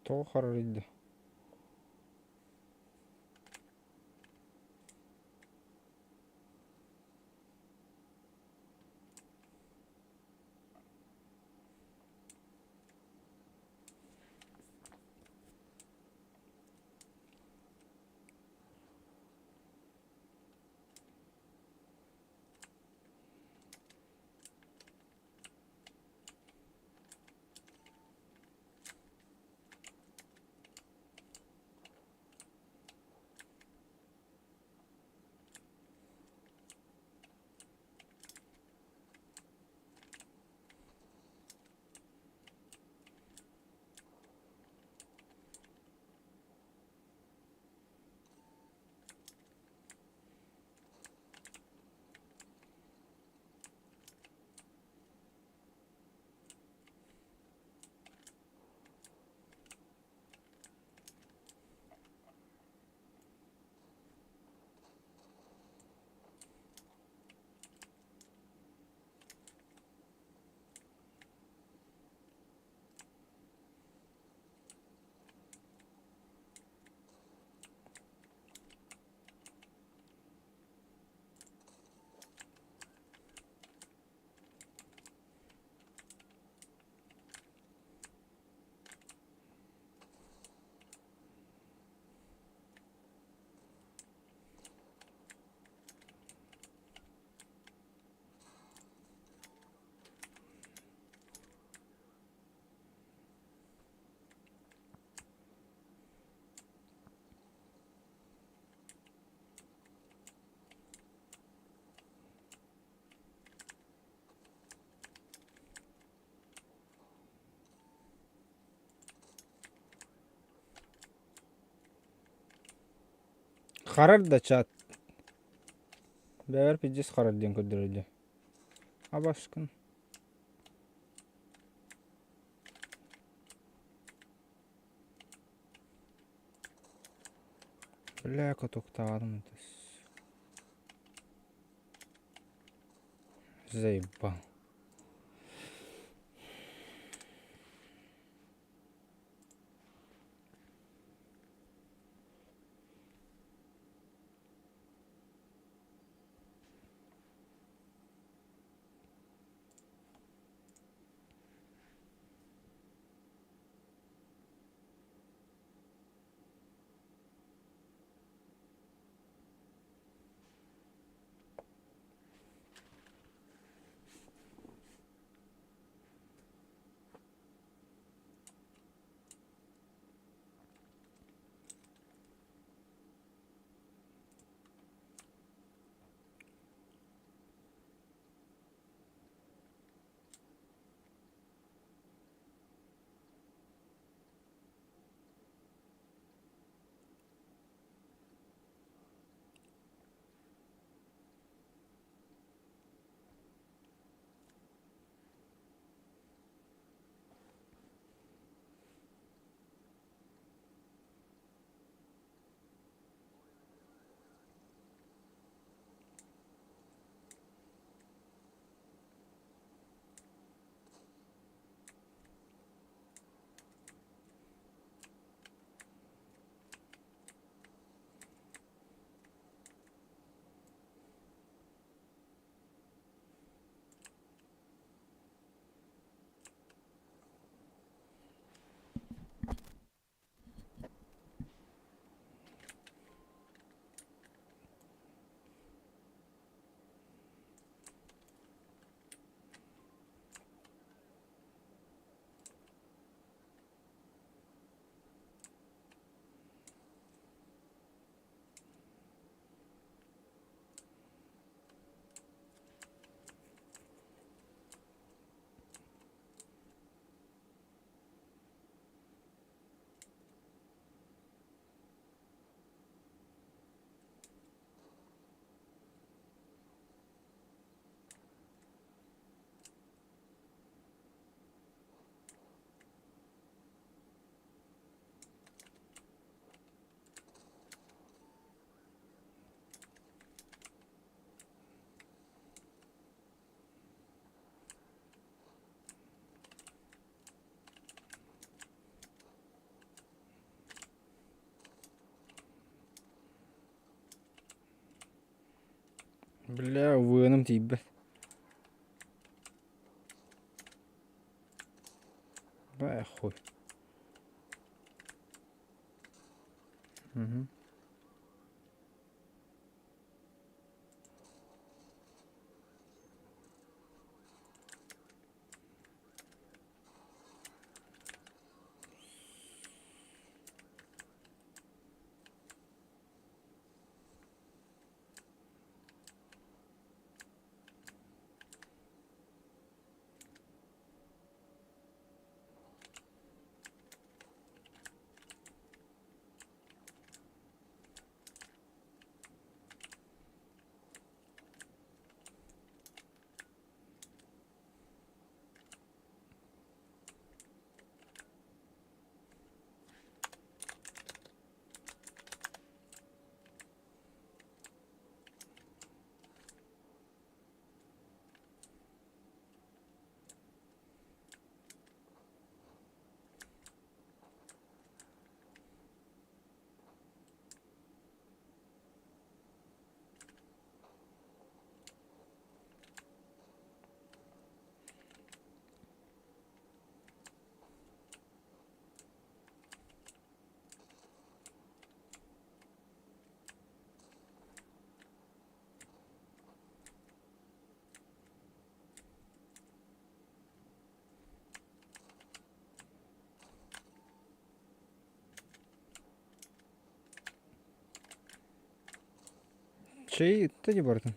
Тоҕо харарыйда? Харар да чат. Бэйэбэр пиздец харар диэн көрдөрөр дии. Абашкын. Бля, катоктаҕарым Заебал. Бля, УВН-ым тиийбэт. Бля, хуй. Мгм. Чэй ытта дии барытын.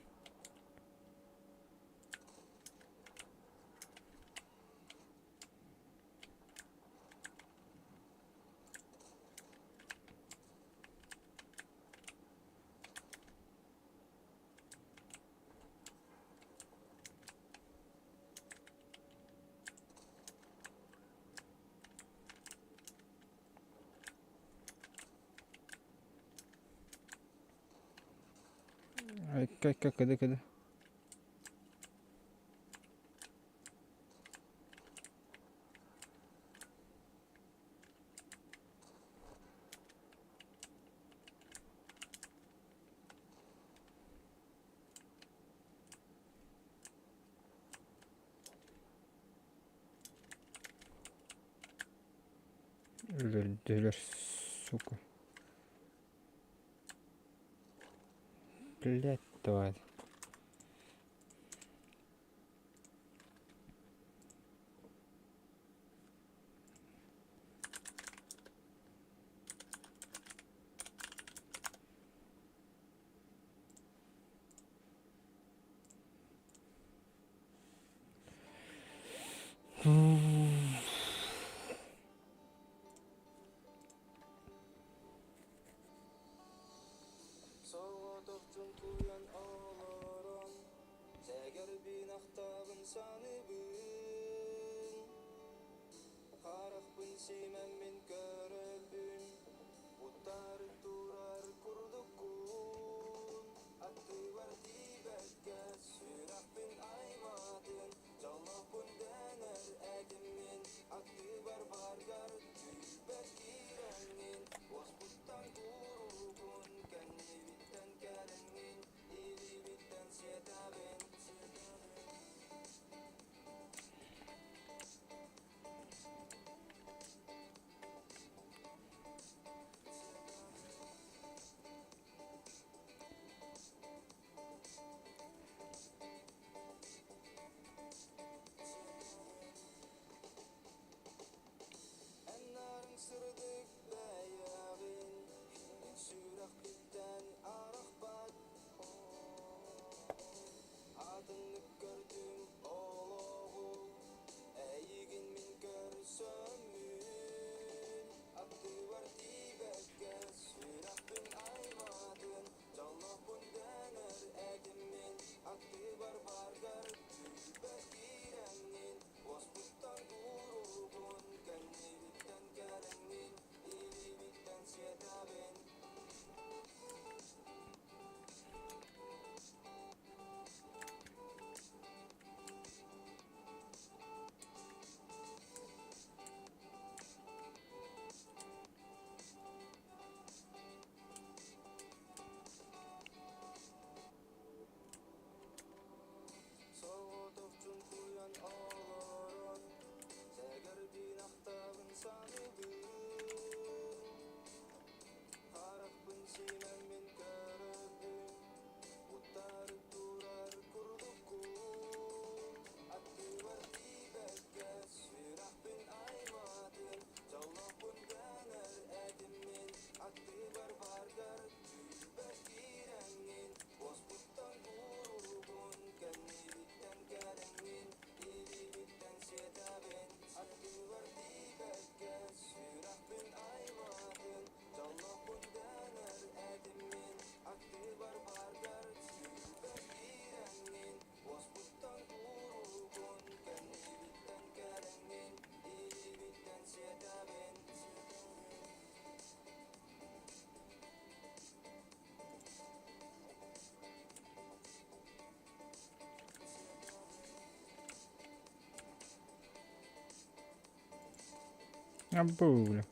Айка, кыды, кыды. Өлөрдүлэр, сука. Блядь, тварь. Соҕотох чуҥкуйан олорон, сэгэрбин ахтабын саныыбын. Харахпын симэммин көрөбүн, утары турар курдуккун. Аттыбар тиийбэккэ сүрэхпин аймаатын, дьоллоохпун дэнэр этиммин. Аттыбар баргар түүлбэр киирэҥҥин, уоспуттан куруукун, кэннибиттэн кэлэҥҥин, илиибиттэн сиэтэҕин. Абы, бля.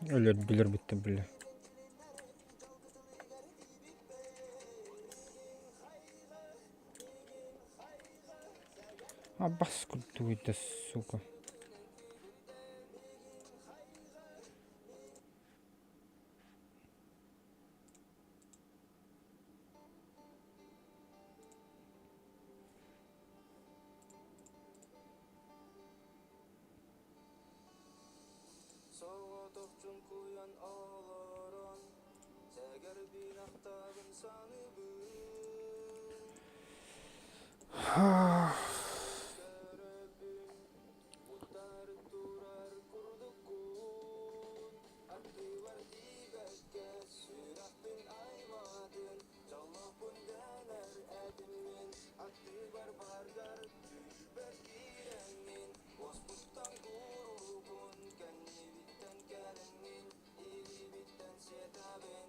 Өлөрдүлэр бүттэ бля. Абас курдук сука. Соҕотох чуҥкуйан олорон, сэгэрбин ахтабын саныыбын. Көрөбүн, утары турар курдуккун, аттыбар тиийбэккэ сүрэхпин аймаатын, дьоллоохпун дэнэр этим мин, аттыбар баргар түүлбэр киирэҥҥин, уоспуттан куруубун, кэннибиттэн кэлэҥҥин, илиибиттэн сиэтэбин.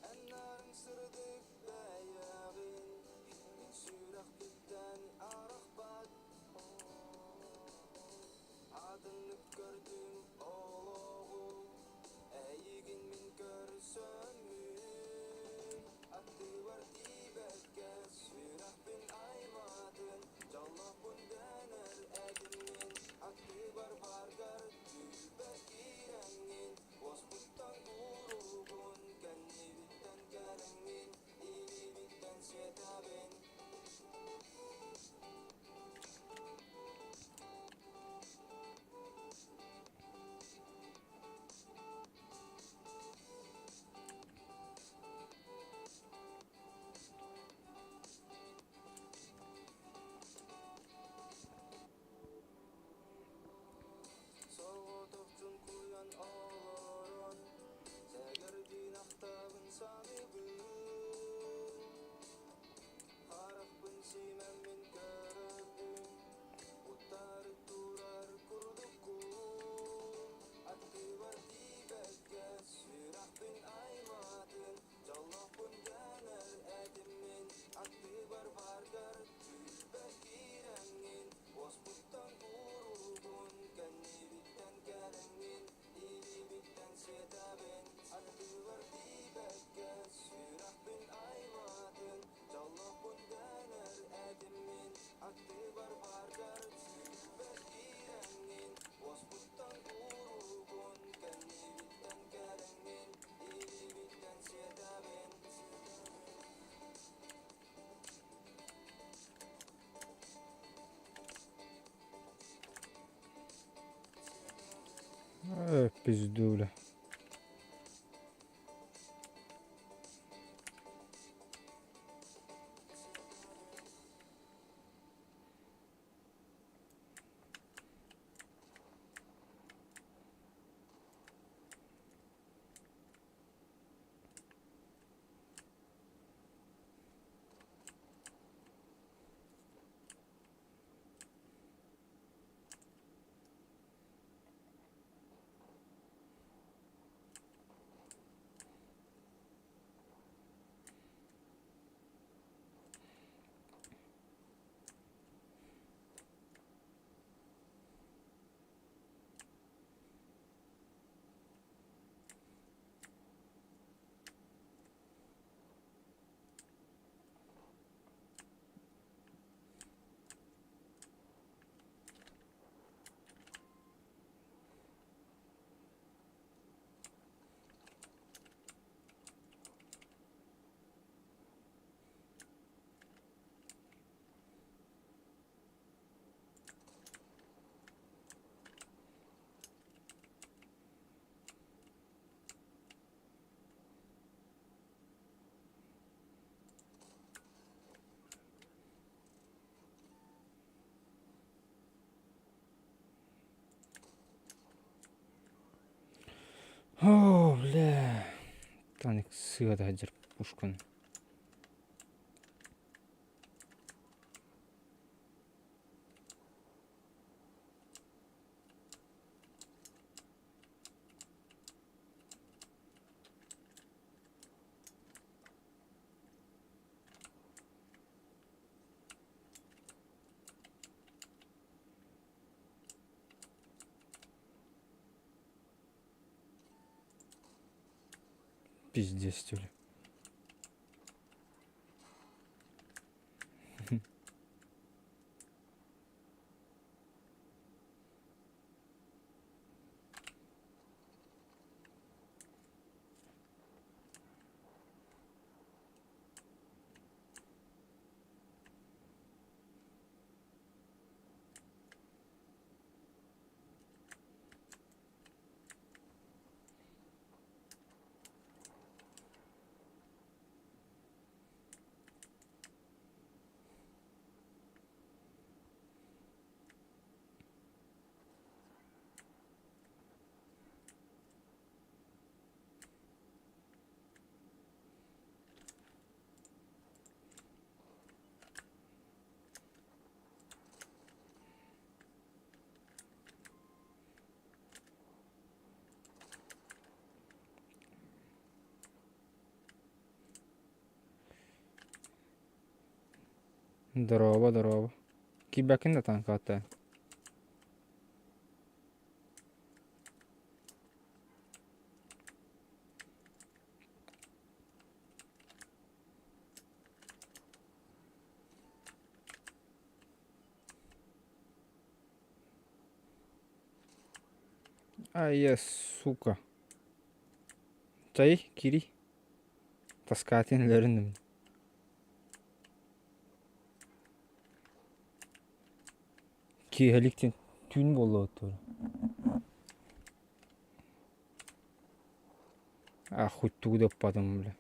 Эн сырдык бэйэҕин, мин сүрэхпиттэн арахпат. Атыннык көрдүм олоҕу, эйигин мин көрсөммүн. Аттыбар тиийбэккэ сүрэхпин аймаатын, дьоллоохпун дэнэр этим мин. Аттыбар бааргар түүлбэр киирэҥҥин, уоспуттан куруубун, кэннибиттэн кэлэҥҥин, илиибиттэн сиэтэбин. Соҕотох чуҥкуйан олорон, сэгэрбин ахтабын саныыбын. Харахпын симэммин көрөбүн, утары турар курдуккун. Аттыбар тиийбэккэ сүрэхпин аймаатын, дьоллоохпун дэнэр этим мин. Аттыбар бааргар түүлбэр киирэҥҥин, уоспуттан куруубун, кэннибиттэн кэлэҥҥин, илиибиттэн сиэтэбин. Аттыбар тиийбэккэ сүрэхпин аймаатын, дьоллоохпун дэнэр этим мин. Аттыбар бааргар түүлбэр киирэҥҥин, уоспуттан куруубун, кэннибиттэн кэлэҥҥин, илиибиттэн сиэтэбин. Пизду, бля. Таник сыада сылдьар пушканы. Пиздец, что ли. Дорообо, дорообо. Киирбэккин да таҥкааттаан. Ай, я, сука. Чай, кири. Таскаатын өлөрүннүм. Киэһэлик түүн буолла тура. А хоть тугу да ыппатым бля.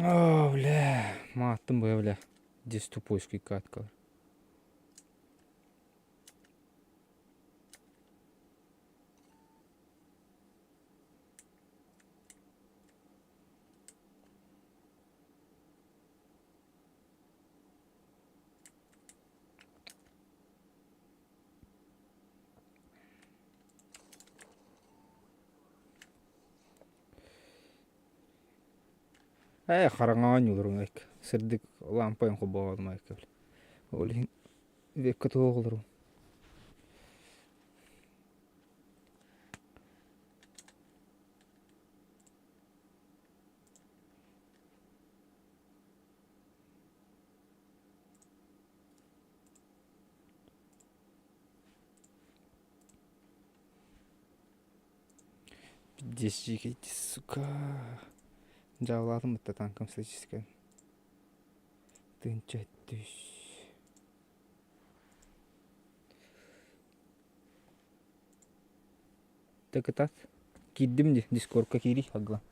О, бля, мааттым быһа бля. Здесь тупойский каткалар. Ээ, хараҥаҕа ньулуруҥ айк. Сырдык лампайын холбооботум айка бile. Ол иһин вебка туох олорум. Пиздец, сука. Дьаалаатым бытта танкам статистика. Тыынча түс. Кытат. Киирдим дии, дискордка киирий агла.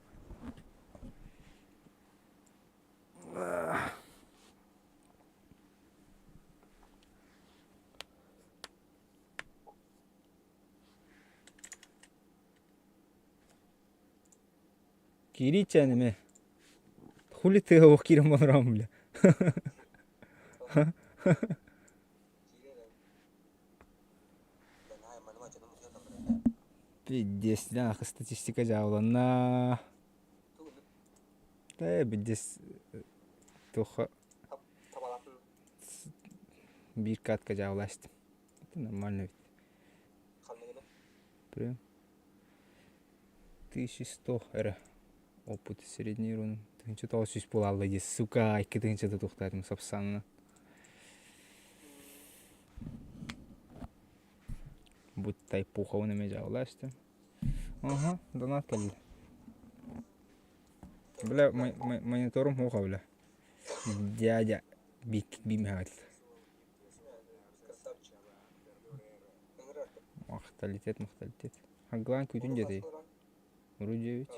Киирий чээн эмиэ. Хули ты оһох киирэн олороҕун бля. Пиздец, статистика дьаабыланна. Ээ, пиздец, туохха биир катка дьаабылаастым. Это нормально ведь. Прям 1100 эрэ опыт средний урон 1900 буолаалла дии сука 2000 тутуохтаатым сапсанна Буттай пуховын эмэ дьаабылаастым. Аха, донат кэллэ. Бля, мониторум хуха, бля. Дядя бик бимэҕит. Махталитет, махталитет. Хаглаан күүтүн дьэтэй. Рудевич.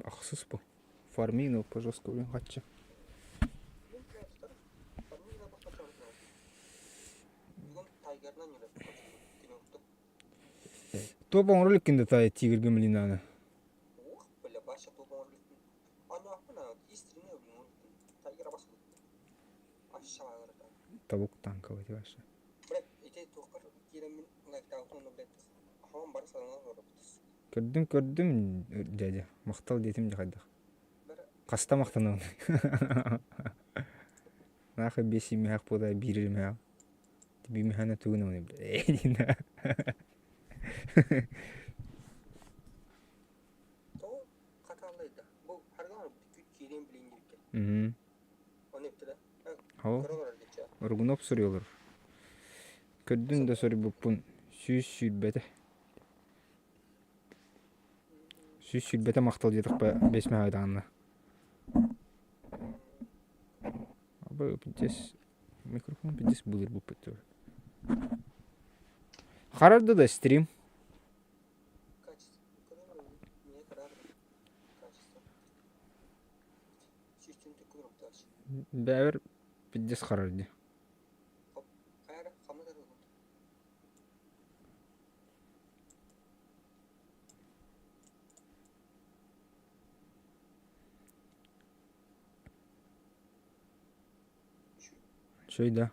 Ахсыс бу. Фармино по жестко хаччы. Туох оҥорор иликкин да таай тигргэ Милинаны? Табук танковый вообще. Көрдүм көрдүм дядя. Махтал диэтим дьэ хайдах. Хаста махтанабын. Нахуй биэс имээх буолар биир имээх. Бимэхэнэ тугун оны бля. Ол Оргунов суруйалар. Көрдүн да суруйбуппун 120. 120 махтал диэтэхпэ бэс мэһэ даҕанна. Абы пиздец микрофон пиздец былыр буппут Харарды да стрим. Бэбэр пиздец харар дии. Үчүгэй да?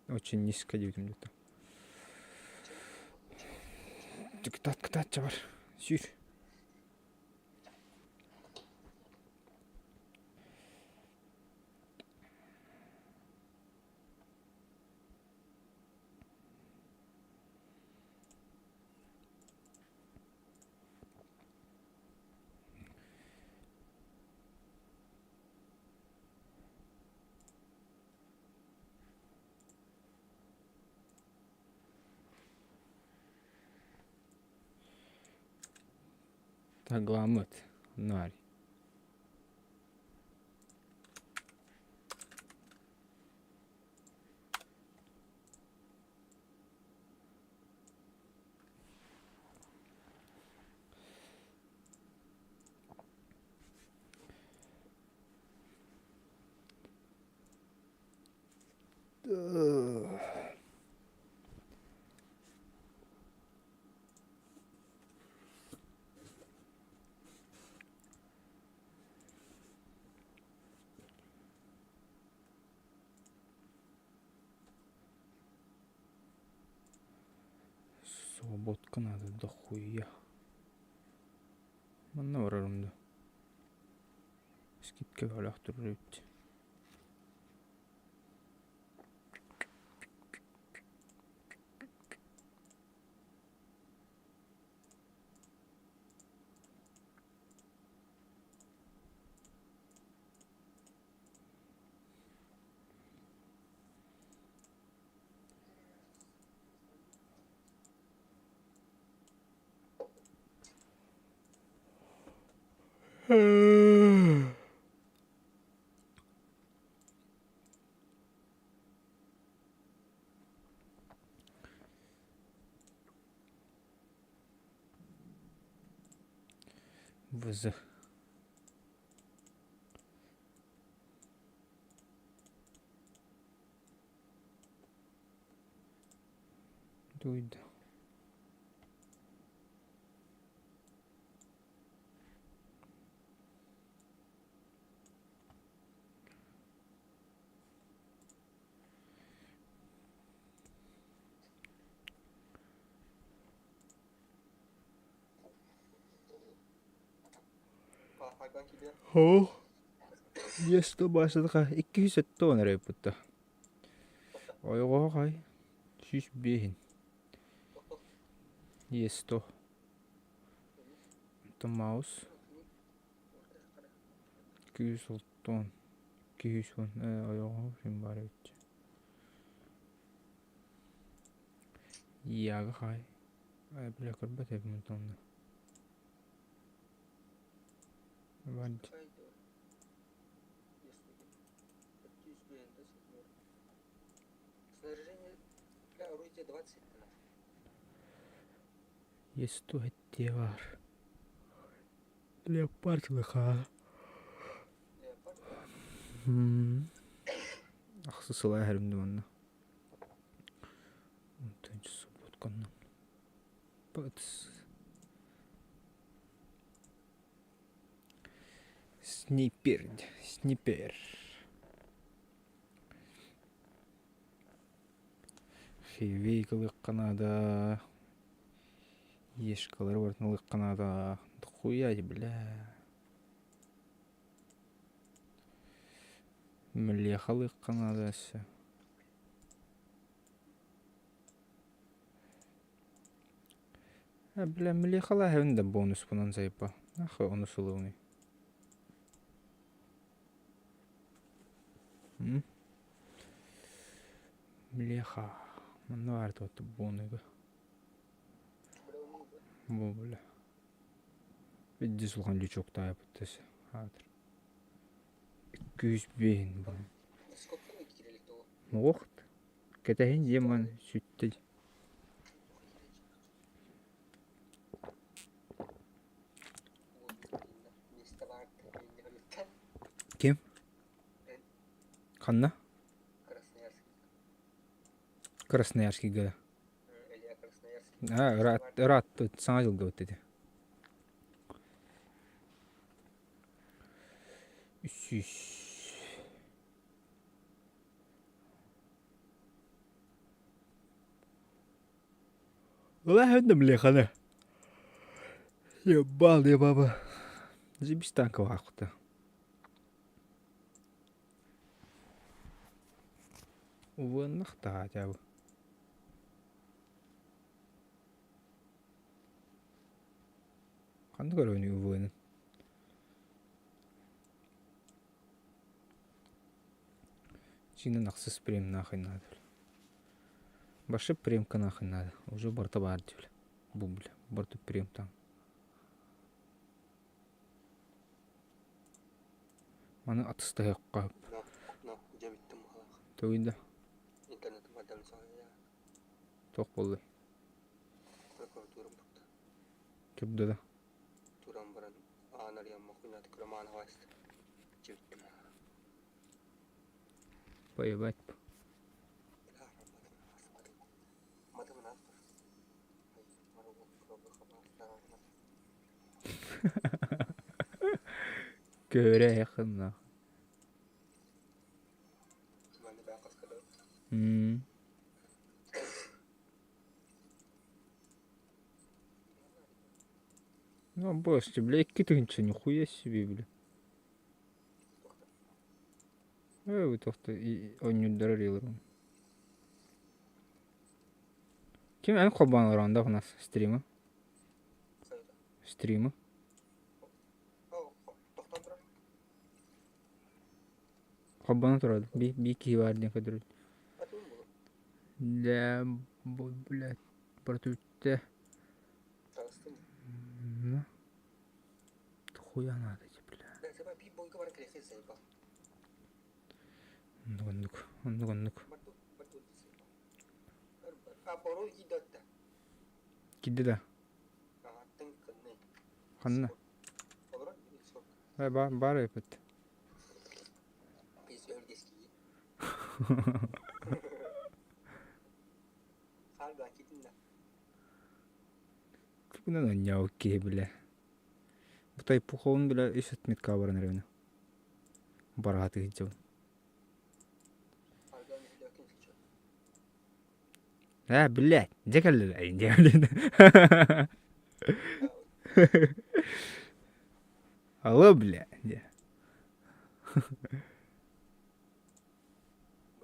Очень низко диэбитим где-то. Кытаат, кытаат, чабар. Сүүр. Тагламыт Нарь. Свободка надо дохуя. Манна барарым да. Скидка бөлөх турар эбит. Вз. Дуйда. Һоо, Иэс тылбаастатаха 270 эрэ ыыппытта. Ойоҕоһо хай 105-ин. Иэс то. Онтон маус 260 210 ойоҕоһо син баар эбит. Яга хай. Бля көрбөт эбим онтон. Снаряжение для орудия 20 Есть баар. Леопард лыхаа. Леопард? Ахсы сылаа иһэрим манна. Онтон субботканнан. Снипер, снипер. Хивей ылыахха наада, ешкалары барытын ылыахха наада. Дохуя бля. Млеха ылыахха наада өссө. А, бля, млехалааһын да бонуспунан сайпа. Нахуй ону сылыуный. Млеха. Манна баар туотта бонуга. Бу бля. Видди сулхан лючоктаайбыт хаатыр. 205 бу. Муохт. Кэтэһин дьиэ ман сүттэ. Ким? Ханна? Красноярскийга. Аа, ыраатты саҥа дьылга бытты ити. Үс Ладно, бляхана. Ебал я баба. Заебись танковая охота. Уоннахтаа хотя бы. Ханна көрөбүн УВН? Чинен ахсыс прем нахуй надо. Башы премка нахуй надо. Уже барта бар диብል. Бу бля, барты прем там. Маны атыстаһыахха Тугуйда? Туох буоллай? Турда да? Поебать. Көөрэ эхынна. М. Ну, босс, бля, икки тыһыынча нихуя себе, бля. Ээ, туохта оонньуурдара арыйаллар. Ким эн холбоон олороҕун да у стримы? Стримы? Холбоно турар биир киһи баар диэн көрдөрөр. Дьэ, блядь, протүттэ. Хуя надо бля. Оннук оннук, оннук оннук. Киирдэ да? Ханна? Баар, баар эбит. Тугунан оонньообут киһи бile. Бу тайпуховун бile үс отметка баран эрэбин. Барааты сылдьабын. Ээ, блядь, дьэ кэллилэр диэн. Алло, бля, диэ.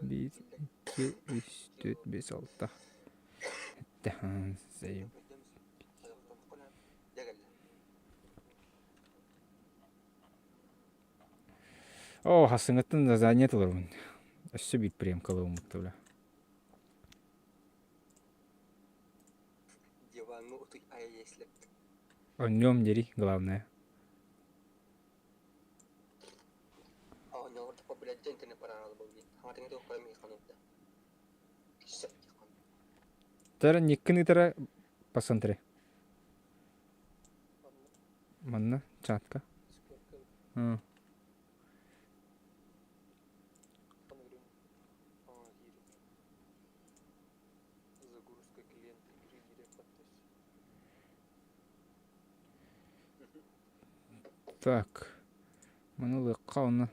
Биир, икки, үс, түөрт, биэс, алта. Сэттэ, Оо, хассыҥҥыттан лазанья толоробун. Өссө биир приемка ылыммыт бля. Онньуом дири, главное. Тара никкин ытара посмотри. Манна чатка. Загрузка клиента игры подпись. Так. Маны ылыахха уонна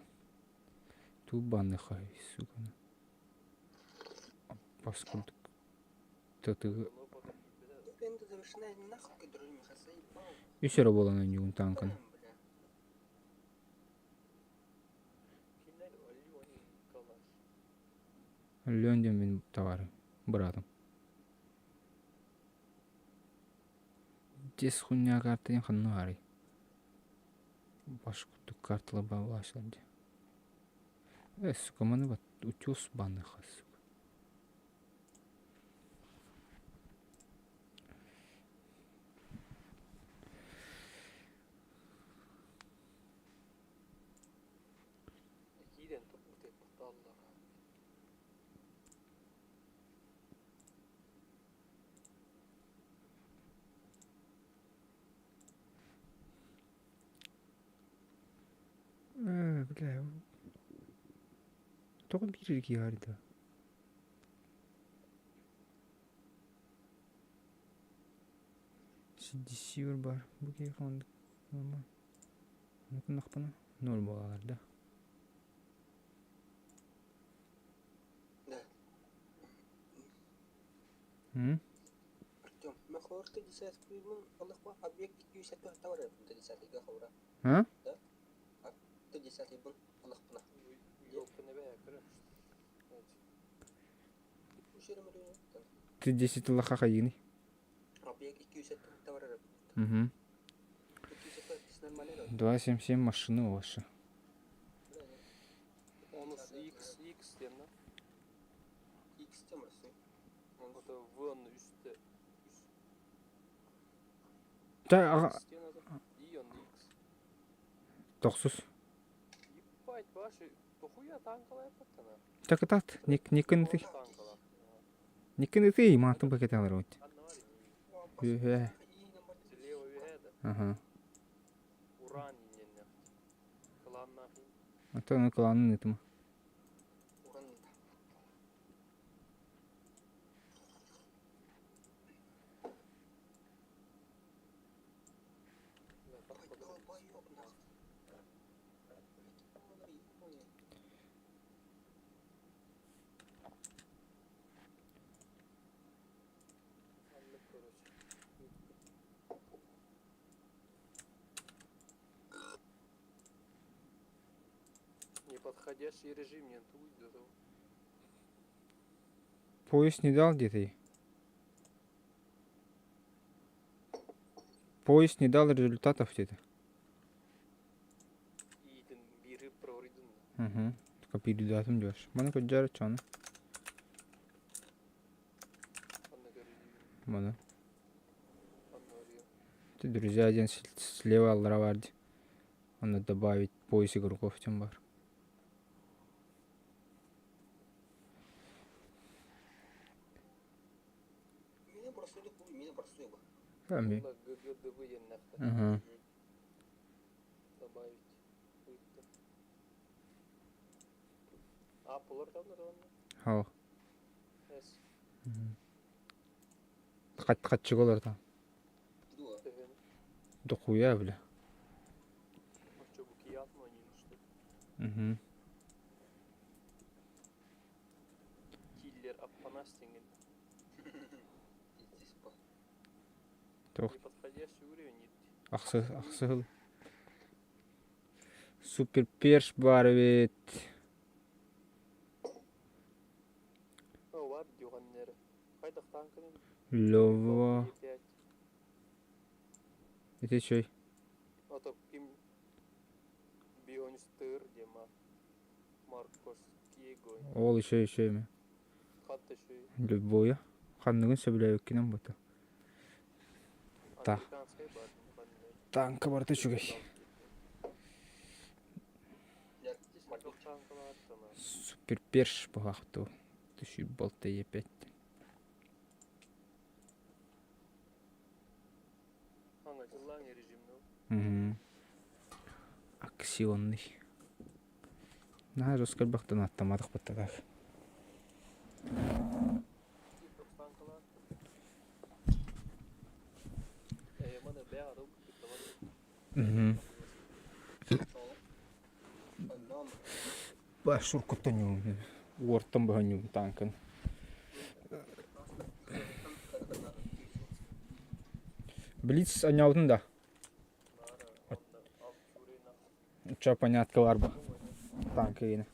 туу банныха сука. Бас курдук тытыгы үс эрэ буолан оонньуугун тааҥканы. Өллөөн диэн мин табаарым, быраатым. Дьиэс хуйня карта диэн ханна баарый? Баш курдук карталар баалааччылар дии. Э, сука, маны бат утес банныха, сука. Киирэн туппуталлар. Э, бля, тоҕо биир эргийэ да? CDC бар. Бу киһи ханнык гыннахпына ноль буолалар да. Да. М? Артем, махорты десятый олохпо объект 250 товара десятыйга хаура. А? Да? А ты десятый был олохпуна. Ты 10 лоха хайыный. Объект 250 товара. Угу. 277 машины ваши. Онус X, X диэн да? X темасы. Это В онно үстэ. Үс. Та аҕа X диэн ата. И онно X. тохсус. Ебать, ваши дохуя танкалааппаттана. Так так никын ты. Танкалаах. Никын ты маатын пакет алар вот. Ханна бар Үһэ. Слева үһэ да. Ага. Уран инненнэх. Кланнаах. А то на кланын ытыма. Уран. Аннык короче. Неподходящий режим не до того. Пояс не дал где-то? Пояс не дал результатов где-то. Иитин бири проридын. Угу. Только передатым дешь. Маны көджәрі чаны. Анна көрүдү. Маны. Анна ория. Ты, друзья, один слева аллара бар ди. Оны добавить пояс игроков тем бар. Меня просто меня просто Ами. ГГДВ диэннэхтэ. Ага. Добавить. Ыытта. А, полар там название? Хау. С. Хат хатчык олар там. Дуа. ТГ. Дохуя, бля. Может, что, букият, но они что Угу. Киллер Апанас деген. Здесь по. Тох. Неподходящий уровень. Ахсы ахсыл. Супер перш бар ведь. О, бар дюганнері. Қайдақ танкіні? Лева. Это чей? Ото ким Бионистер дема. Маркос Киего. Ол еще еще эми. Хатта шүй. Любое. Ханныгын сөбүлээбиккинэн бута. Та. Американскай бар. Танка барта үчүгэй. Я Танкалар тана. Супер перш баҕахту. Түшүй балта епет. Угу. Акционный. Наһаа жестко элбэхтэн аттамматах баттатах. Угу. Шуркуттан ньуум. Уортан быһан ньуум таанкын. Блиц анньаабытын да? Чё понятка бар бу. Танка гина.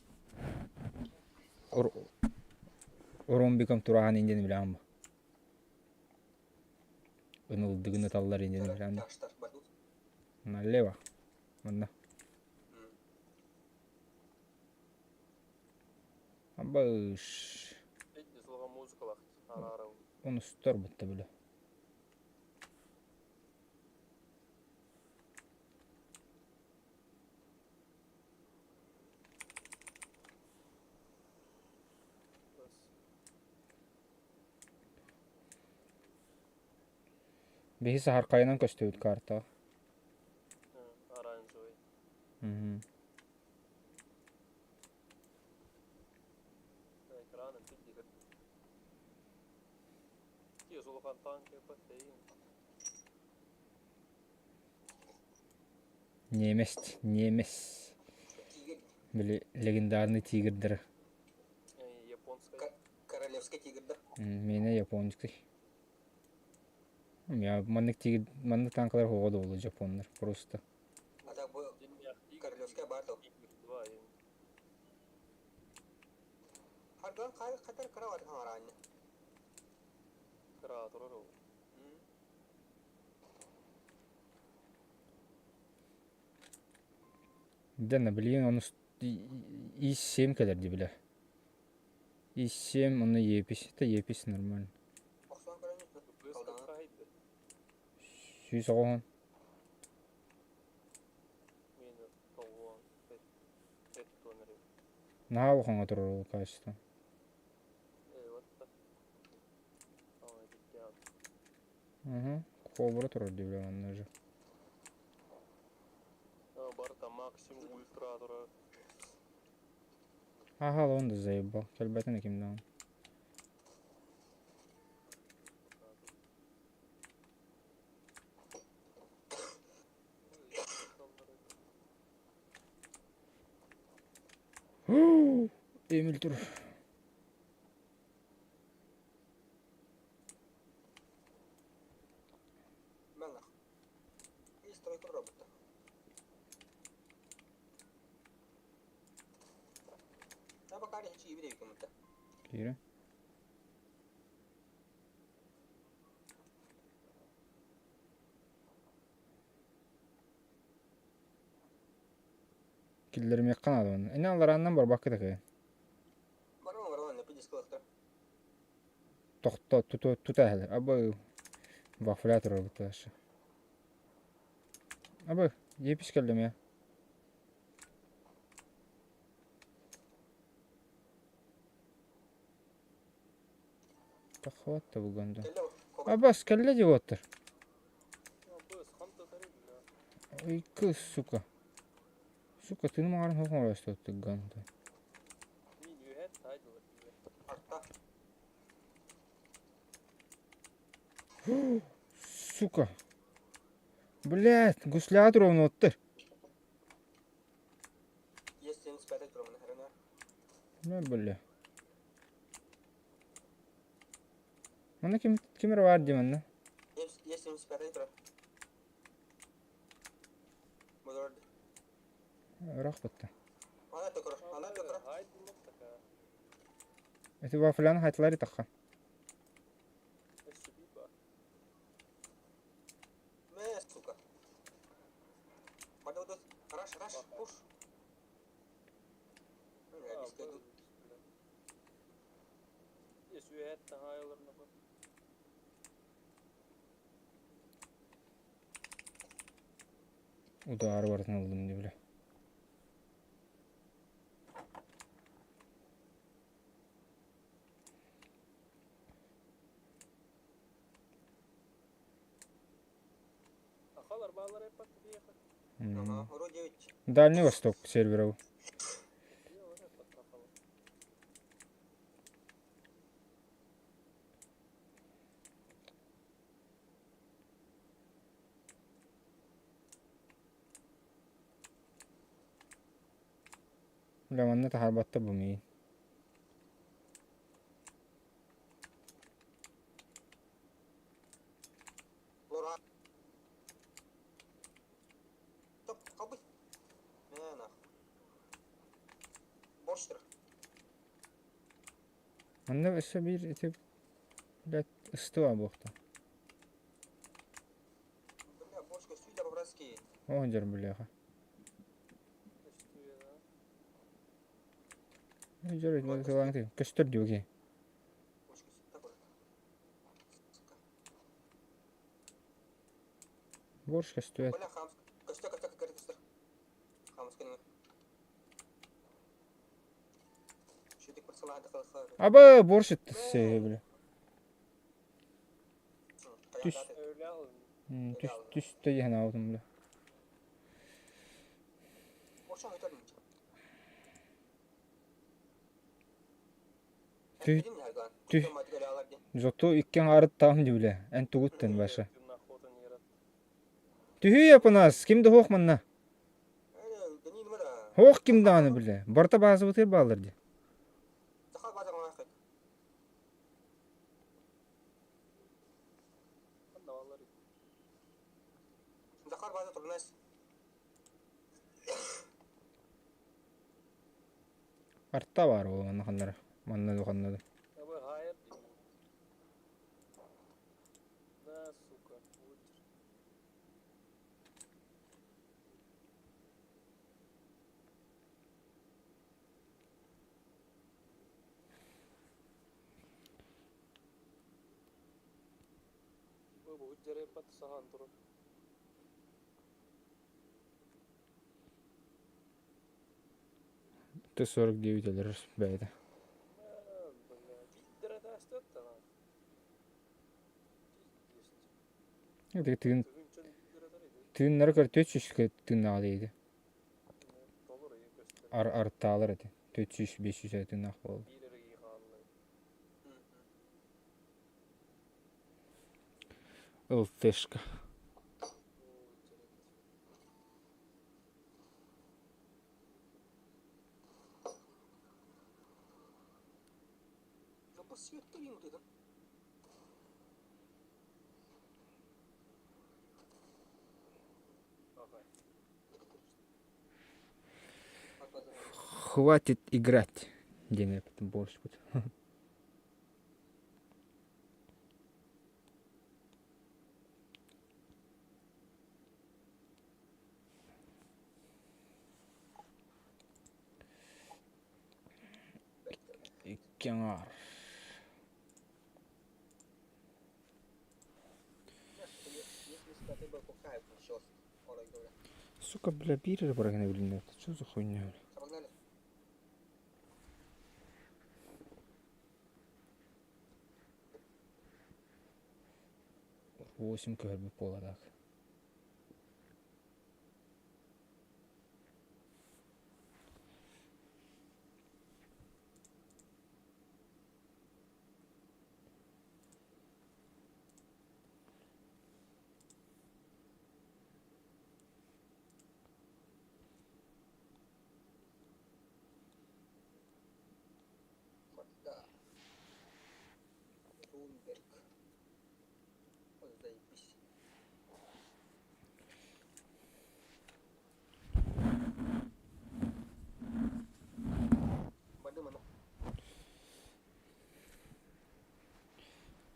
Ромбиком турахан инден билэҕин бу. Ынылдыгын ыталлар инден билэҕин. Налево. Манна. Абыш. Онустар бутта бile. Биһи саһархайынан көстүбүт карта. Угу. Немец, немец. Били легендарный тигрдэр. Королевский тигрдэр. Миэнэ японский. Я маннык тигр, маннык танкалар хоҕо да жапоннар просто. А так бу Королевская бар да. Харган хатар кыра бар хараанна. Дэнна билигин ону И7 кэлэр дии бile. И7 онно епись. Это епись нормально. 190. Наһаа улахаҥҥа турар ол качество. Угу. Кобра турар дии бile манна уже. Аха, он да заебал. Кэлбэтин ким даҕаны. Эмил тур. Киирэ. Киллэримиэххэ наада уонна. Ини алларааннан барбакка такайын. Тохто тута тута иһэлэр. Абы вафля турар буташы. Абы епис кэллим я. Таххыбат да булганда. Абас кэллэ диоттар. Ой, кыс, сука. Сука, ты маҕарын хохон оростуоттугганта. Сука. Блядь, гусля туруонуоттар. Ну, бля. Манна ким ким эрэ баар дии манна. Ыраах бытта. Эти вафляны хайтылар итахха. Удары барытын ыллым дии бile. Сахалар бааллар эппат биһиэхэ. Ага, вроде ведь. Дальний Восток серверов. Бля, манна таһаарбатта бу миин. Лора. Топ, халбы. Мэ нах. Борщтыр. Манна өссө биир ити, блядь, ыстыа буохта. Бля, борщ көстүү да по-братски. О, дьэр бляха. Дьэр, көстөр диоги. Борщ көстүү да Борщ көстүбэт. Бля, хамс. Көстө, көстө, көстө, көстө. Хамс кэнэ. Шүтик бір салаһа дакылха. Аба, борщ итти бля. Түс. Түс, түс тейһэн аутум бля. Борщ өтөр мин. Тү, тү. Зато иккен арыттаам ди бля. Эн тугуттан баша. Түһүү япынас, ким да хоох манна. Хоох ким даҕаны бля. Барта баазыбытыгар бааллар ди. Арта баар ол манна ханнара. Манна да ханна да. Да, сука, Т-49 өлөрөр бэйэтэ. Тыын тыыннары көр 400 тыыннаах диэти. Ар артаалар этэ. 400-500 тыыннаах буолла. ЛТшка. Хватит играть. Диэн эппитим борщпут. Икки аҥаар. Сука, бля, биир эрэ барагына билиннэ. Что за хуйня, бля? Восемь көһөрбүт буола так.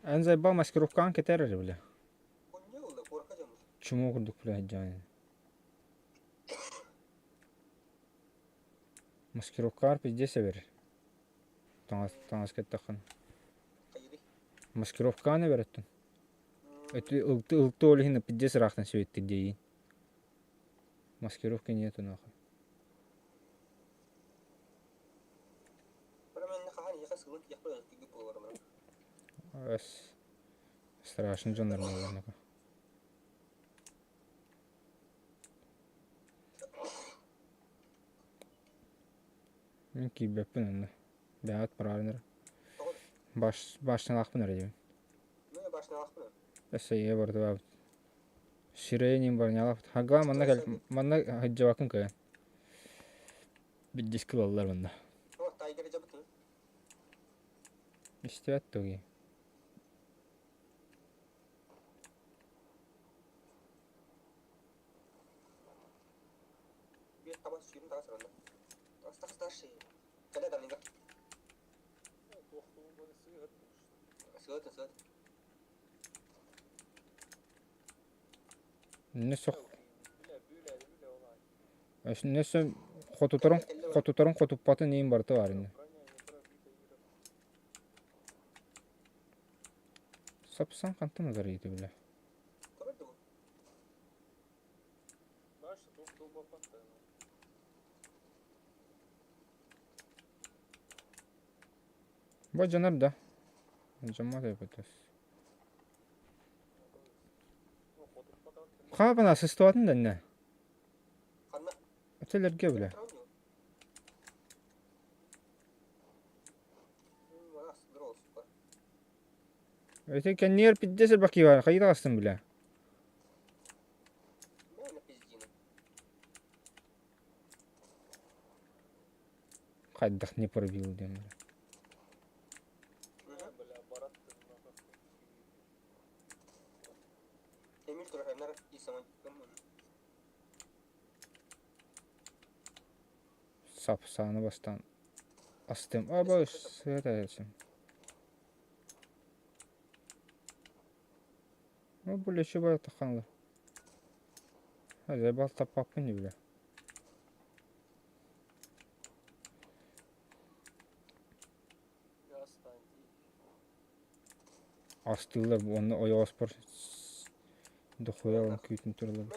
Эн заебал маскировкаҕын кэтэр эрэ бля. Чмо курдук бля дьаан. Маскировкаҕар пиздец эбэр. Таҥас таҥас кэттэххин. Маскировкаҕын эбэрэттин. Ылты ылты ол иһин пиздец ыраахтан сүөттүк диэйин. Маскировки нету нахуй. Страшно дьоннор буоллар. Мин киирбэппин онно. Бэйэҕит бараарын эрэ. Баш башнялаахпын эрэ диибин. Өссө ийэ барытыбаабыт. Сирэйин иин барнялаахпыт. Хаггаа манна кэл манна сылдьыбаккын кыайан. Биддиски ылаллар манна. Истибэт тугуй? Нөсө Нөсө хотуторун хотуторун хотуппатын иин барыта бар ини. Сапсан хантан ылар бile. Бу дьонор да. Дьоммот эбитес. Хаапана сыстыбатын да инне. Өтөлөргө биле. Эти кэнниэр пиздец элбэх киһи баар, хайыы таҕыстым билэ. Хайдах не пробил диэн бile. Сапсааны бастаан астым. Аба сыата этим. Ну, бу лечи бар таханлы. Заебал таппаппын не бля. Астыылар уонна ойоҕоспор дохуя ылан күүтүн тураллар.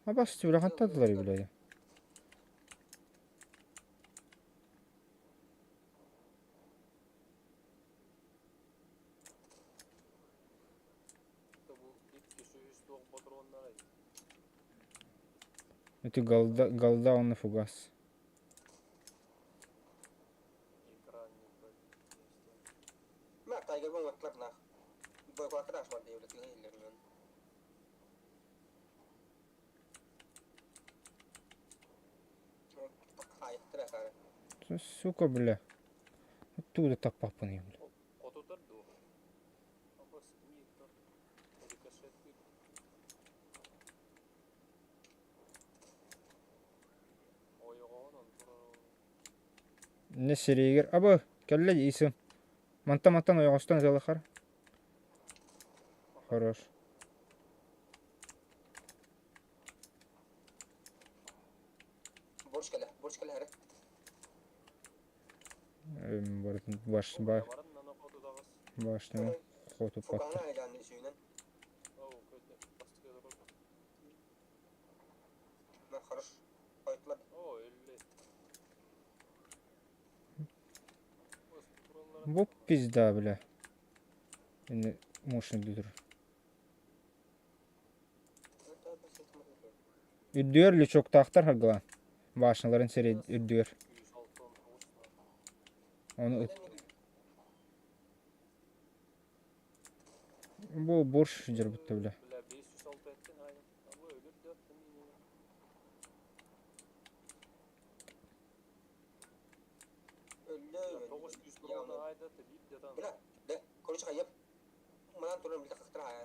Абас сүрэхантадылар билэйэ. Ити голда, голда уонна фугас. Сука, бля. Оттуда таппаппын бля. Не сириигэр аба кэллэ иисым. Мантан мантан ойоҕостон ытыалахар. Хорош. Барытын баш ба башняны хотуппаттар. Бу пизда, бля. Енді мощный дүр. Үрдүгэр лючоктаахтар харгылаан. Башняларын сири үрдүгэр. Оны ыт. Бу бурш дьарбытта бля.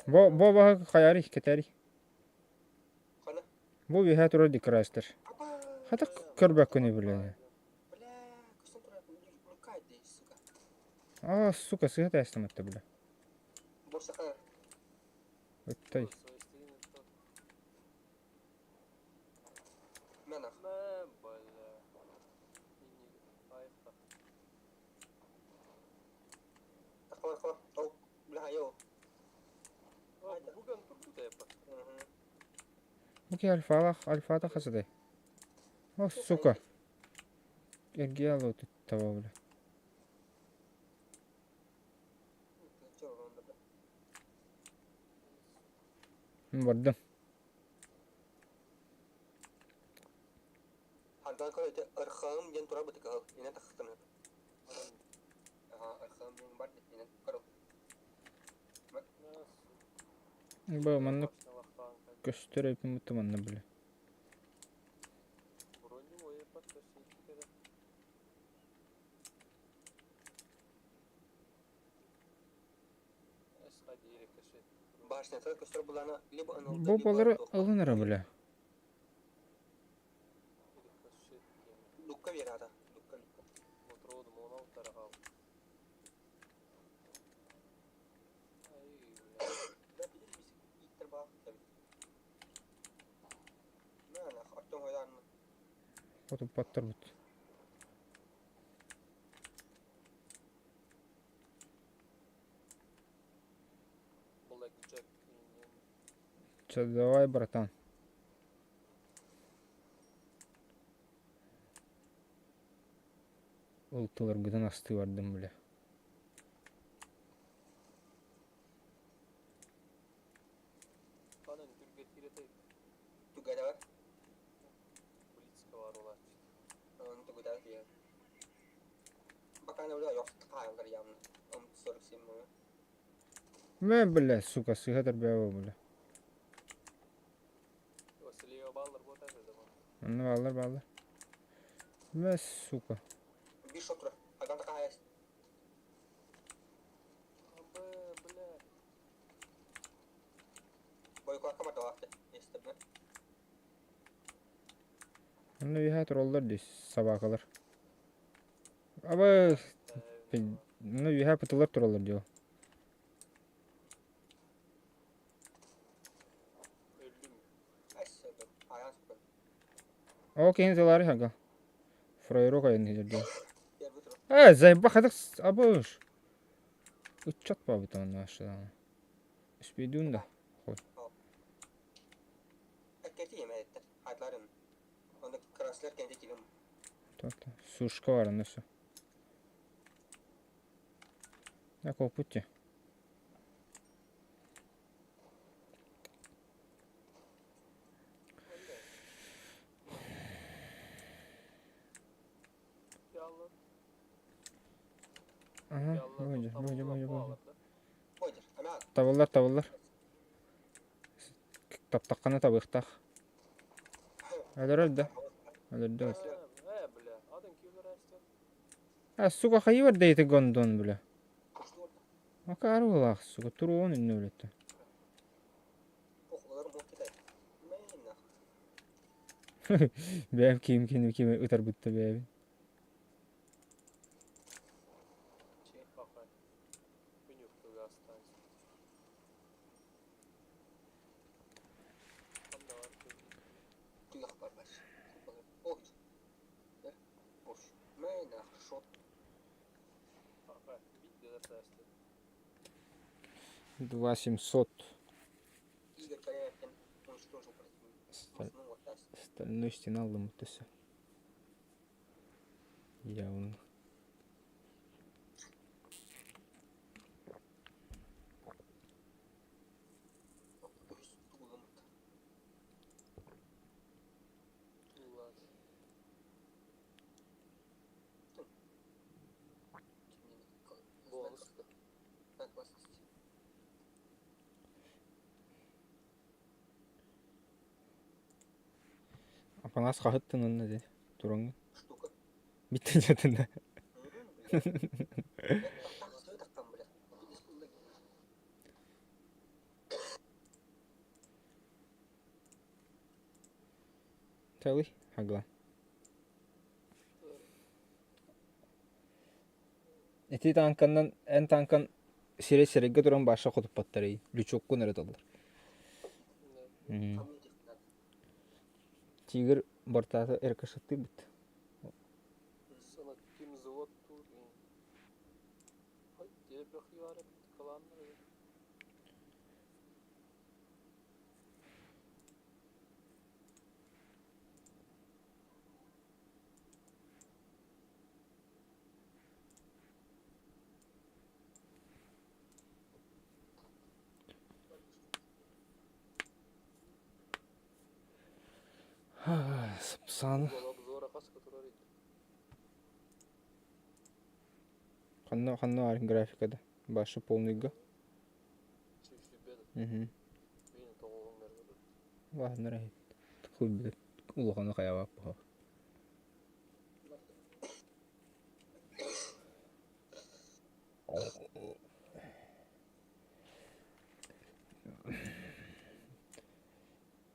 Бо бо баһа хайари кэтээри. Бу үөһээ турар декрастер. Хата көрбөккүнүй билэ. А, сука, сыһа тээстэмэтте бля. Ыттай. Бу киһи альфалаах, альфата хасытай. О, сука. Эргийэ алуутут таба бля. Бардым. Короче, Архаым диэн турар бытыкаһыл, инэн тахсытын. Ага, Архаым диэн бар инэн корол. Бу маннык көстөр эпин бутта манна бile. Башнята көстөр булана либо НЛД, Бу либо балары туох. ылын эрэ бile. Лукка биэрата. Лукка, лукка. Да, билир ииттер баах табит. Мэ, Артем ойдаанна. Хотуппаттар бут. Чэ, давай, братан. Ол тыларгытын астыы бардым бile. Тугадавар. Тугадавар. Бакана бля, ёхт хааллар явно. Он 47 мы. Мэ, бля, сука, сыһа тарбыаба, бля. Онно бааллар, бааллар. Мэ, сука. Бишотра. Аган такая. Бойко камата Естебне. Онно үһэ тураллар дии, собакалар. Аба, ну үһэ пытылар тураллар дии. О, кини тылары хага. Фройро кайын хидерди. Э, зайба хадык абыш. Ыччат бабыт онно ашыдан. Үспейдүүн да. Хой. Сушка бар онно все. На пути. Ага, бу бу бу бу. Табыллар, табыллар. Таптаққана табыықтақ. Өлөрөр да. Өлөрдө. А, сука, хайы дейті гондон, бля. Макар улах, сука, туруон үннө өлөттө. Бэм ким ким ким ытар бутта бэби. 2700. Стальной стена алдым өттөсө. Явно. Апанас хаһыттын онно де туроҥ. Битте жатында. Тали, хагла. Ити танканнан эн танкан сире сирегге туран баша хотуппаттар лючоккун эрэ толлар. Тигр бортата эркашатты бит. Сапсан. Ханна ханна баар графикада? Башы полныйга. Мгм. Улахан Хуй билет. Улаханы хайабап баха.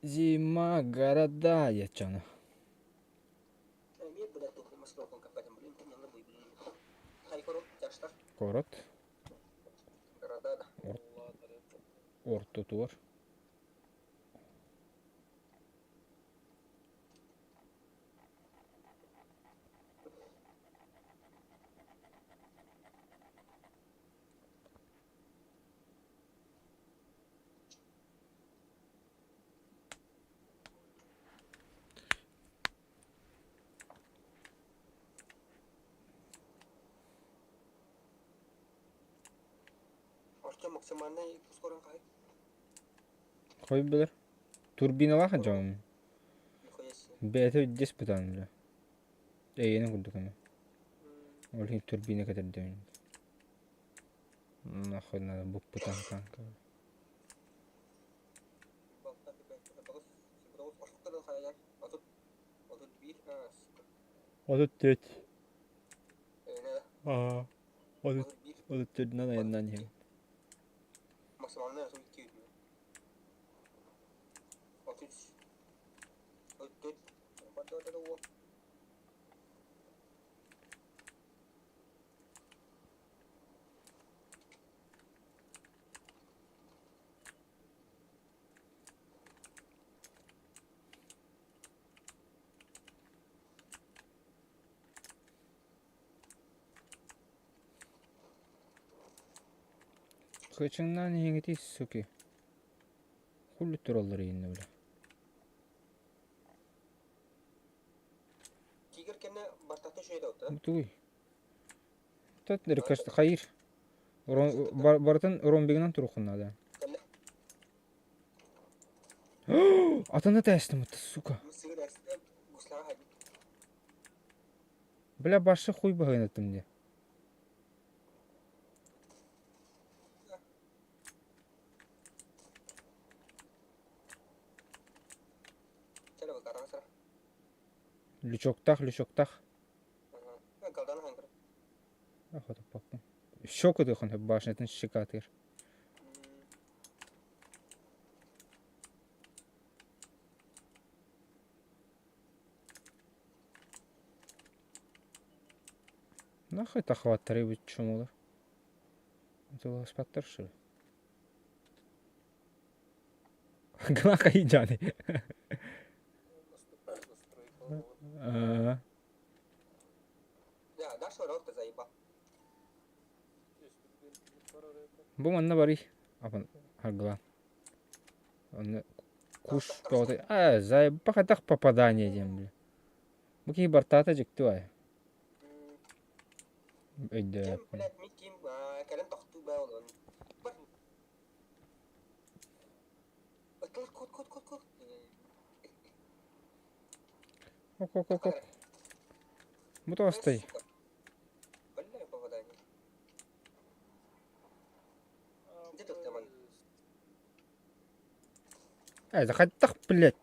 Зима города ячана. Куорат ортотугар. Хой билэр. Турбиналаах дьон. Бэйэтэ дьэс бытаан бile. Эйиэнэ курдук эмэ. Ол иһин турбина кэтэрдэбин. Нахуй надо буппутан танка. 34. Аа. 34-нэн айаннаан иһэбин. Кычыңнаан иһиҥитий, суки. Хули тураллар иһиннэ бля. Тигр кэннэ бартахта үчүгэй да Тугуй? Тот хайыр. Барытын ромбигынан туруххун наада. Атына тээстим сука. Бля башы хуй баһыйнаттым дии. Лючоктах, лючоктах. Хотоппоккун. Щёкытыахын сөп башнятын щекатыыр. Нахуй тахваттары чумулар. Туласпаттар что ли? Гына жаны. Бу манна барый. Апан аргылаан. Онно куш тоҕото аа заебах атах попадание диэн бile. Бу киһи бартаата дьикти бай. Өйдөөппүн. Ок ок ок ок. Бу тоостой. Э, хайдах, блядь?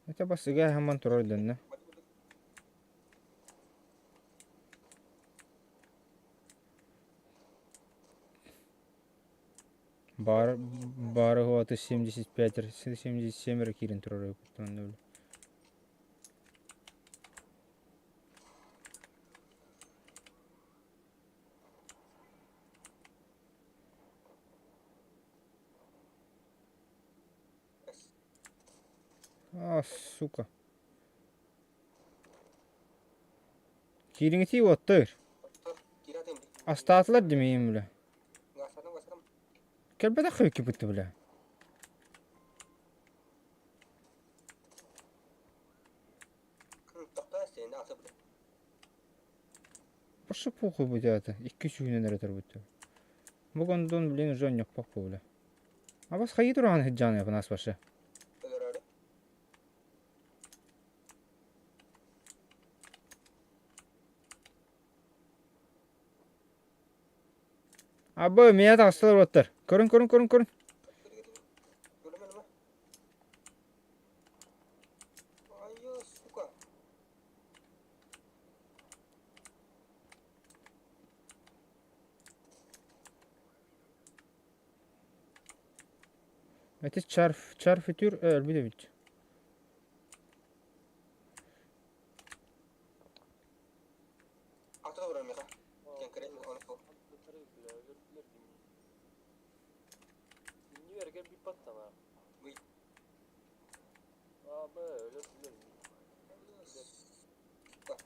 Это басыга хаман турар дэннэ. Баар баары уота 75 77 эрэ киирэн турар эбит А, сука. Киириҥитии уоттуур. Астаатылар димиим бля. Кэлбэтэх кыбытты бля. Пошел похуй будет это. Икки сүүнэн эрэ турбут. Бу гондон, блин, уже ньоппох бу, бля. Абас хайыы тураҕын сылдьаҕын Апанас вообще? Өлөрөөрү. Абы, миэхэ таҕыстылар уоттар. Көрүн, көрүн, көрүн, көрүн. Өлөмө, өлөмө. Айы, сука. Эти чарф, чарф үтүр өлбүт эбит. Ата да меха. Кэнкэрэ оны сол. Бля, өлөрдүлэр дии. Иннибэргэ биппаттана. Бый. А, б, өлөрдүлэр. Сука.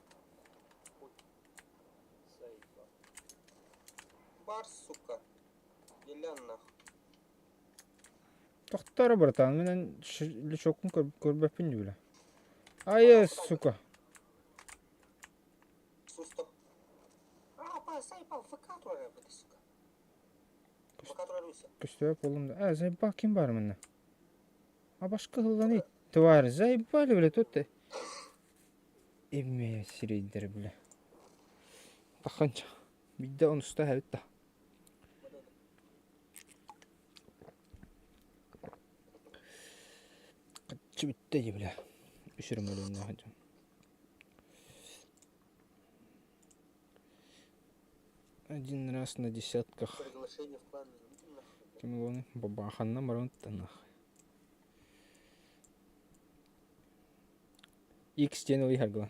Сайба. Бар, сука. Елян нах. Тохтор, братан, мен лючоккун көрбөппүн дии, бля. Ай, сука. Сустоп. А, па, сайпал, ФК турар эбит, сука. ФК турар үсө. Көстөбөт буоллум да. Э, заебал, ким баар манна? А башка ылланы тварь, заебали, бля, тут Имме сирэйдэр, бля. Таханча. Бидде онуста эбит да. Каччы бүтте дии, бля. Үсүрүм өлүннээх дьон. Один раз на десятках. Приглашение в клан нажмите нахуй. Ким главный? Бабаханна баран нах. X диэн ылый харгылан.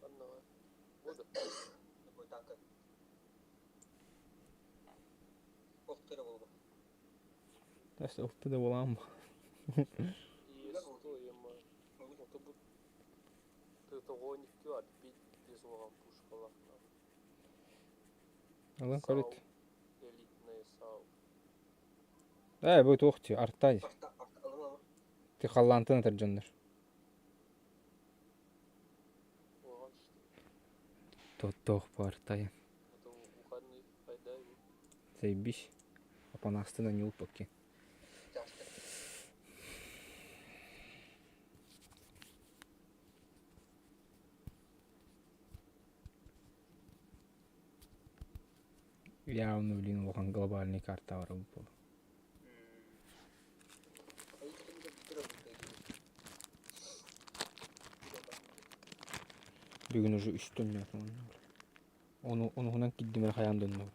Аннаға. Буду. Такой танка. Ох, ты болбу. Тас ылты да буолаам. И сто ема. Ото бу тытогонивки бар бит без оған пушкалар. Алан көрүт. Элитная САУ. Э, бу туох ти артай. Арта, арта, алым, алым. Ти халлантын атар дьоннор. Оған что? Туох бу артай. Это ухадный пайда. Заебись. Апанасты на нюлпаки. Тяжко. Явно, блин, улахан глобальный карта бар бу. А если ты не будешь Бүгүн уже үс төннөтүм. Ону онуһунан киддимер хайаан донно.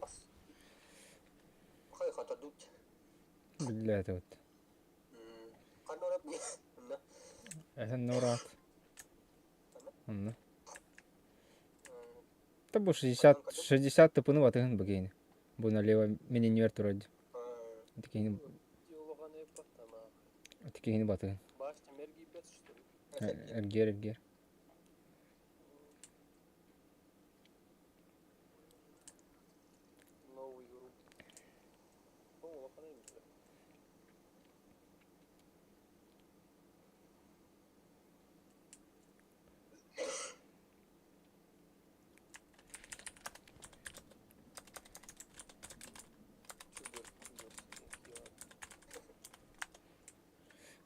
Бас. Хай хатадут. Бля, это вот. Канора На. Это нурат. Онно. Та бу 60 60 тыпыны батыгын бігейні. Бу налево мени не верту вроде. Такие Оған епаттана. такие батыгын. Башта мерги бет что ли? Эргер, эргер. Новую игру. О, улахан эбит. Чудо, чудо,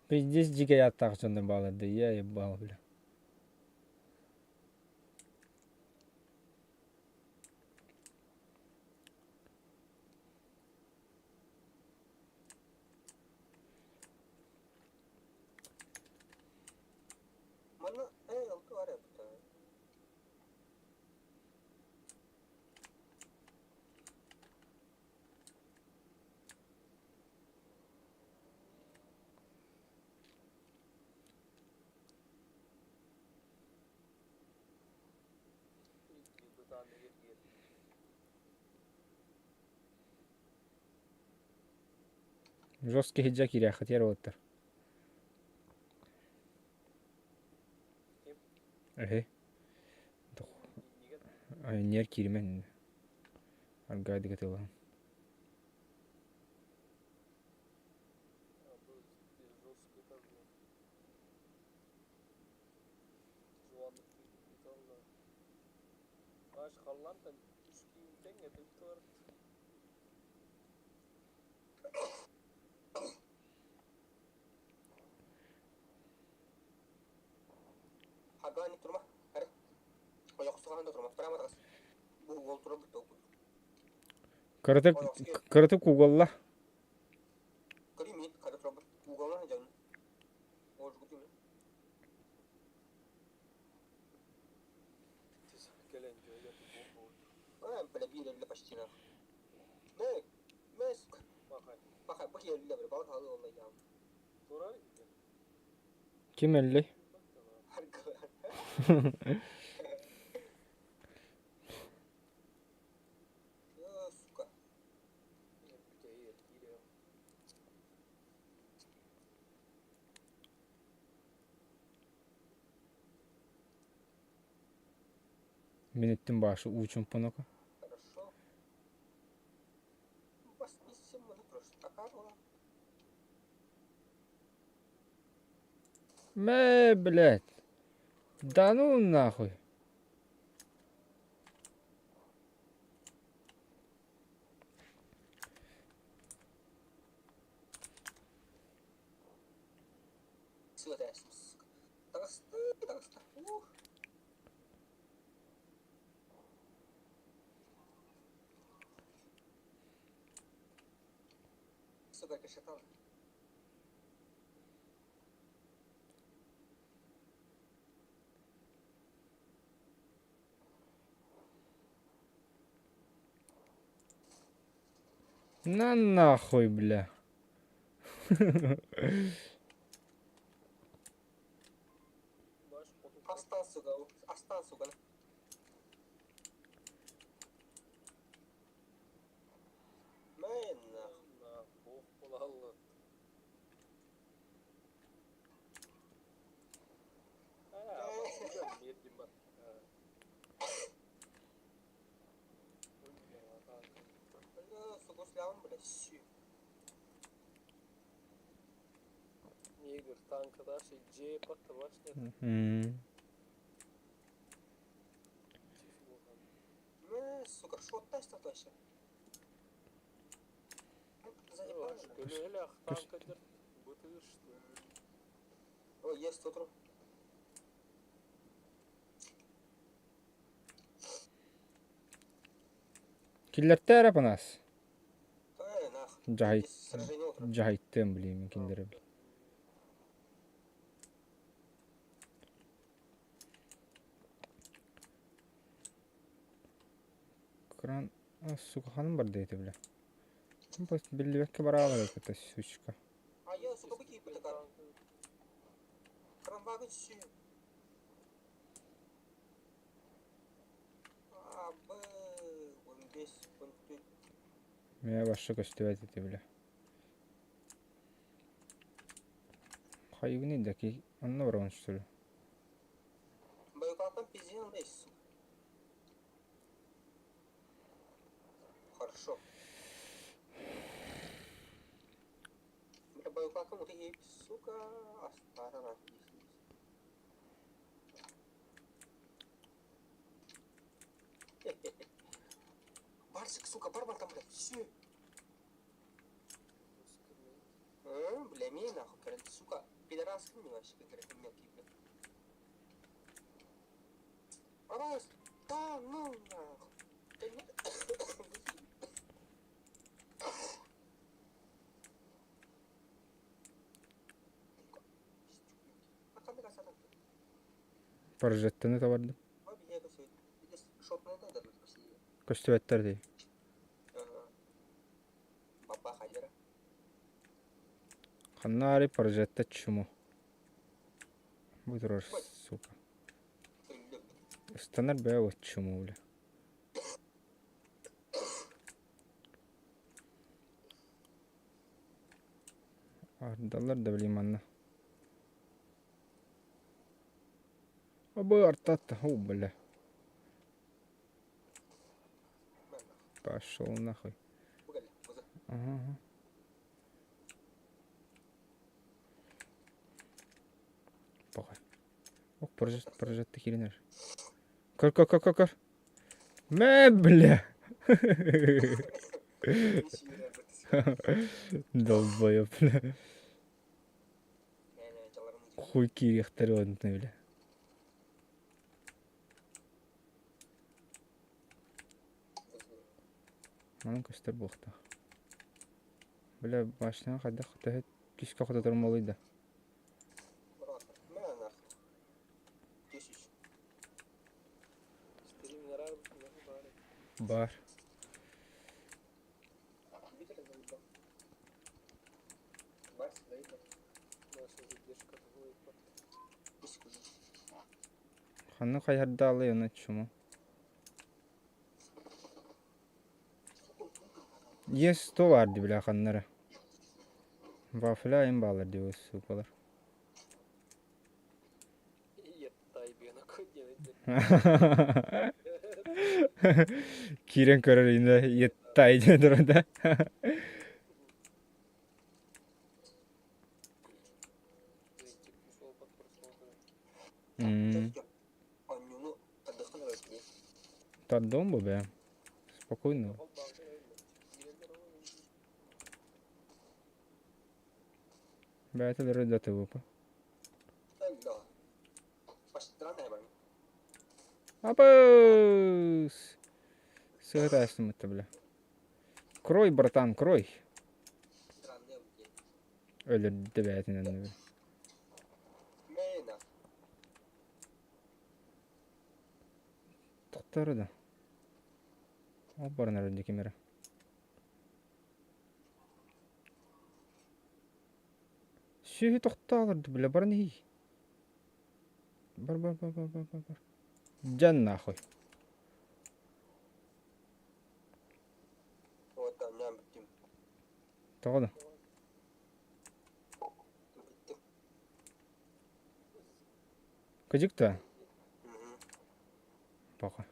Пиздец дикий аттаах дьоннор баалар я ебал, бля. Манна э алту ара бута. Жесткий иһирдьэ киириэххитигэр уолаттар. Эһи. Айанньыгар кииримэн. Аргаайдык атыылаһан. Кыратык кыратык угалла. Ким өллөй? Мин эттим башы уу чумпунака. Мэ, блядь. Да ну нахуй. На нахуй, бля. М. Киллэртэ эрэ панаас. Дьаһай дьаһайттыам билиим кинилэри. Кран сука ханым барда ити бля. Биллибэккэ бараалар это сучка. Мэ башша көстүбэт ити бля. Хайыгын идэки онно баран что ли? Прожеттаны табардым. Көстүбэттэр дии. Ханна ари прожетта чуму. Бу турар, сука. Ыстанар бэйэ вот чуму бля. Ардаллар да блин манна. Абы артат, о, бля. Пошел нахуй. Ага. Похуй. Ох, прожат херенер. Көр, көр, көр, көр, көр. Мэ, бля. Долбоеб, бля. Хуй киириэхтэрэ онно, бля. Манан көстөр буолуохтаах. Бля, башняҕа хайдах төһө күүскэ хототорум буолуой да? Баар. Ханна хайһардаалый ону чума? Есть сто баар дии бля ханна эрэ. Вафля им баалар дии суукалар. Киирэн көрөр инэ еттай диэн турар да. Тардон бу бэйэм. Спокойно. Бэйэтэ да ТВП. Апыс! Сыһытаастыммыт бля. Крой, братан, крой. Өлөрдө бэйэтинэн. Тохтор да. Ол баран эрэр ким эрэ. Сүөһү тохтоолорду бля баран иһий. Бар бар бар бар бар бар бар. Дьэн нахуй. Тоҕо да? Кыдьык да? Пока.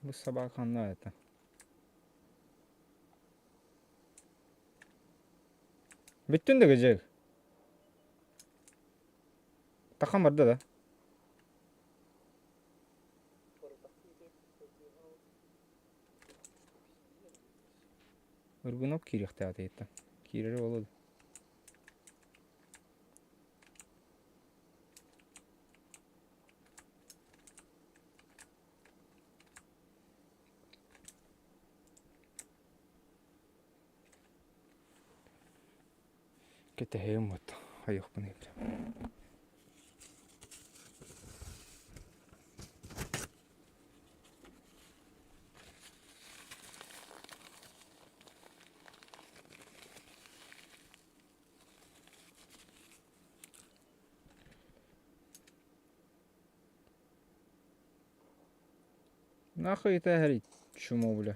Бу собака ханна это? Бүттүн да кыдьык. Тахан барда да. Ыргыноп киириэхтээх этэ Киирэрэ буолуо да. Кэтэһиэм вот хайыахпын Нахуй это горит, чмо, бля.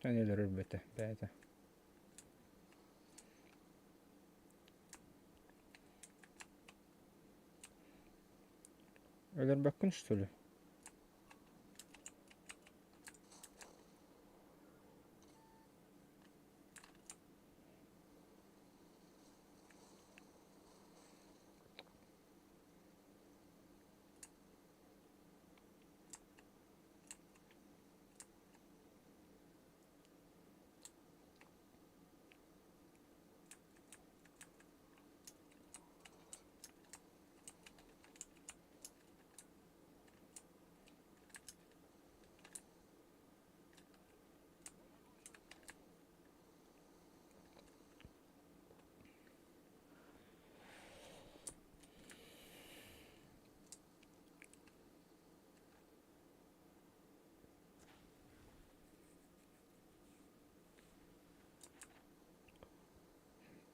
Өлөрөр бөтө, бэйэтэ. Өлөрбөккүн что ли?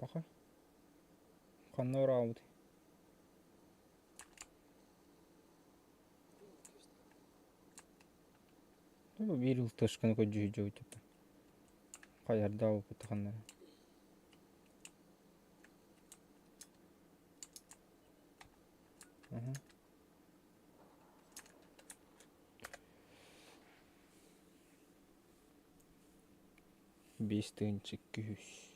Паха. Ханна ораабытый? Биир ылтышканы көрдьүһүйдьэбит Хайардаабыппыт ханна. Биэс тыһыынча 200.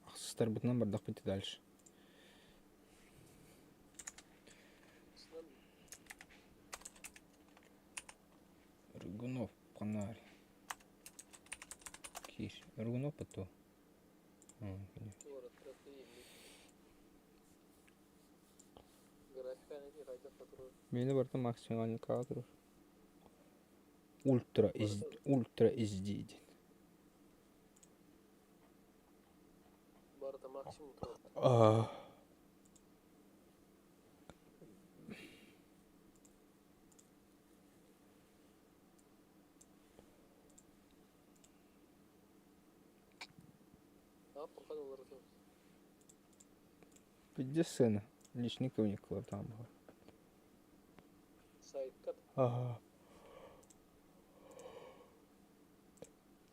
Ахсыстарбытынан бардахпыт дальше. Рыгунов фонарь. Киш. Рыгунов то. Мені барыта максимальный кадр. Ультра ультра HD диэн. Барыта максимум турар. Где сына? Личный кабинет там. Сайтка. Ага.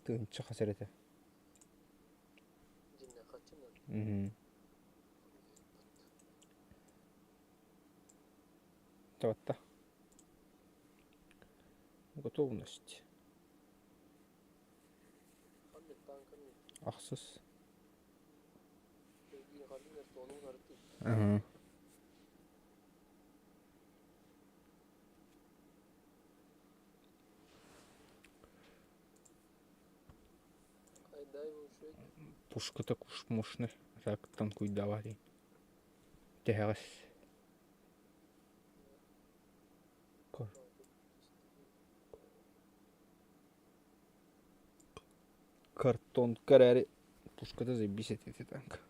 Тыынча хасар этэ. Мм. Туотта. Готовность. Ахсыс. Ага. Пушката куш мощный. Так танкуйдавали. Тэһэҕэс. Картон кэрэри пушката заебись эти танк.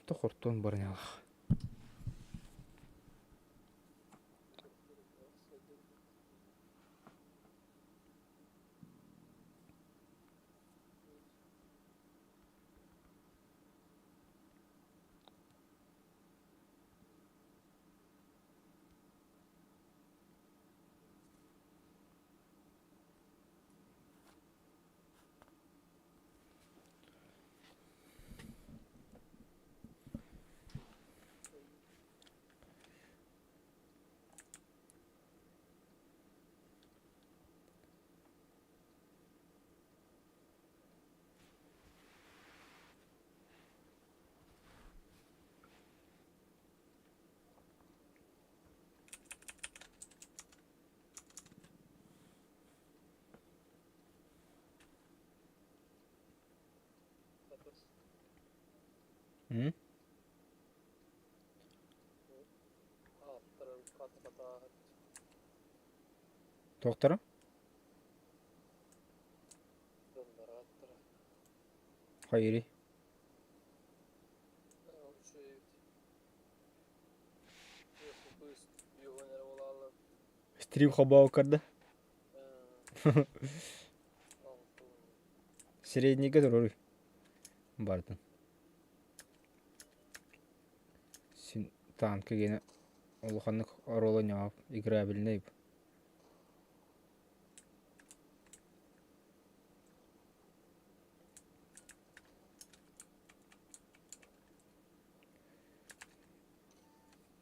То хортон бронялах. М? Доктора? Хайыри. Стрим хобау карда. Среднийгэ турар бардын. Син танка гиэнэ улаханнык оруола ньоҕоп играбельный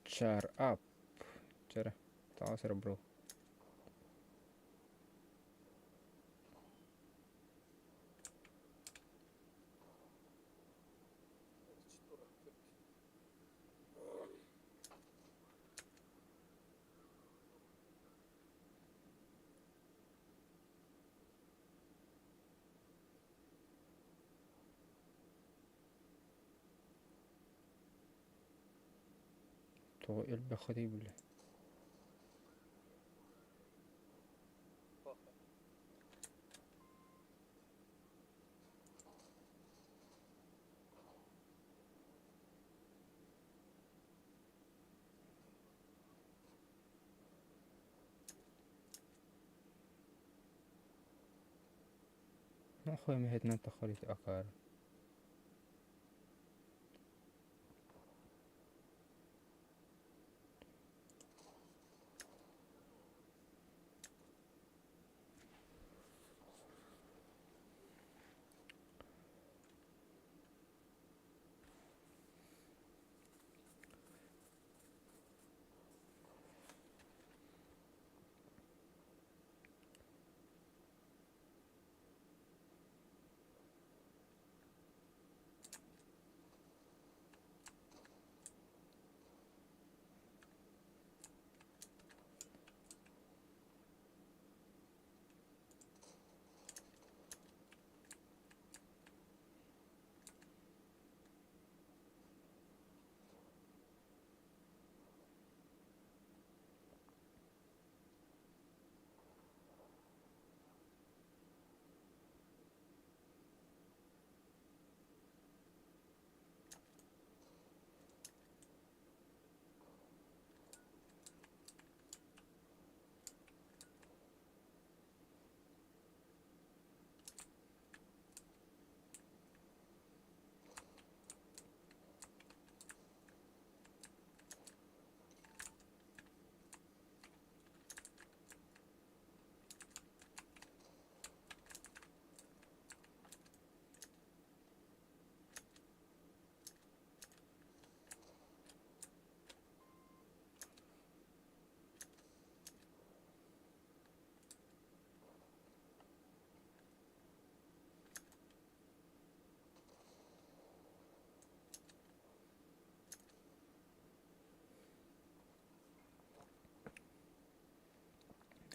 Чар ап. Чара. Таҕас эрэ бро. Тоҕо элбэххитий бile? Нохуй эмэһэтинэн таххар ити акаары.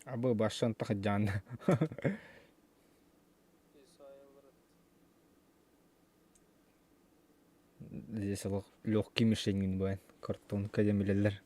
Абы башсан тахыдьаан. Здесь легкий мишень бывает. Картонка диэн билэллэр.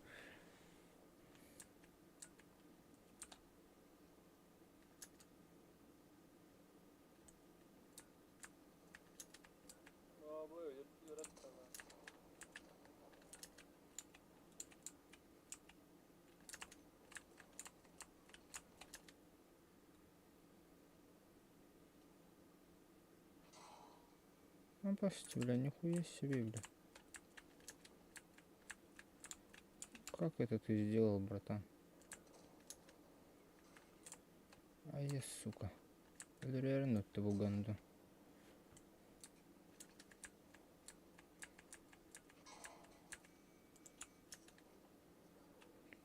Напасть, бля, нихуя себе, бля. Как это ты сделал, братан? А я, сука. Реально того ганду.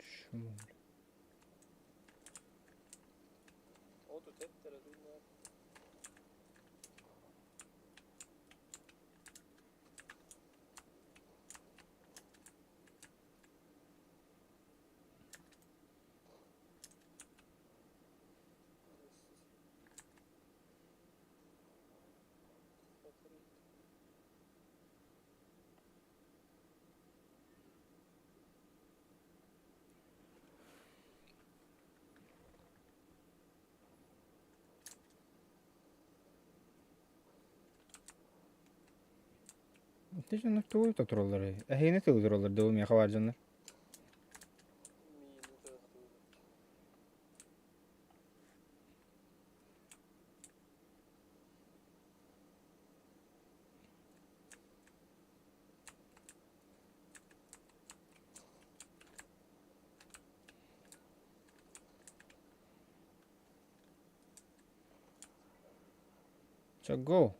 Чмо, бля. Ити дьоннор тугу туралларый? Эһигини тугу тураллар дуу миэхэ баар дьоннор? Чэ, go!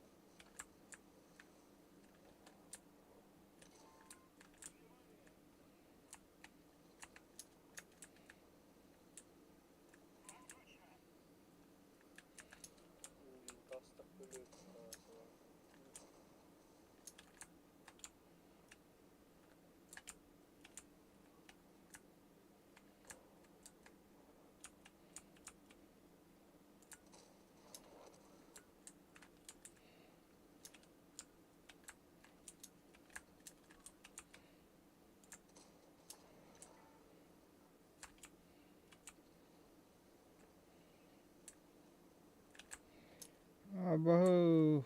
Абаһы.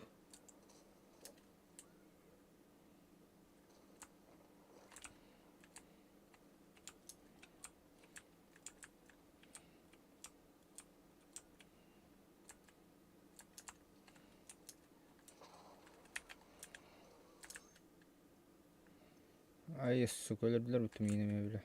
Ай, сука, өлөрдүлэр бутум иинэмэ бile.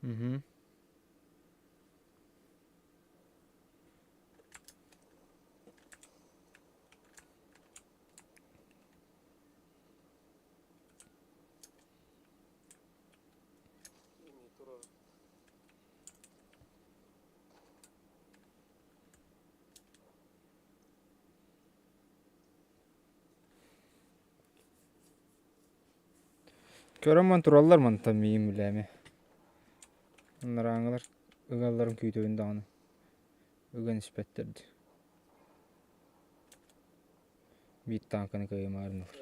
Угу. Көрөн тураллар мантан миим үлэми. Анарааҥылар ыгалларын күүтэбин даҕаны. Ыган испэттэр дии. Биир тааҥканы кыайымаарынылар.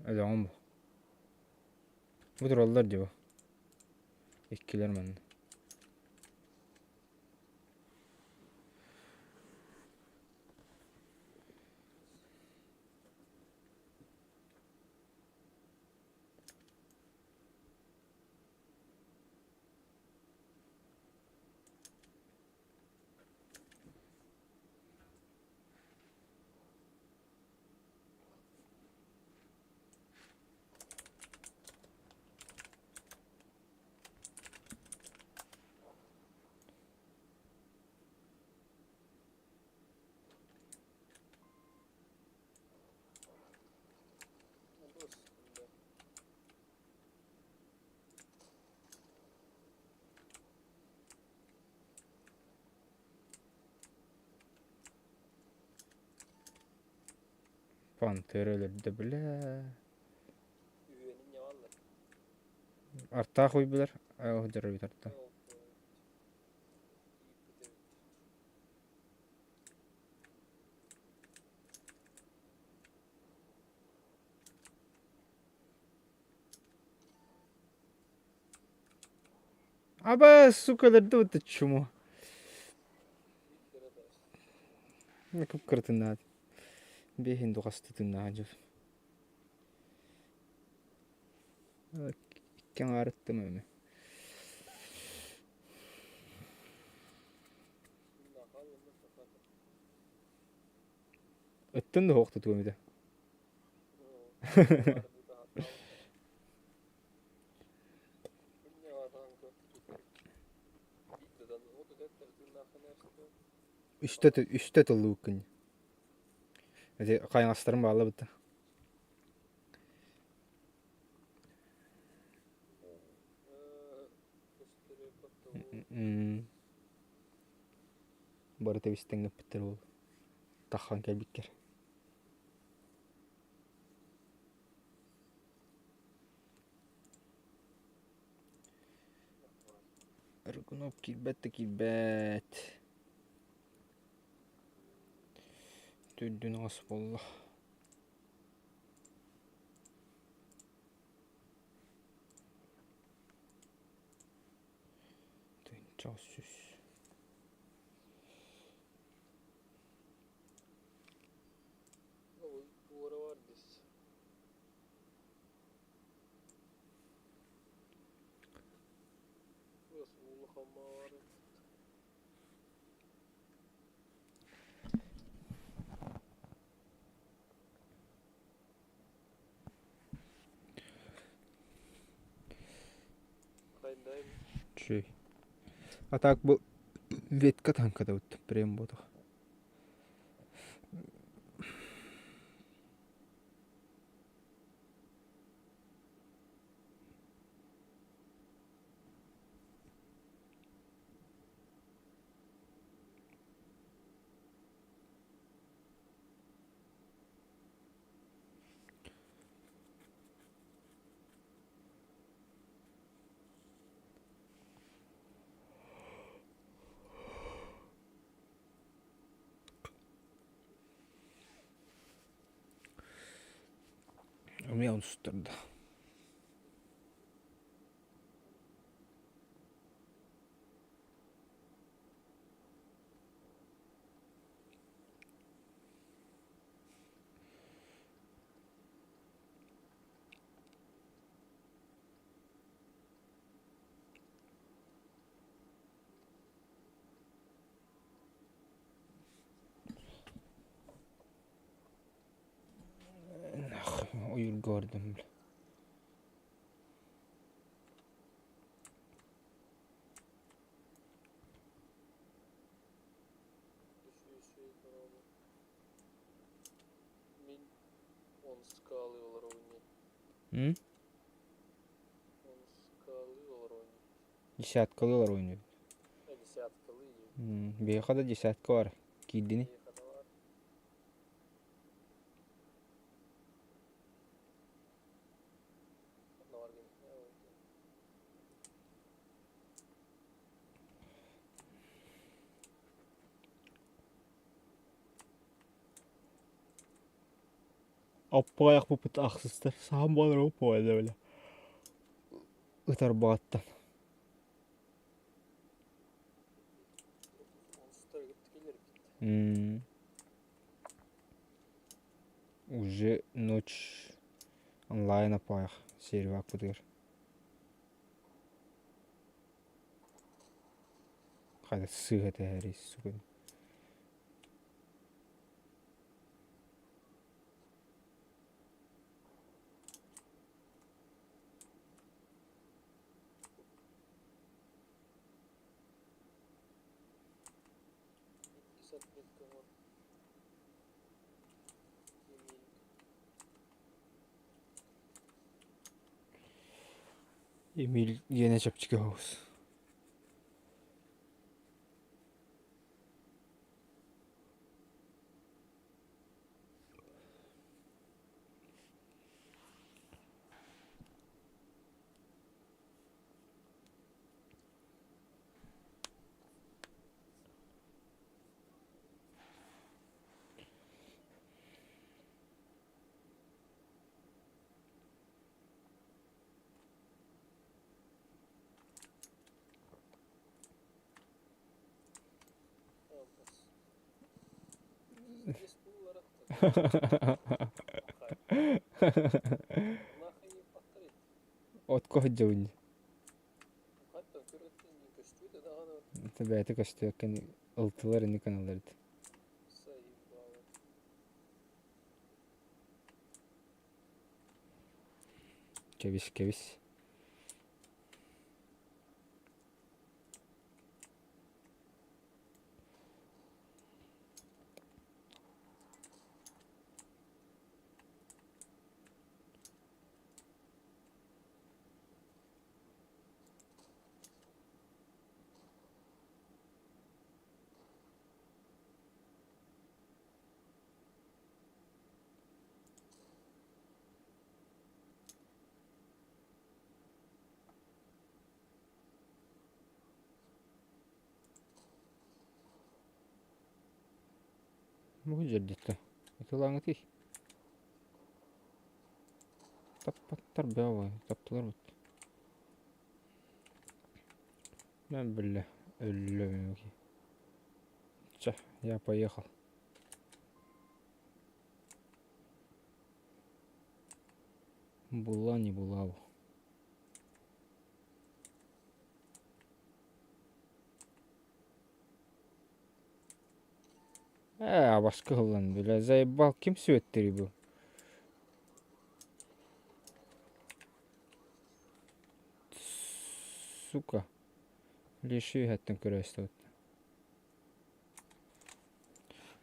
Өлөҕүм бу. Бу тураллар дии бу. Иккилэр манна. Пантера өлөрдө бля. Артаах уйбулар, сылдьар эбит арта. Аба, сука, өлөрдө бутта чмо. Кып-кырытыннаат. Бэһин духастытыннаан дьыл. Икки аҥаарыттым эми. Ыттын да суох тутуом этэ. Үстэ үстэ тыллыбыккын. Ити хайаҥастарым баалла бытта. Бары тэбистэн гыппыттар ол таххан кэлбиккэр. Рыгунов киирбэт да киирбэт. Төрдүн ас буолла. 800. Чүй. А так бу ветка танкадабыт прям буотах. Эмиэ онсустарда. Ойуурга бардым бile. М? Десяткалыы олорор ини. Биһиэхэ да десятка бар. Киирдини. Аппаайахпыппыт ахсыстар саһан буолар оппуойда бile. Ытарбаҕаттан. Уже ночь онлайн аппаайах сервакпытыгар. Хайда сыыһа тэһэрий сука. Эмиль гиэнэ чэпчэки соҕус. Отко сылдьабын дии. Бэйэтэ көстүөккэ ылтылар ини гыналлар этэ. Кэбис кэбис. Бу дьэрдиттэ. Ытылааҥытый. Таппаттар бөҕө таптылар бут. Мен биллэ. Өллөм. Чэ, я поехал. Була не була. Абаска ыллан, бля, заебал, ким сүөттери бу? Сука. Лиши хэттэн көрөстөбүт.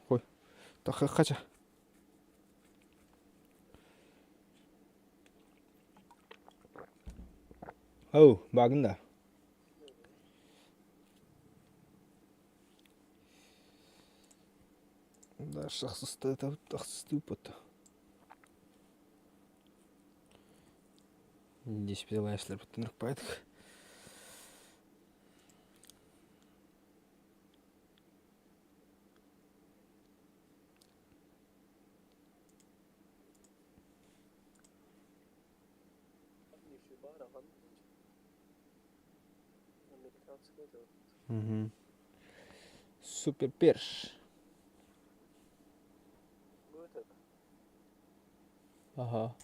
Хой. Тахы хача. Оу, багын да. Дальше ахсыстыыппыт. Здесь пилайслер бутынырпайтых. Угу. Супер перш. Ага.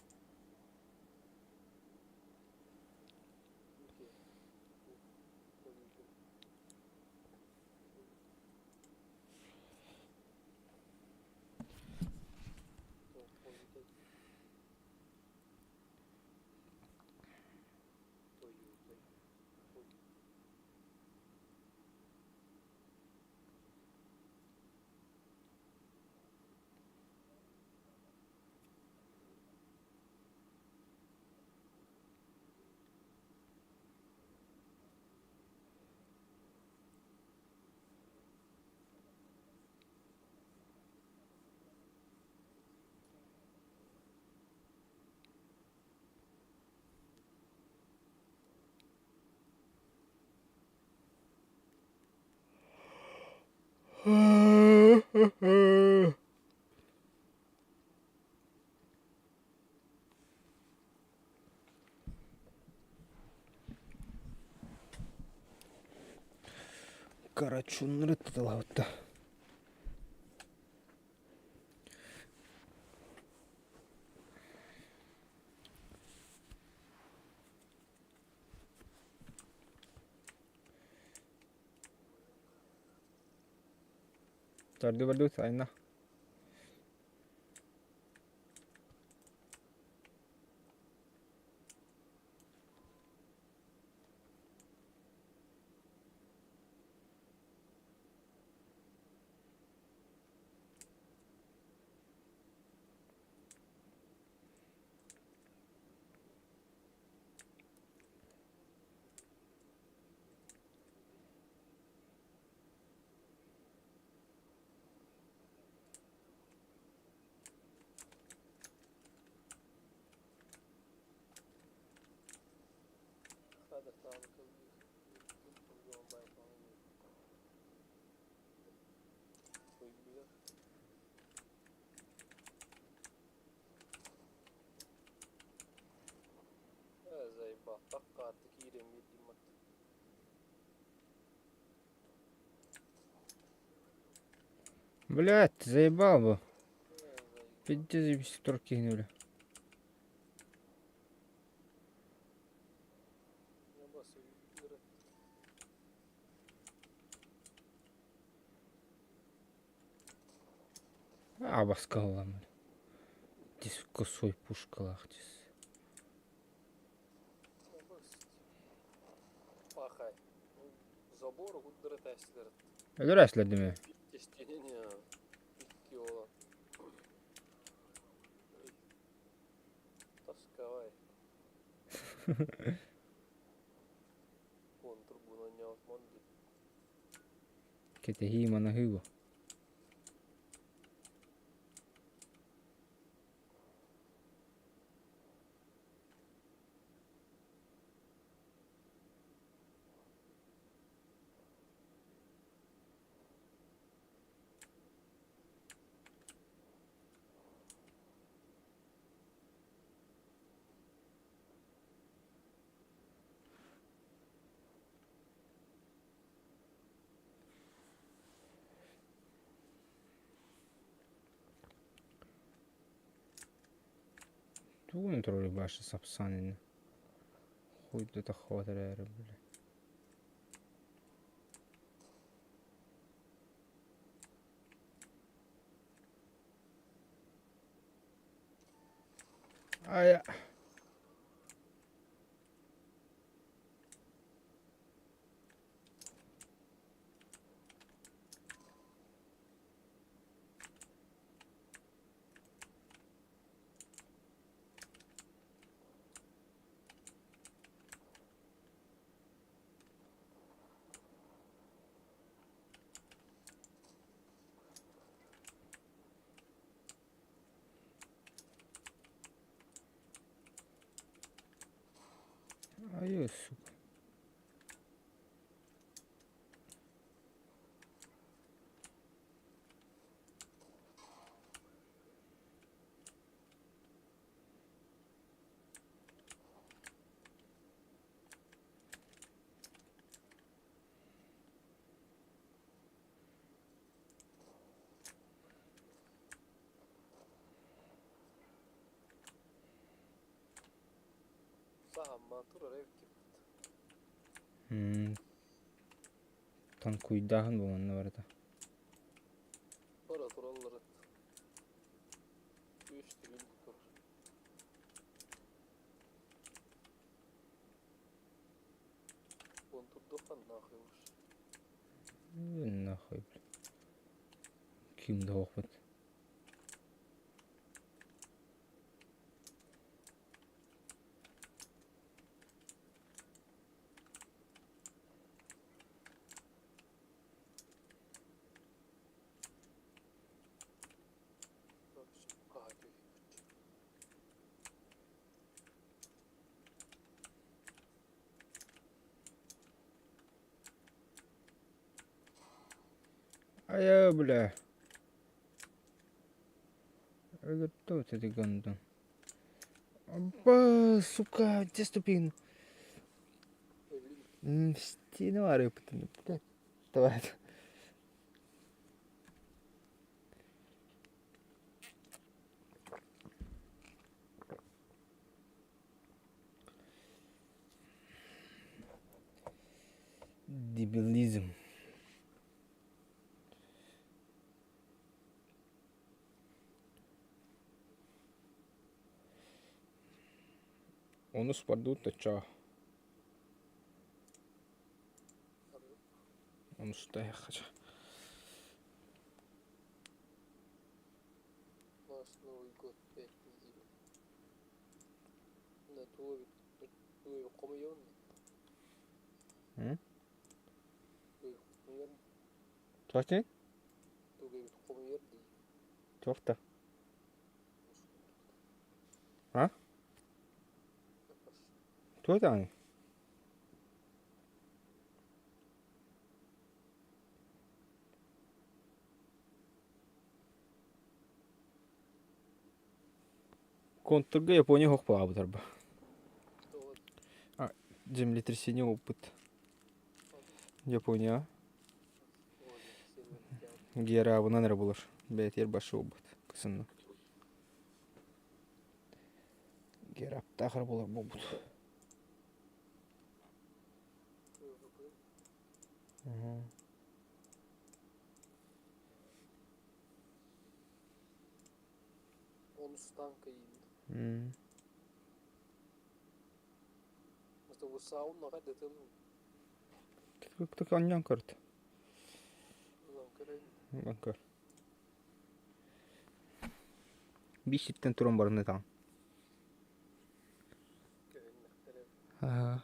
Карачуннары туталабытта. Тарды бардут айна. Блять, заебал бы. Пиздец, кинули. Абаскаллам. Дис косой пушкалах дис. Өлөр ми? Кете мана хыба. Тугун турар башы сапсан ини. Хуй да таххыбат эрээри бile. Ая. Айыы, сука. Саһаммаан турар эбиккит. Танкуйдааһын бу манна барыта. Бара тураллар Үс төгүл турар. Контурдухан нахуй уж. Нахуй, блин. Ким да опыт. Айа, бля. Это вот эти гандон. Аба, сука, где ступень? Стену блядь. Давай. Дебилизм. Онус бардыбыт оччоҕо. Онустаайахха Наш Новый год 5 недель. На тугу тугу хомуйуон Тугу хомуйар Туох диэн? Тугу хомуйар дии. Туох да? А? Туох даҕаны? Контурга Япония оһох баҕабыт арба. Землетрясение опыт. Япония Герабынан эрэ булар. Бэйэтигэр башы буолбут кысынна. Гераптаах эрэ булар буолбут. Онус танка иин. Анньан көрд. Көр. Биир сиртэн туран баран ытаҕын. Аа.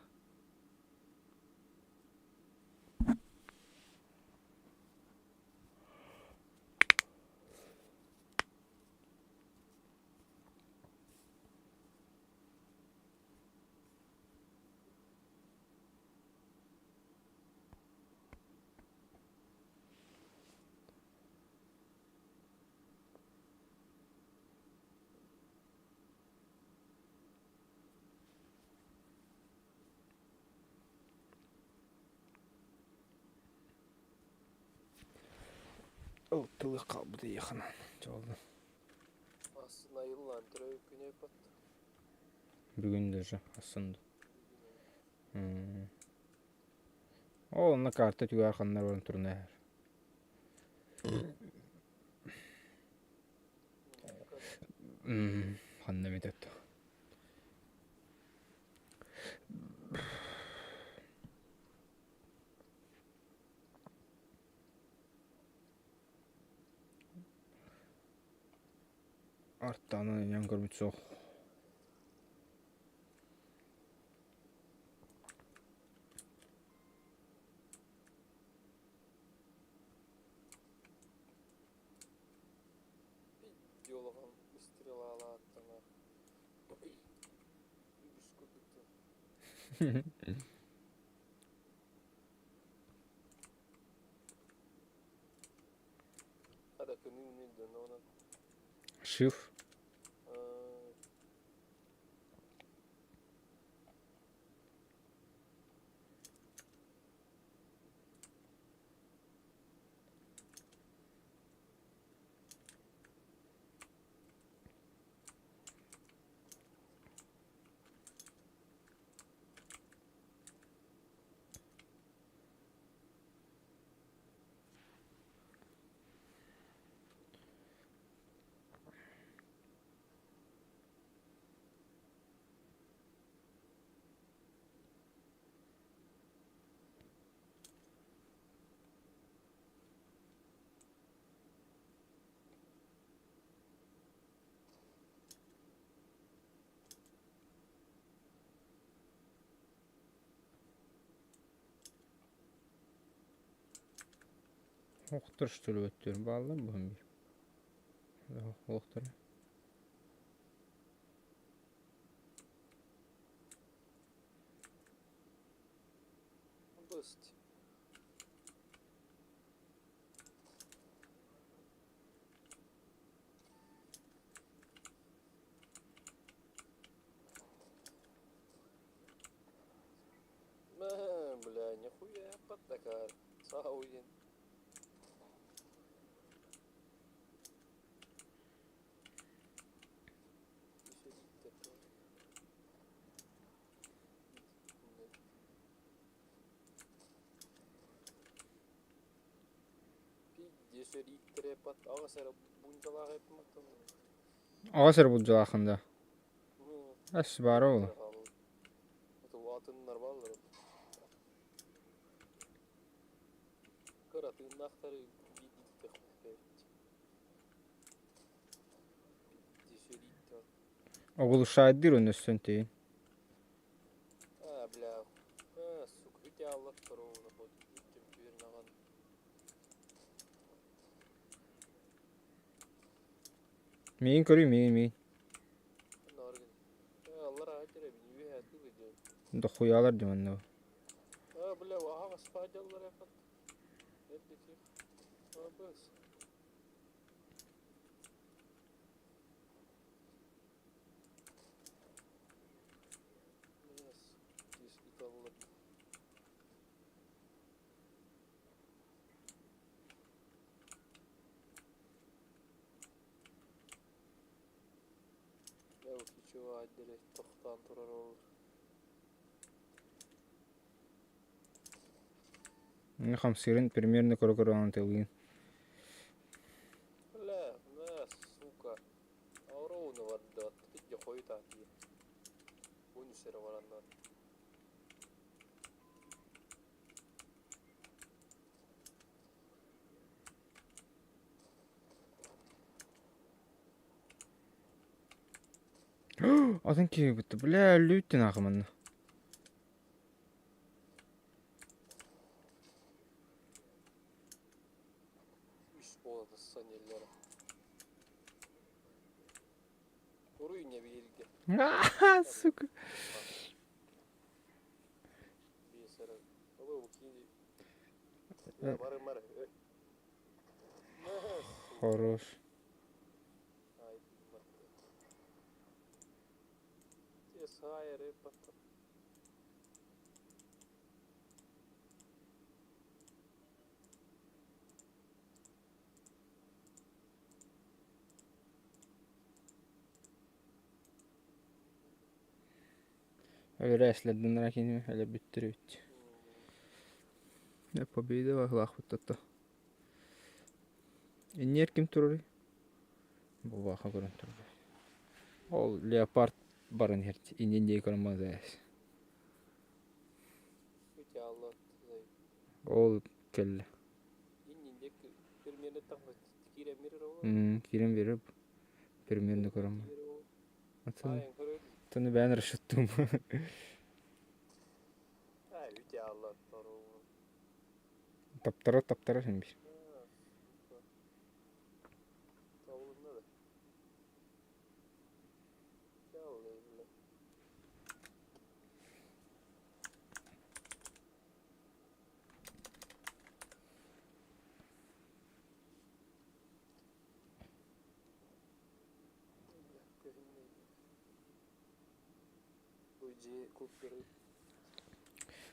Ол тылы хаалбыт ыйаханан. Чолду. Бүгүн даже ахсын Ол онно карта түгэр ханнар баран турна Ханна эмит өттө. Артаанан инэн көрбүт суох. Идеологам стрелалааттана үгүс курдук. Шиф. Охтор что ли өттүөр бааллар буһун биир. Олохтор. Быст. Бля, нихуя подтакар. Сауин. Аҕа сир булдьалаахын да. Эс баара ол. Оглушайдыр оны өссөн тейин. Миин көрүй, миин, миин. Дохуялар диманна. Хамсырын примерно көрө-көрө антылыын. Атын киһи бутта бля өлүүттэн аахыманна. Сука. Хорош. Өлөрөөслэрдэннэрэ кини өлөрбүттэр эбит. Победа баһылаахпыт Инниэр ким турарый? Бубаха көрөн турар. Ол леопард баран иһэр иннин диэки көрөн мазаяс. Ол кэллэ. Киирэн биэрэр примерно көрөн. Атын бэйэн расчеттуум. Таптарар таптарар син биир.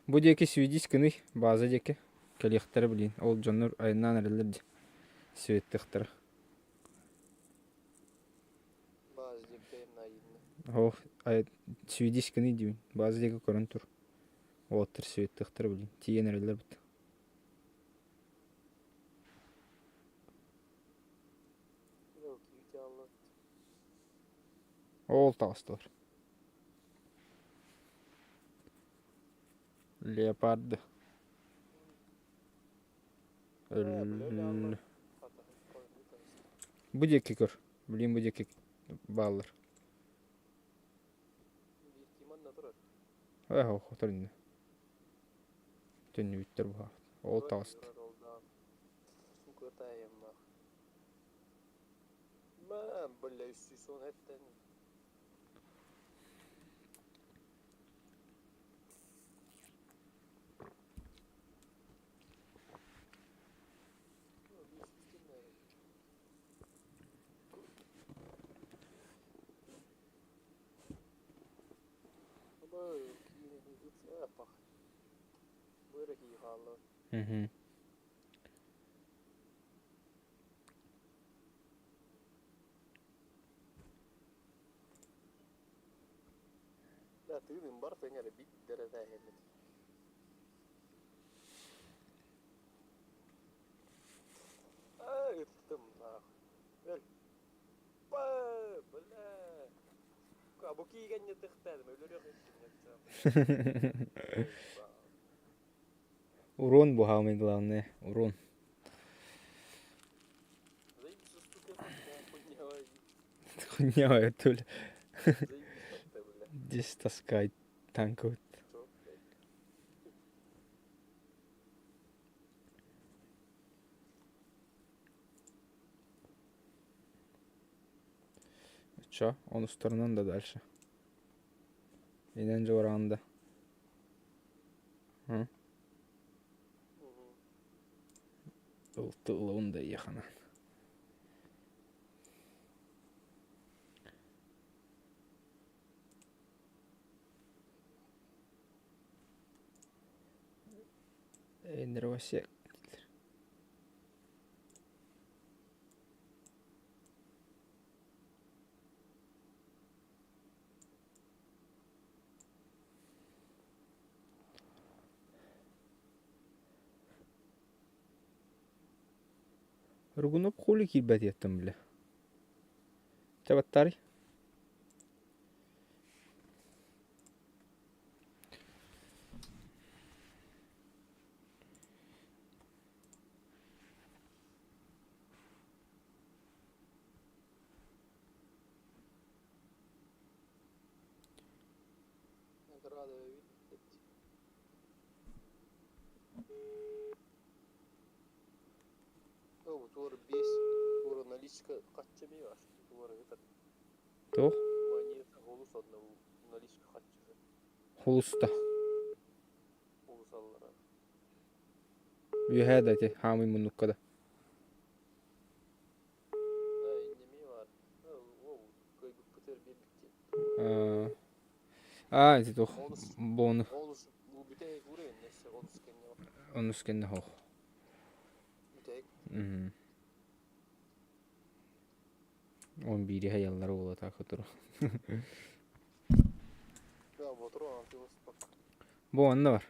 Бу диэки свидись гыный, база диэки кэлиэхтэрэ блин, ол дьоннор айаннаан эрэллэр дии, светтыхтара. Оо, свидись гыный диибин, база диэки көрөн тур. Уолаттар светтыхтара блин, тиийэн эрэллэр бит. Ол таҕыстылар. Леопарды. Бу диэки көр. Блин, бу диэки бааллар. Ээ, хотор иннэ. Төннүбүттэр бу. Ол таҕыста. Мгм. Урон бу самый главное, урон. Хуйня это Здесь таскать танков. Чё, он устарынан да дальше. Инэн дьуораанда. Ылтылын да ехана. Нервосек. Рыгунов хули киирбэт диэттим бile. Чэ баттаарый. Туох? Холуста. Үөһээ да ити хаамый муннукка да. Аа, ити туох бону онус кэннэ хоох. Он биири хайаллара буола таах туру. Бу онно бар.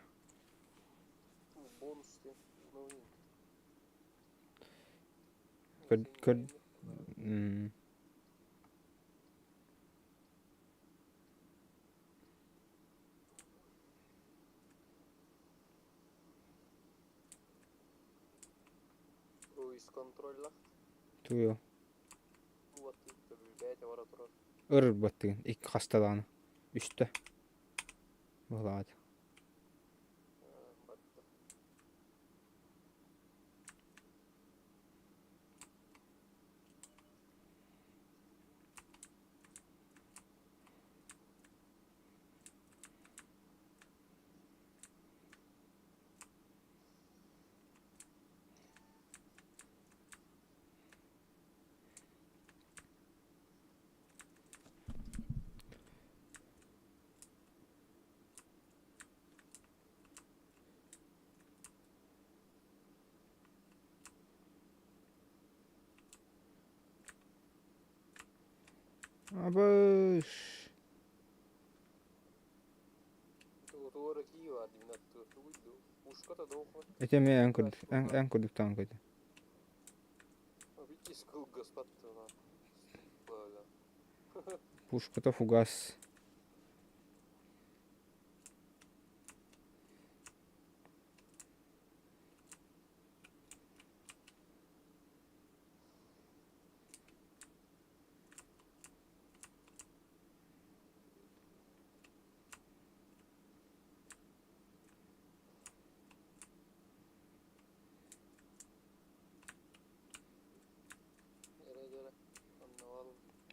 Көр, көр, Туйу. Ыр-ырбаттыгын икки хаста даҕаны. Үстэ. Быһылаат. Абыш. Ити эмиэ эн курдук эн курдуктаан көтө. Пушката фугас.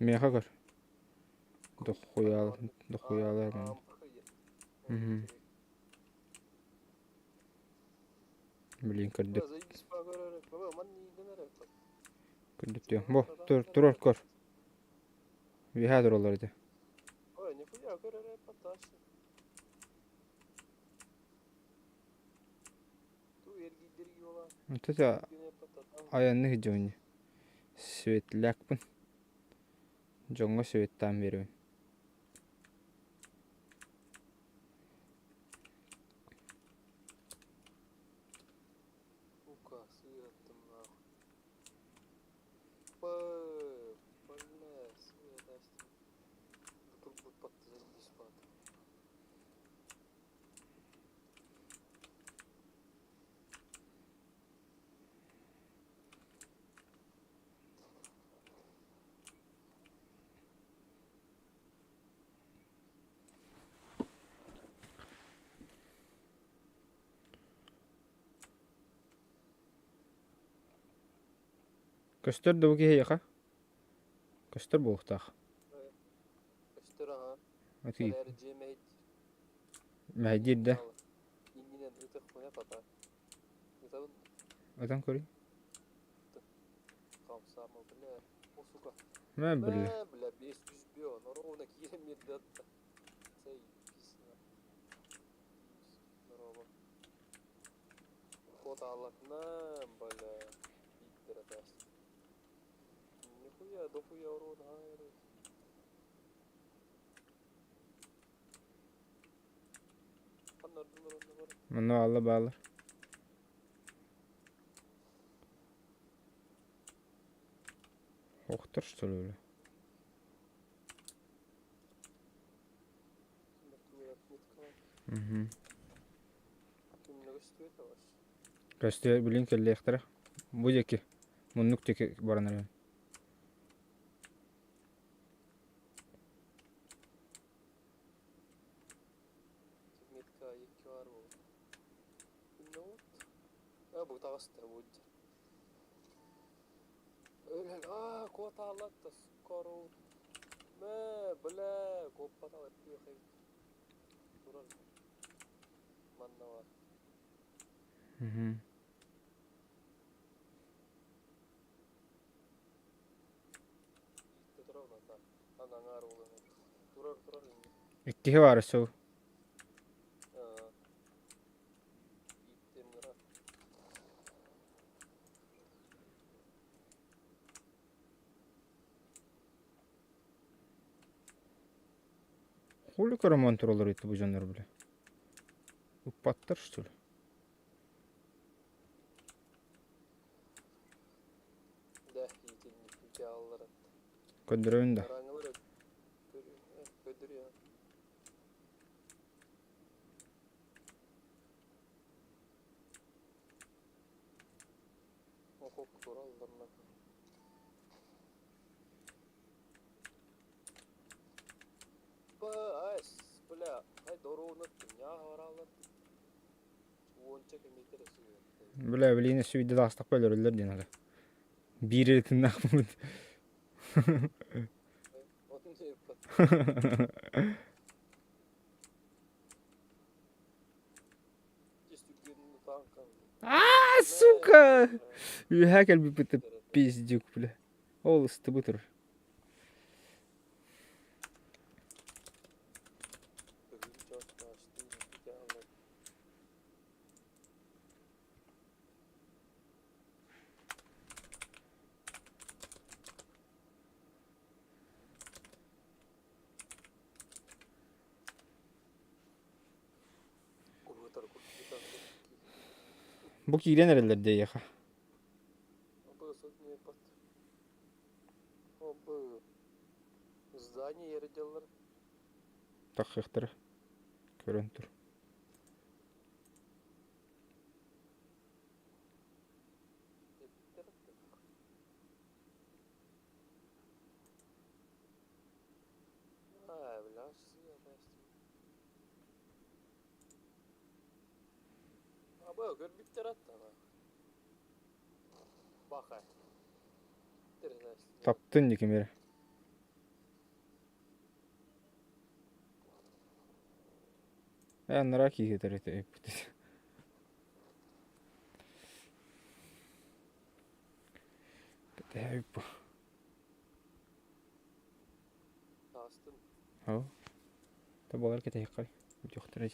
Миэхэ көр. Дохуйаалар дохуйаалар Мгм. Блин, көрдүк. Көрдүк диэн. Бу, тур, турар көр. Үөһээ тураллар ити. Это айанны сылдьабын Светлякпын. Дьоҥҥо светтаан биэрэбин. Көстөр да бу киһиэхэ? Көстөр буолуохтаах. Ати мэһэйдиир да? Ытан көрүй. Мэ бля. Манна бааллар бааллар. Охтор что ли бля? Мгм. Көстүө билин кэллиэхтэрэ. Бу диэки муннук диэки баран эрэн. Мгм. Иккиһи баара сыл. Хули көрөмөн тураллар ити бу дьоннор бile. Ыппаттар что ли? Да, иитинник дьаалларын. Көрдөрөбүн да. Араҥалар көрдөрүө. Окоп туралларына. Ай, бля, ай дороуна ньаа Уонча кэмиэтэр сыһыан. Бля, билигин өссө биирдэ таҕыстахпа өлөрөллөр диэн ага. Биир эрэ тыыннаахпын. Отун сыыппат. А, сука! Үөһээ кэлбиппит пиздюк, бля. Ол ыстыбыт турар. Бу киирэн эрэллэр дии эйиэхэ. Здание ерделлер. Таххыахтара. Көрөн тур. Аа, бля, Аба көрбүттэр аттана. Баха. Таптын дии ким эрэ. Ээ анараа киһи этэ эппит. Кэтэһэбит бу. Таастын. Ау. Табалар кэтэһиэххэй. Бүтүөхтэрэ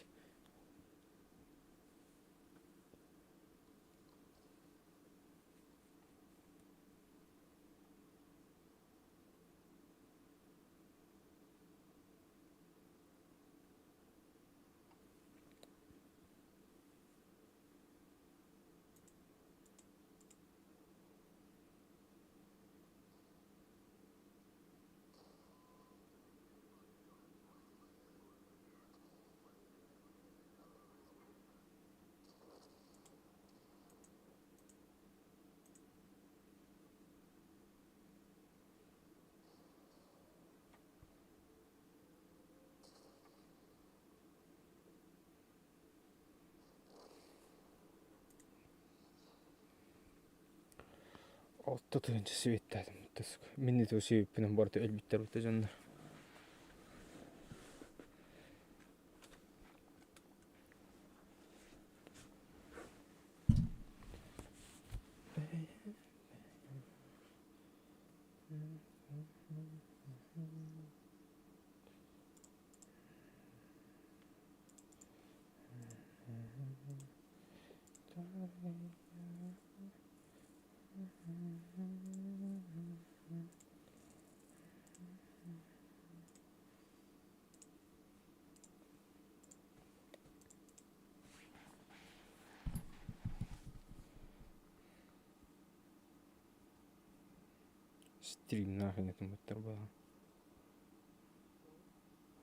Алта тыһыынча сибиэттээтим. Мин ити сибиппинэн барыта өлбүттэр бутта дьоннор. Стримнаах инэтин буттар буолан.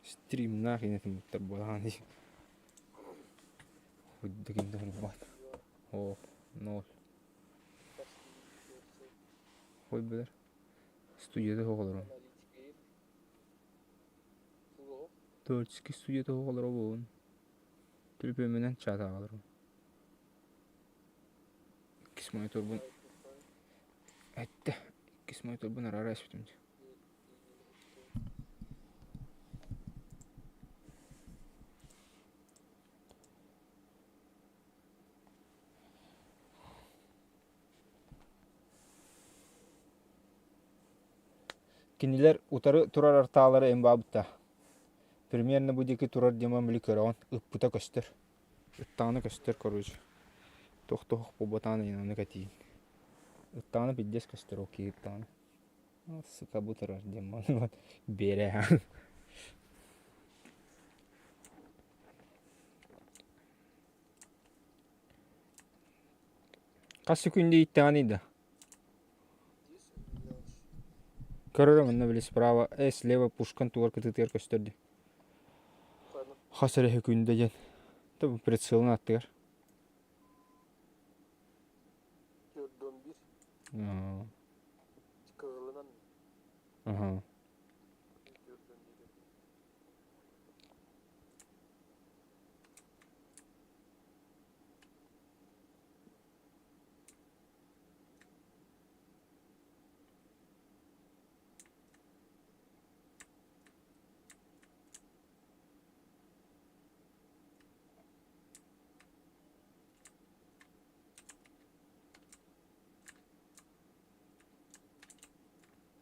Стримнаах инэтин буттар буолан дии. Худдукин да О, ноль. Хой билэр. Студияда оҕолорум. Творческий студияда оҕолоро буолун. Төлөпүөммүнэн чат аҕаларым. Иккис мониторбун эттэ. Иккис мониторбун араара эспитим дии. Кинилэр утары турар артаалара эмбаабыта. Примерно бу диэки турар Димам били көрөҕүн, ыппыта көстөр. Ыттаҕына көстөр короче. Туох-туох буолбатаҕын иһин ону кэтиин. Ыттаҕына пиздец көстөр ол киһи ыттаҕына. Сука бу турар Димон биэрэ. Хас секунда ииттэҕиний да? Көрөрөм онно били справа, слева пушкан тугар кытыытыгар көстөр дии. Хас эрэ секунда диэн. Прицелын аттыгар. 411. Кыһылынан. Аха. 411.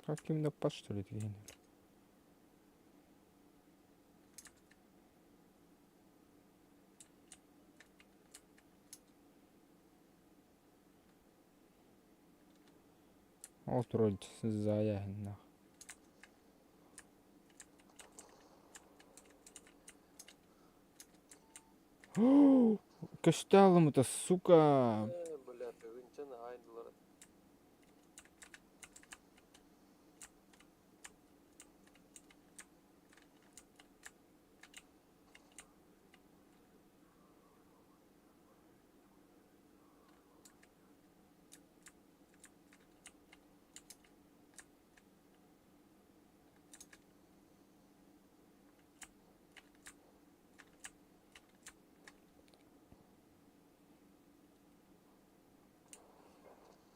Как ким да что ли деген. Ол турар заяһыннаах. Көстө алымыта, сука! Э, бля, тыгынчан аайдылар.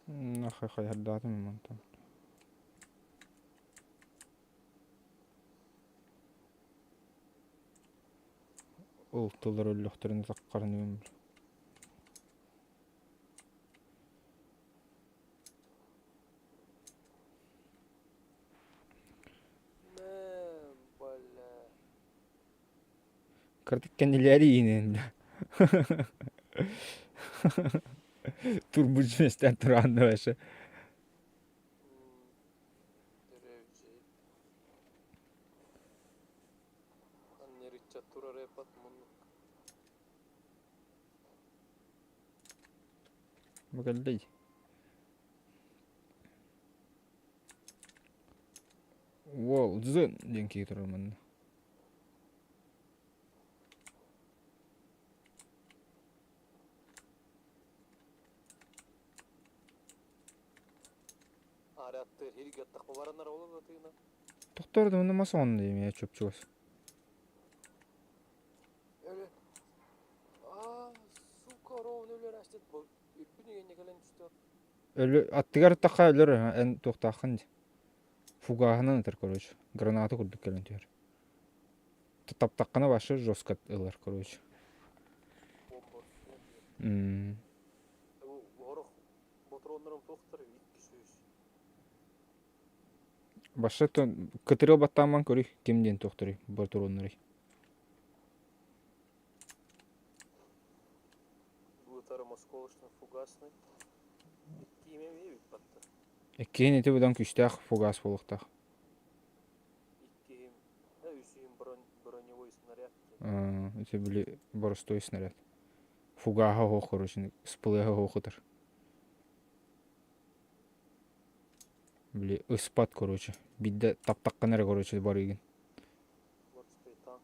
Нахай хайардаатым мантан. Ол тыллар өллөхтөрүн саккарыныым. Мэ, бля. Кырдык кэннилээри иинэн бля. Турбуч местен тураанна вообще. Деревжи. Аннеричча турар эпат муннук. Бу кэллэй. Уол, дзын диэн киһи турар манна. Араттыр хиргаттах баранар олон атыына. Тохтор да манна мас оҕонно диэмэ чопчугас. Өлө. Аа, сука, ровно өлөр астет бу. Үрбүн игенне кэлэн түстө. Өлө аттыгар тахха өлөр эн туохтааххын дии. Фугаһынан ытар короче. Граната курдук кэлэн түһэр. Таптаххына вообще жестко ылар короче. Бомба. М. Орох ботроннорум туохтар 200. Баша кытырыл баттааман көрүй ким диэн туохтарый ботуруоннарый. Бутарым осколочно фугасный. Икки эме бит батта. Иккиһин ити быдан күүстээх фугас буолуохтаах. Иккиһим, үсүһүм броневой снаряд. Ити били боростуой снаряд. Фугаһа оһох короче, сплэһэ оһох ытар. Били ыспат короче. Бидде таптаххына эрэ короче барыгын. Боростуой танк.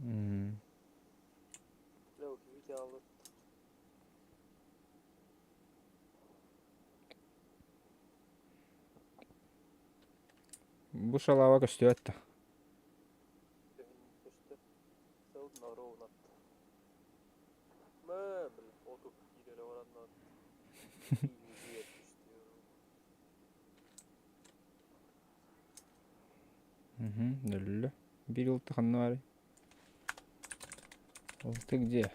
М. Бля, видео Бу шалава көстүбэт да. Көстө. Сылдна ровно. Мэ, бля, отуп киирere бараннан. Өллө. Биир ылты ханна баарый? Ол ты где?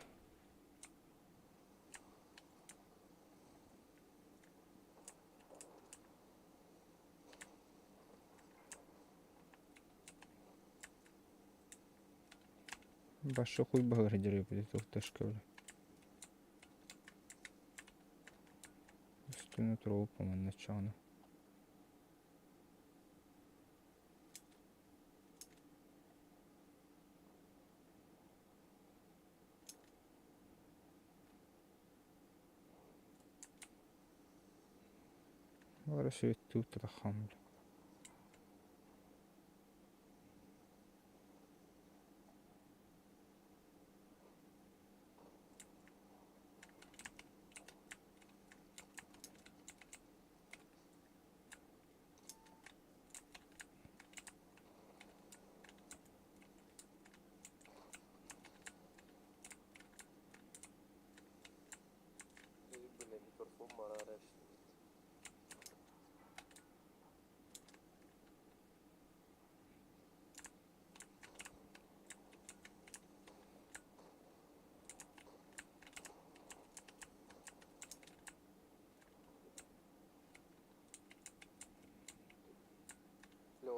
Баша хуй баҕар дьарыйбыт туохташка бля. Үстүнэ туруоп манна чаана. Ол эрэ сүөттүү тутаххам. Бile mikrofon var araştırdım.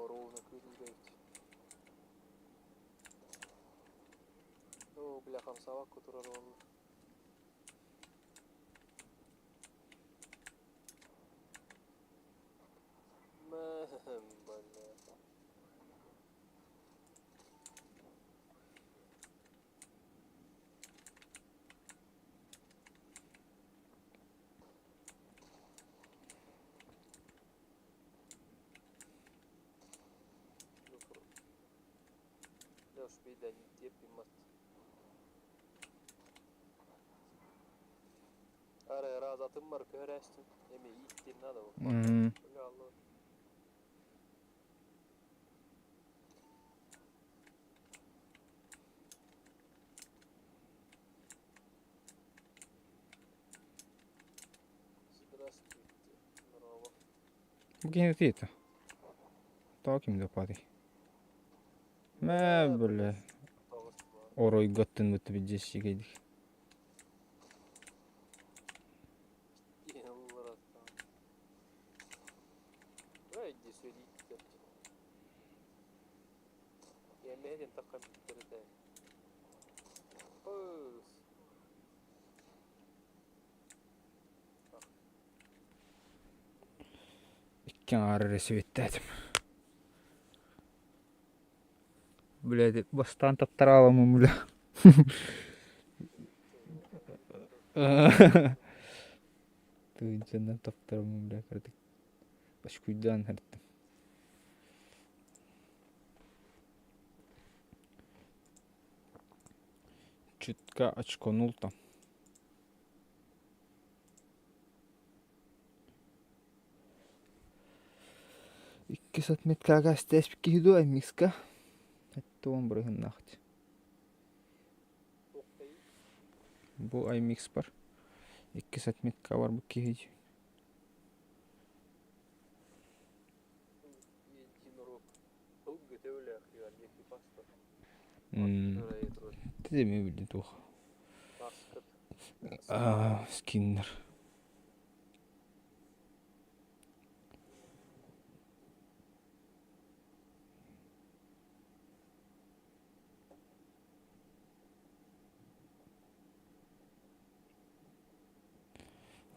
Ровно күрүлбэт. Оо, бля, хамсаабакка турар уолла. Бля. Арай разатым бар көһөрөөстүм. Эми ииттин надо. Бля, Алла. Здравствуйте. Здорово. Бу киһини тиийдэ. Тоҕо ким да паатый? Мэ, бля. Оройготтун бутта биддьэссигэйдик. Икки аҥаар эрэ сибэттээтим. Блядь, бастаан таптараламмын бля. Тыынчанан таптараммын бля кыратык очкуйдаан иһэртим. Чутка очконул там. Иккис отметкаҕа истээспит киһи дуо микска? Эттуон бырыһыннаахт. Бу iMix бар. Иккис отметка барбыт киһи. Ты эмиэ билдин туох. Скиннер.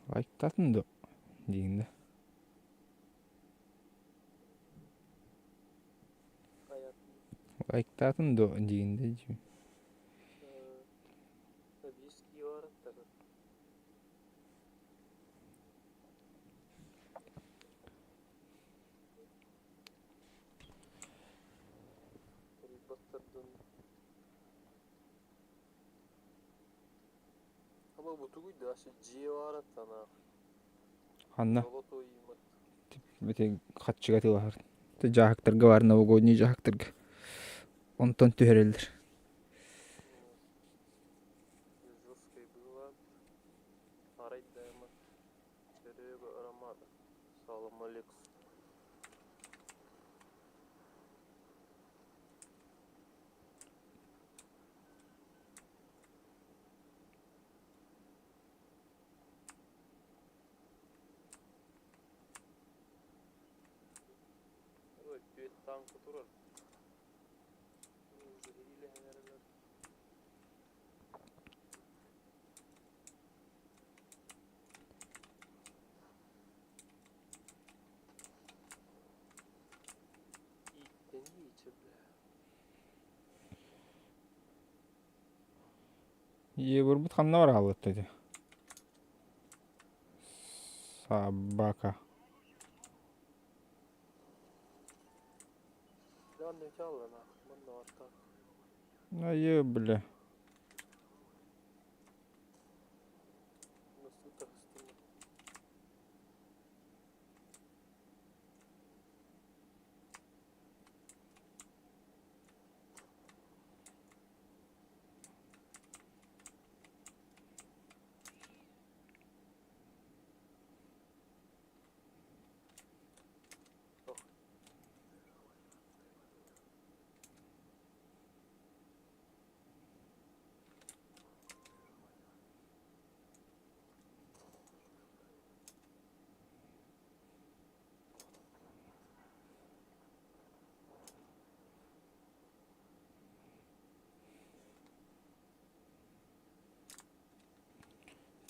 Лайктатын да диигин да. Лайктатын да диигин да дии. Ханна хаччыга тылаһар дьааһыктарга баар новогодний дьааһыктарга онтон түһэрэллэр Егорбут ханна барааллыт ити? Собака. Тялы нахуй, манна ортах. Айы, бля.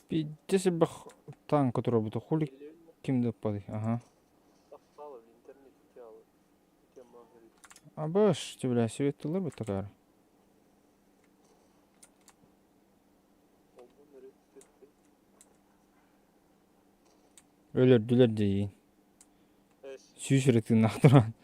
Пиздец элбэх танка турабыта хули ким да ыппатый аха. Абаш, ты бля, свет тыллар бу такара. Өлөрдүлэр дии. Сүүс эрэ тыыннаах туран.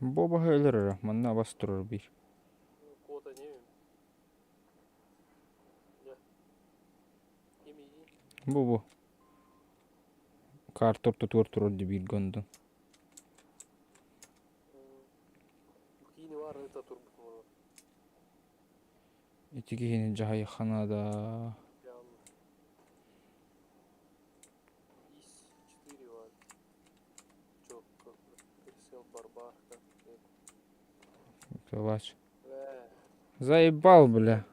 Бу баһа өлөр эрэ, манна абас турар биир. Бу бу. Карта ортотугар турар дии биир гондон. Ити киһини дьаһайыахха наада. Калач. Заебал, бля.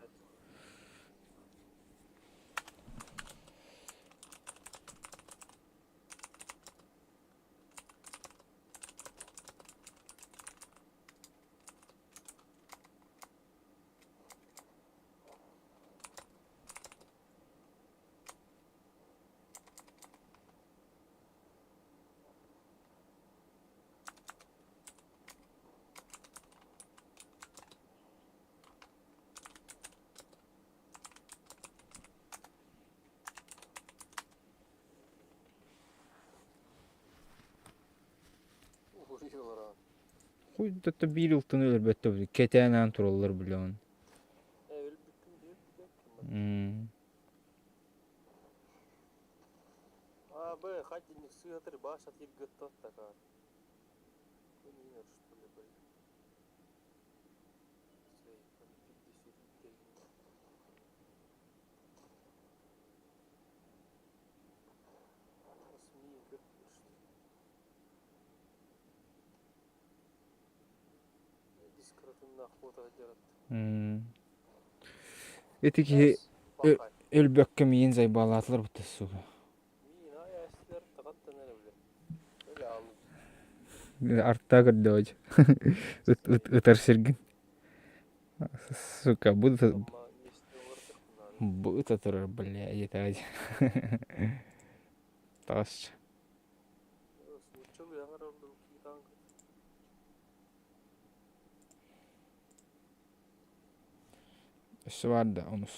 Хуй да биир ылтын өлөрбөттө кэтээн аан тураллар билэҕин. М. Ити киһи өлбөккө миин зайбаалаатылар бутта сука. Арта көрдөөч. Ытар сиргин. Сука, буду быта турар, бля, етать. Тас. Өссө баар да онус.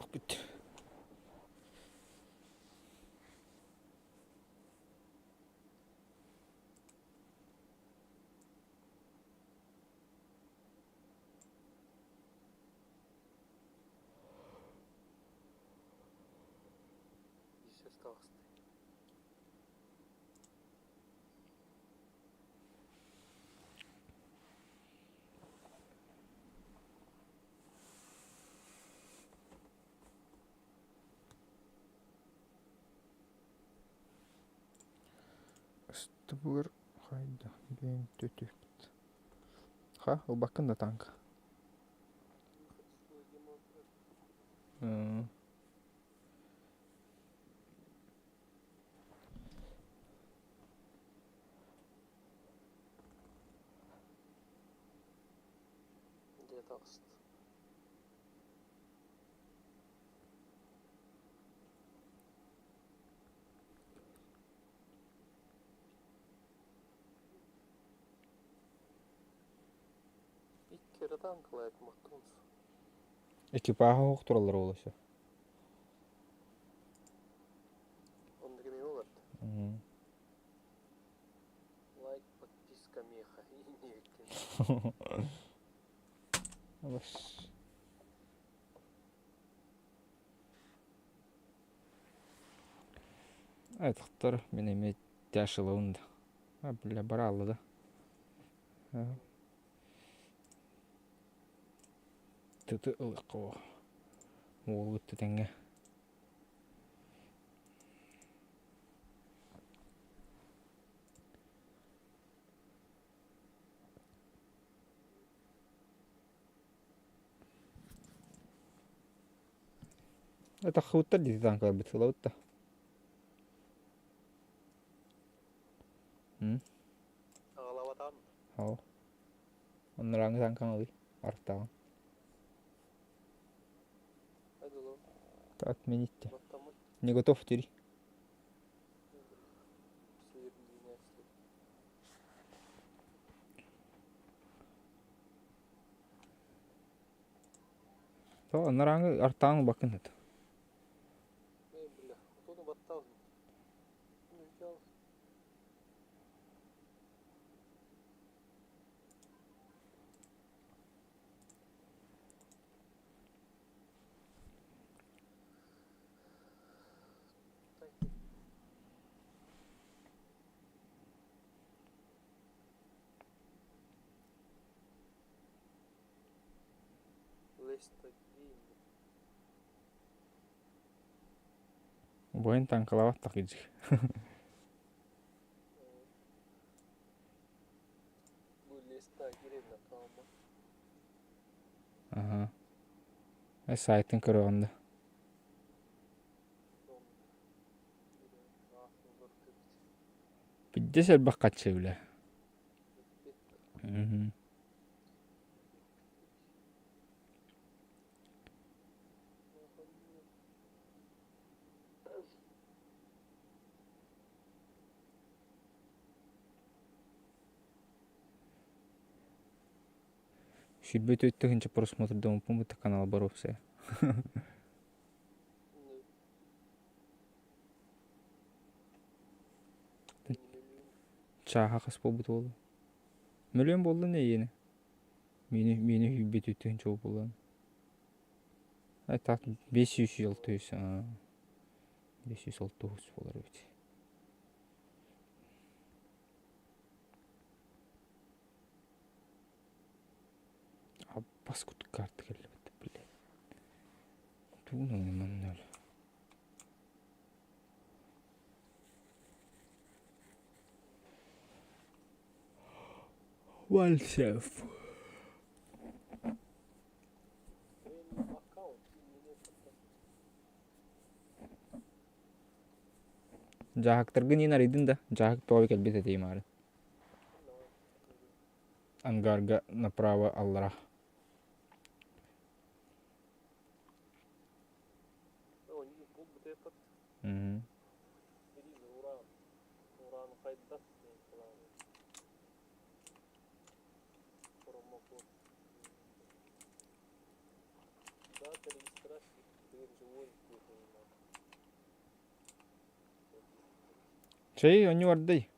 Бүт. Ыстыбыгар хайда бэйэҥ түтүппүт. Ха, ылбаккын да танк. Хайа таҕыста. Икки эрэ танкалаах маттуунс. Экипааһа оһох тураллар ол өссө. Оннук эмиэ буолар. Лайк, подписка меха. Бас. Айтыктар мин эмиэ тяжелоун да. А, бля, бараалла да. Тыты ылыахха уолгут тэҥҥэ. Таххыбыттар дии танкаларбыт сылабыт да. Аҕалабатаҕын. Оо. Оннурааҥҥы танкаҥ ылый, артаҕын. Отменить. Не готов теперь. То оннурааҥҥы артааҥ ылбаккын это. Убайын таҥкалаабат такыдьык. Аха. Сайтын көрөҕүн да. Пиздец элбэх хаччы бile. Мгм. 24 тыһыынча просмотрдаммыппын бытта канал боруопсайа. Чааһа хас буолбут буолла? Мөлүөн буолла не иэнэ? Миэнэ миэнэ сүүрбэ тыһыынча буолла. Ай так 506 506 буолар эбит. Аппас курдук карта кэллибит блядь. Тугун манна Вальсев. Дьааһыктаргын иин арыйдын да, дьааһык тоҕо кэлбит этий маары. Ангарга направо аллара. Мм. Чэй, онньу бардый.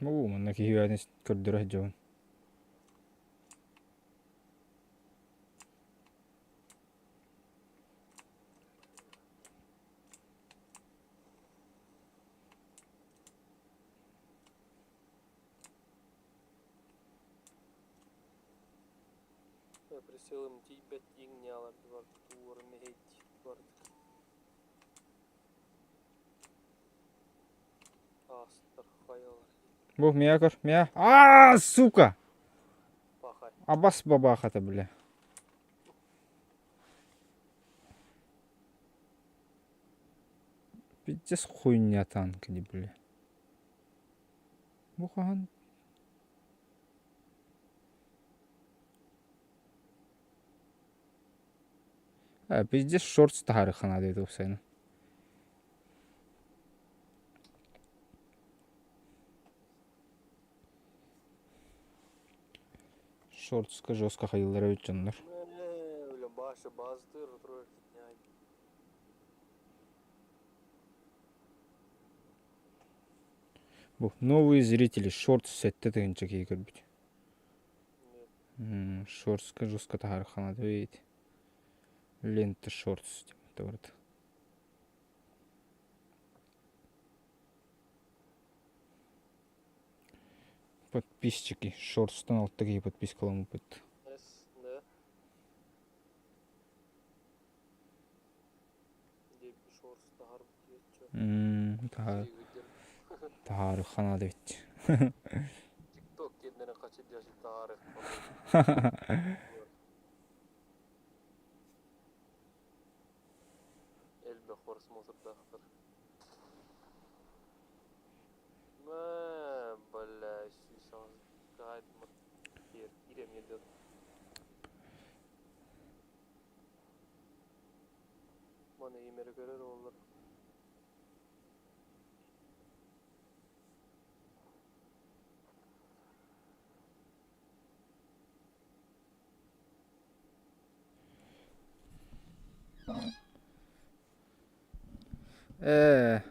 Бу манна киһи бэйэтин көрдөрө сылдьабын. Прицелым тиийбэт иҥнялар туора мэһэйдиир бардык. Аастар хайалар. Бу мия көр, мия. Аа, сука! Пахай. Абас бабахата, бля. Пиздец хуйня танк, бля. Бу хаһан А, пиздец шортс таһаарыахха наада этэ уопсайынан. Шортска жестко хайыыллара эбит дьоннор. Бля, Баша баздыр Бу новые зрители шортс сэттэ тыһыынча киһи көрбүт. Шортска жестко таһаарыахха наада эбит. Лента шортс диэн барыта. Подписчики. Шортстан алта киһи подпискаламмыппыт. С, да. Таһаарыахха наада эбит. Тикток диэннэрин хачы дьаһы таһаарыахха Элбэх просмотрдаахтар. Мэ, бля, Маны имэри көрөр оҕолор. Ээ,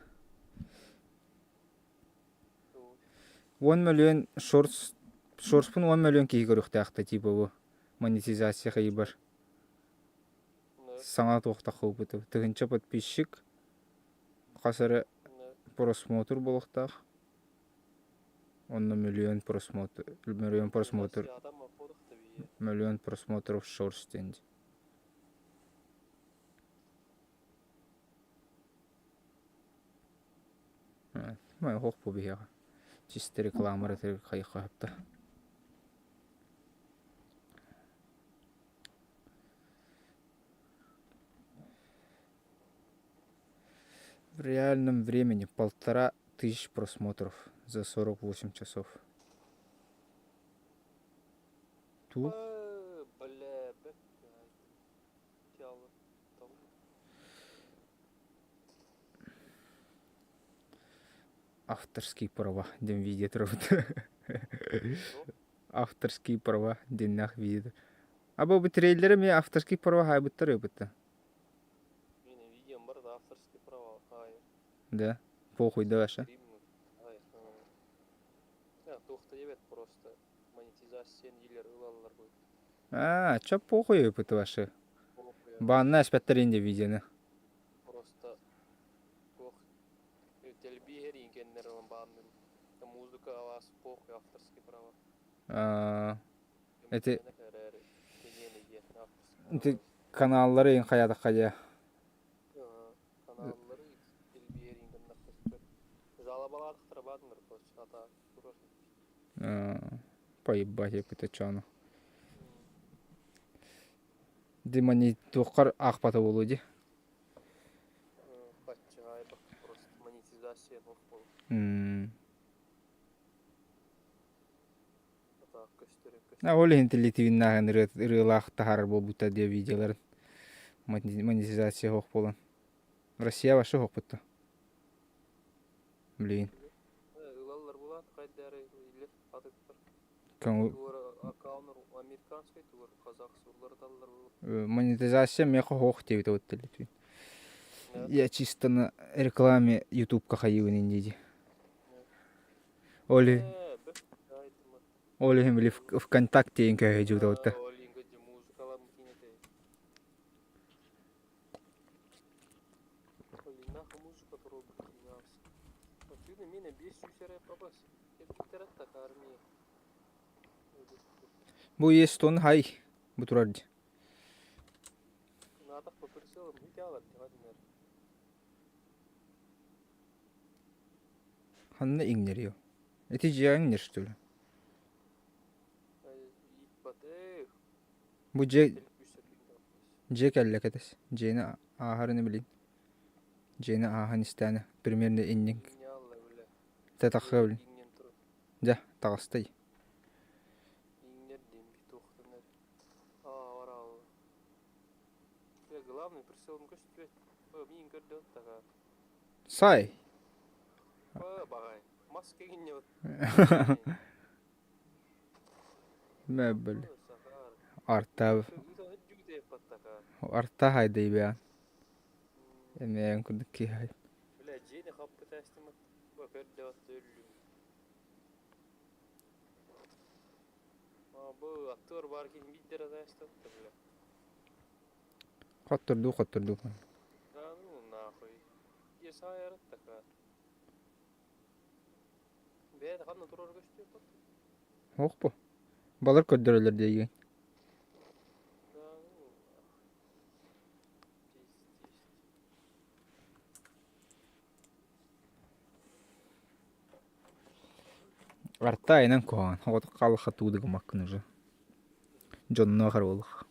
10 мөлүйүөн шортс шортспун 10 мөлүйүөн киһи көрүөхтээх да типа бу монетизация хайыбар. Саҥа туохтаххыбыт тыһыынча подписчик хас эрэ просмотр буолуохтаах. Онно миллион просмотр миллион просмотр миллион просмотров шортс диэн Дии. Хоох бу биһиэхэ. Чисто реклама эрэ хайыхха сөптө. В реальном времени 1500 просмотров за 48 часов. Ту? Бля, Авторские права диэн видео турабыт. Авторские права диэннээх видео. А бу трейлеры эмиэ авторские права хаайбыттар ыыппыттар. Мин видеом бар да авторские права хаайар. Да, похуй да вообще. Туох да диэбэт просто монетизация дииллэр ылаллар будет. А, чё похуй ыыппыт вообще. Банна эспэттэр инде видеоны. Просто туох телебиһэр иҥкэннэр ылан баанныр. Музыка алаас похуй авторские права. А, эти эти каналлары ин хайадахха дьэ. Каналлары телебиһэр иҥкэннэр Жалобалаатахтара бааннар короче ата турар. Поебать эппитэ чону. Димани туоххар аахпата буолуо дии. Баччаҕай просто монетизация туох буолар. Ол иһин телетивиннааҕын ырыалаах таһаарар буолбуттар диэ видеоларын монетизация суох буолан. Россия вообще суохпут Блин. Ылаллар булаат хайдары илер атыттар. Аккаунт американский тугар казах сурлар Монетизация меха хоох диэбит вот телетивин. Я чисто на рекламе ютубка хайыбын инди. Оли Ол иһин били ВКонтакте көһө дьуутабытта. Бу есть он хай. Бу турар дии. Ханна иҥнэриэ? Ити дьиэҕэ иҥнэр что ли? Бу дьиэ дьиэ кэллэ кэтэс. Дьиэни ааһарын билин. Дьиэни ааһан истээнэ примерно инник. Тэ таххыа билин. Дьэ, таҕыстай. Сай. Мөбүл. Арта арта хайдайбыан. Эмээн курдук киһи. Хоттордуу хоттордуу. Ох бу. Балар көрдөрөллөр диэйигин. Арта айынан куһаҕан, оҕотох хааллахха туу да гыммаккын уже. Дьонноох эрэ буоллах.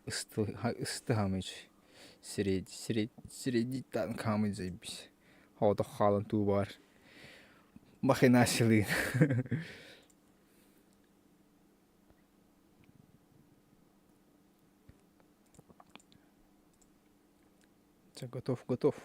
Ысты хаамый сирэйдиттэн хаамый заебись. Оҕотох хаалан туу баар. Махинациялыын. Готов, готов.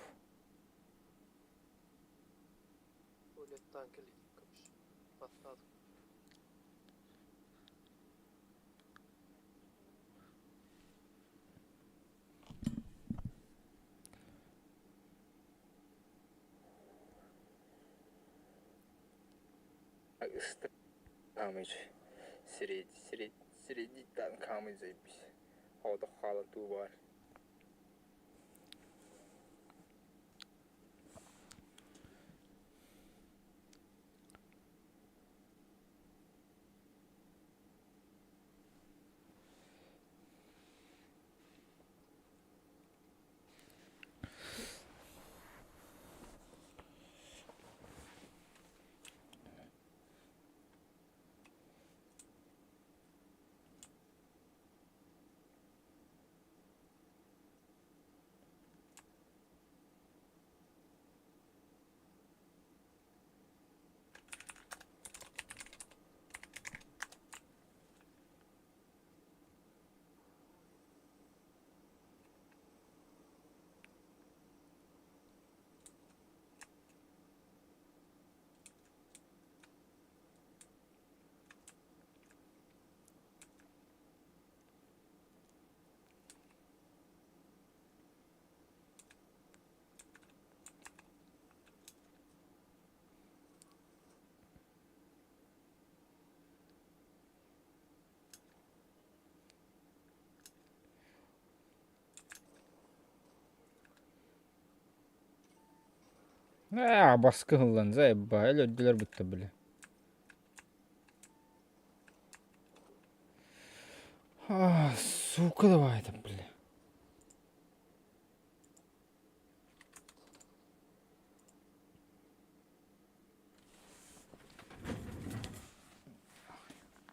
Сирэйдиттэн хаамый заебись. Оҕотох хаалан туу баар. Ээ, баскы ыһыллан заебал өлөрдүлэр бутта били. А, сука давай там, бля.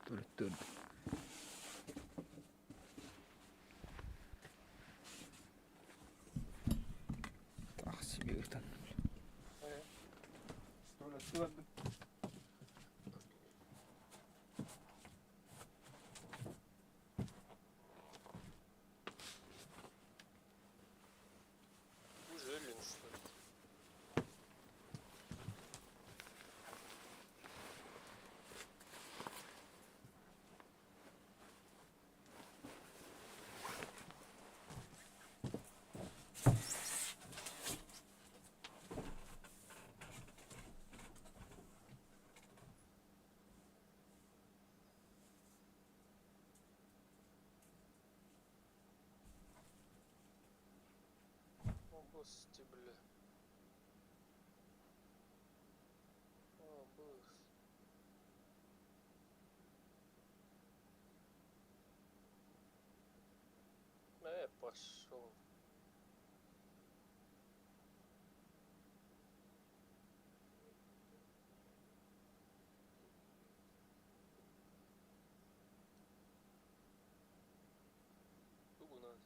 Тур, Таах себе ытан. О, господи, бля. О, быс. пошел. Тугунан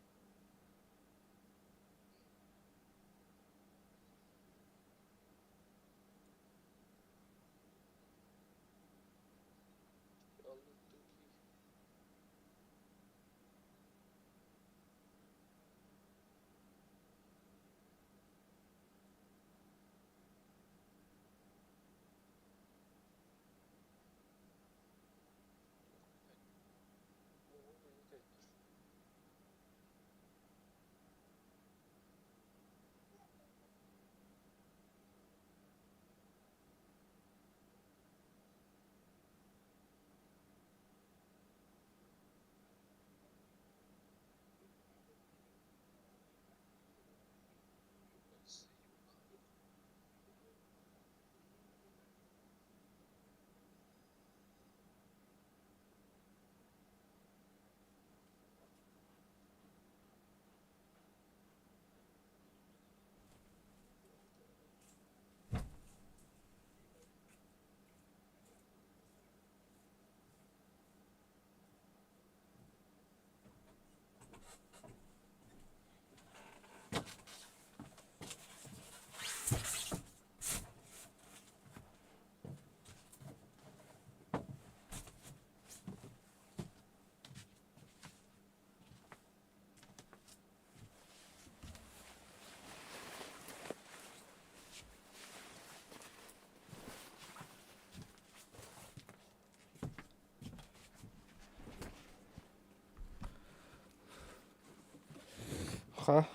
Ха.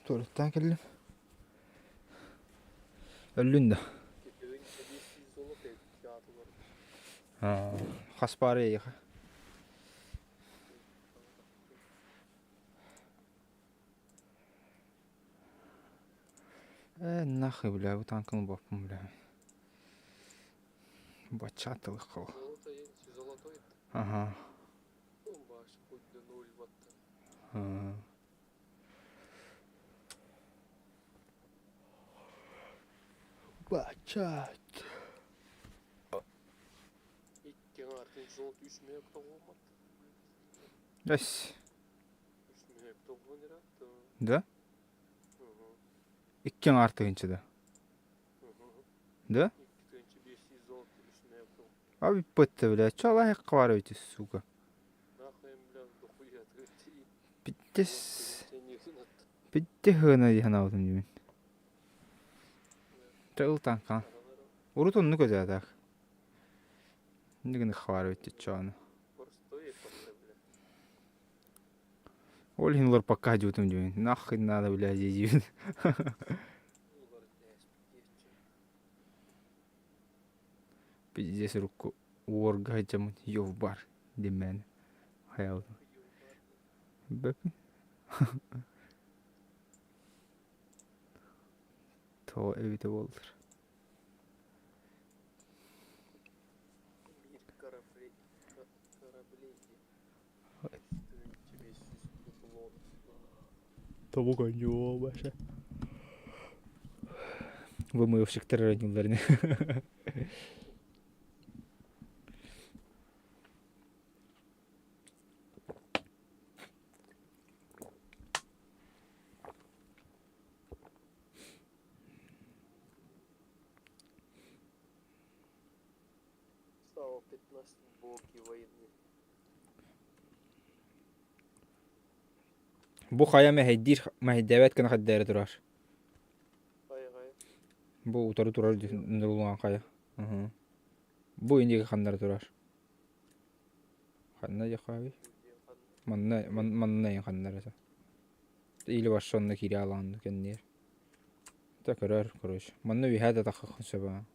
Туалеттан кэллим. Өллүн да. Хас паара эйиэхэ? Ээ, нахуй, бля, бу танканы боппун, бля. Бачча аттылык ол. Ага. Баччат. Эс. Да? Икки аҥаар тыһыынча да? Да? А бүппүттэ, блядь, чё лайыққа бар эбит, сука. Пиздец. Пиздец хына дии санаабытым дии мин. Чэ ыл таҥха. Урут оннук этэ так. Инник хабар эбит чону. Ол иһин уларпакка сылдьыбытым дии. Нахуй надо, блядь, диибин. Пиздец урукку уорга сылдьаммын ёв бар диэммээн хайаабытым. Бэппин. Тоҕо эбитэ буоллар. Тобук оонньуу баша. Вымывщиктар оонньууллар Стало 15 боги войны. Бу хайа мэһэйдиир мэһэйдээбэт гына хайдары турар. Хайа-хайа. Бу утары турар нурулаан хайа. Уһу. Бу инники ханнары турар. Ханна диэххэ Манна манна ханнары Или вообще онно киирэ алаан кэнниэр. Та көрөр, короче. Манна үһээ да таххаххын сөп аа.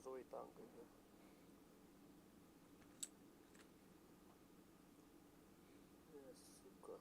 Розовый танк үһү. Э, сука.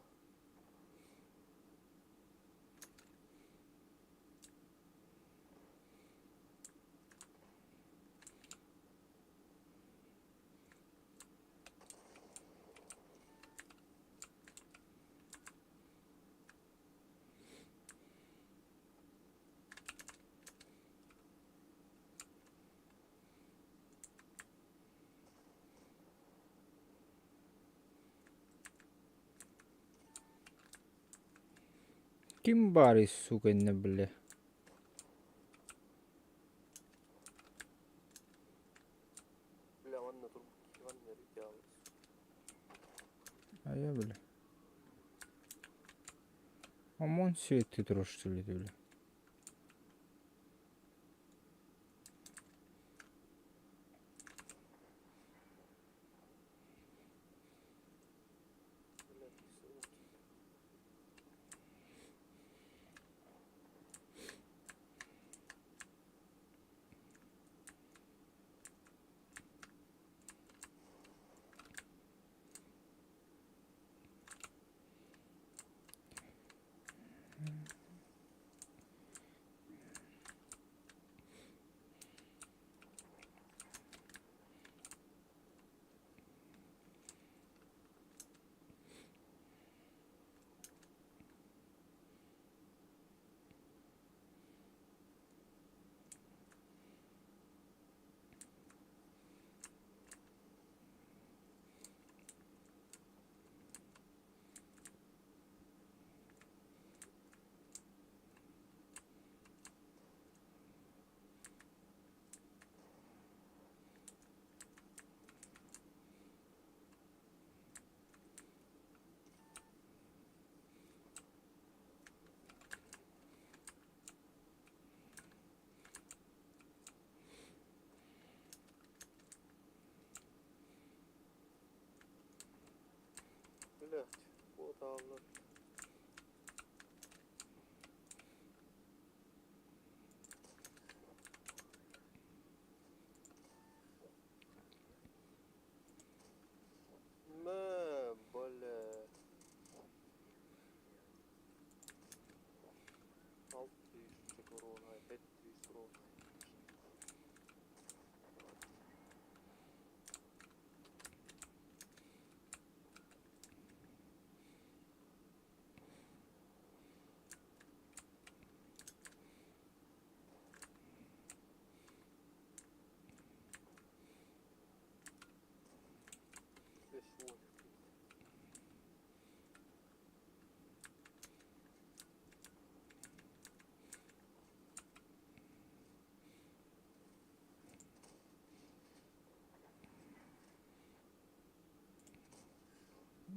Ким баарый, сука, иннэ бля? Бля, манна турбут киһи манна эрийдэ А я, бля. ОМОН светит турар что ли, бля? Блядь, суки. Блядь, вот алла. Мэ, бля. 600 корона, 500 корона. 50.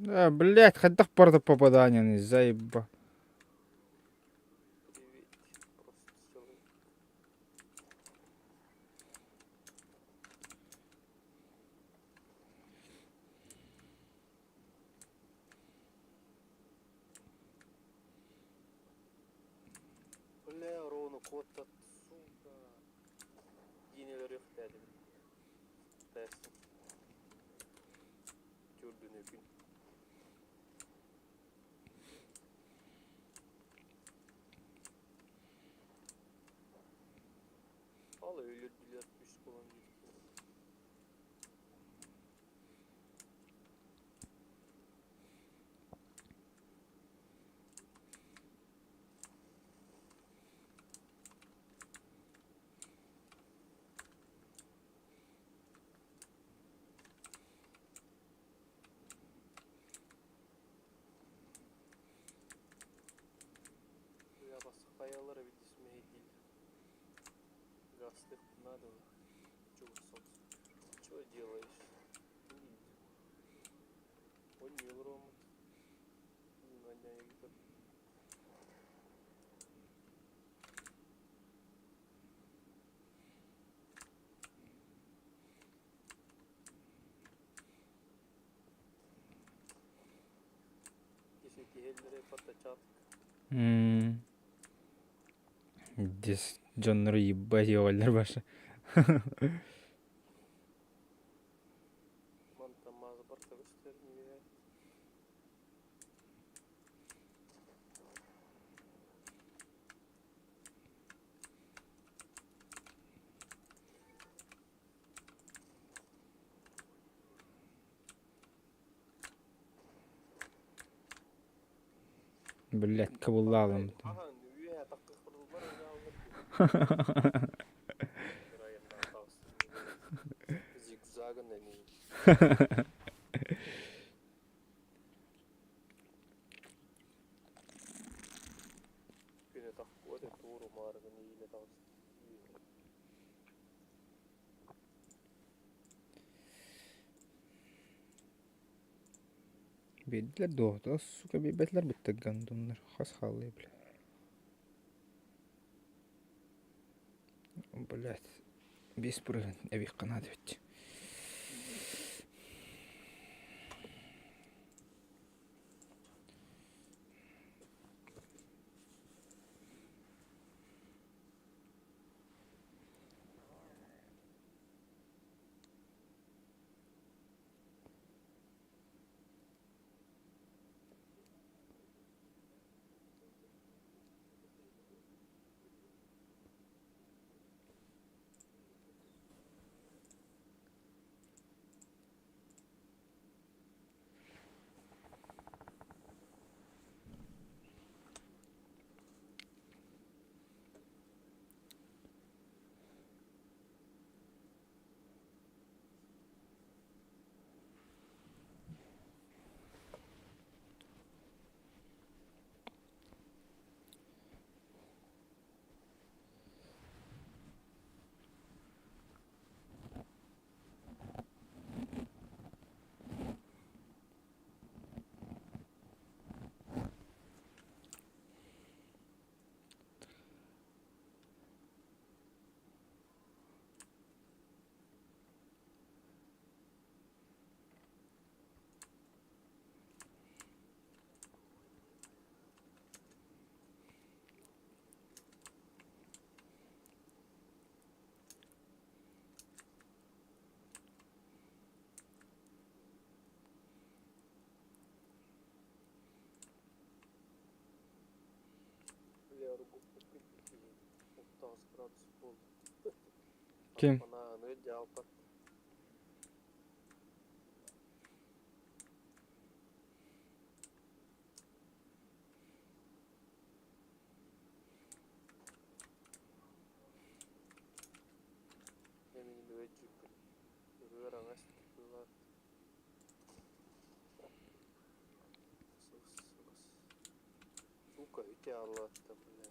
Да, блядь, хайдах барда попадание, заеба. Привет, просто человек. Бля, ровно кот сука. Диинелер дедим. Тәсін. Түрдүнө күн. Ал өлөрдүлөр үс болон бир. Я бас хаялары видисмей Гастых надо. Чего Чего делаешь? Он Рома. Дес дьоннору ебать ебаллар баша. Мантан маас барта көстөр ньүө. Блядь, кыбыллаалым. Зигзагын эмиэ. Күнэ тахкуот тууру маарыгын иилэ таҕыс. Биэрдилэр дуо? Сука биэрбэтилэр бүттэ гандоннар. Хас хааллый бля. Блядь, 5 процент эбиэххэ наада эбит. Бля, ругуппут киһи 39 градус буолла. Ким? Анааны дьаалпат. Эмин бөбөчүккүн. Ырыар аҥас тыылаат. Сука, үтэ аллаатта, бля.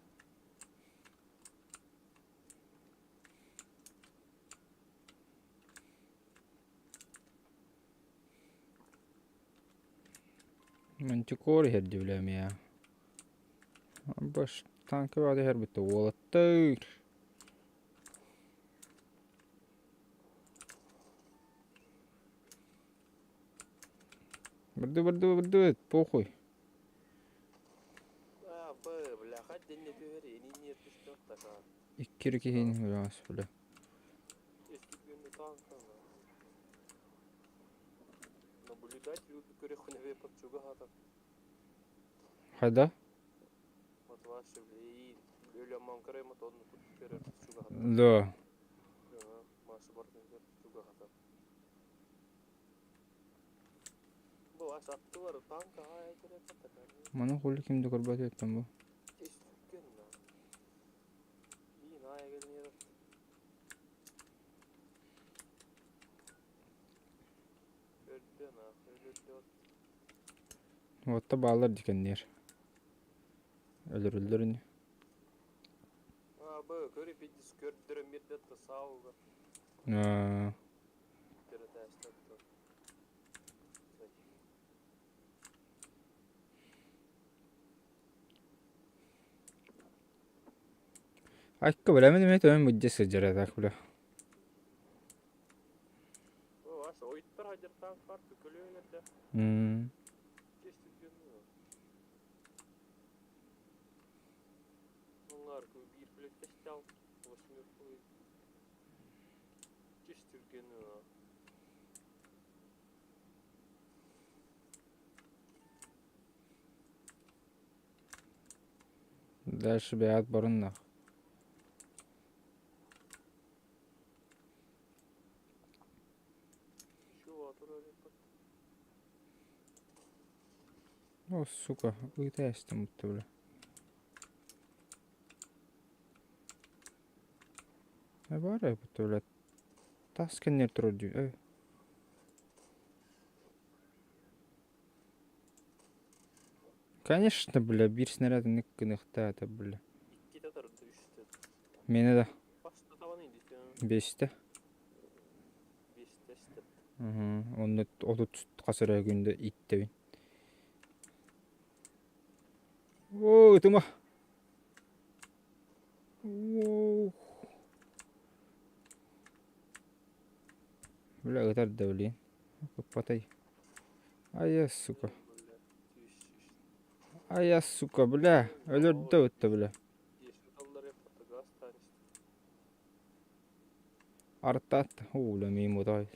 Мантикор иһэрди билэм я. Баш танка баҕа иһэрбитте уолаттар. Бырды бырды бырды похуй. А, Б, бляха, дэнне түһэр, эни түстөх така. Икки киһини бля, бля. Естественно, танка. Наблюдатель көрөхүнэбэ подчуга хата. Хайда? Вот ваше, бля, өлөммөн көрөм отонну тут көрөр чуга хата. Да. Маша бартын көр чуга хата. Бу аш аттылар танка ай керек хата. Маны хули кимди көрбөт эттем бу. Естественно. Бин ай келмей Өлдө нахуй, өлдө. Отта баалар дикеннер. Өлөрүллөр ини. А, Б, көрү пидис көрдөрө мирдетте сауга. Аа, Терәтәштәттә. Айка бля, мен эме төмөн будде сылдьар так бля. О, аш ойттар хадыр танк бар, көкөлөөлөрдө. М. Естественно. Мыңар бир плетестял, восьмерку. Чистюргены. Дальше бэйэҕит барыннах. О, сука, ыыта эстим будто бля. Баар будто бля. Тас кэннигэр турар дии. Э. Конечно, бля, биир снаряд инник гыныахтаата, бля. Иккитэ тарда үстэ. Миэнэ да Хаста табан индитэ? биэстэ. Биэстэ эстэ. Уһу, онно 30 хас эрэ күндэ ииттэбин. Оо, ытыма. Оо. Бля, ытар да блин. Кыппатай. Ай, сука. Ай, сука, бля. Өлөрдө ытта, бля. Артат. Оо, бля, мимо дай.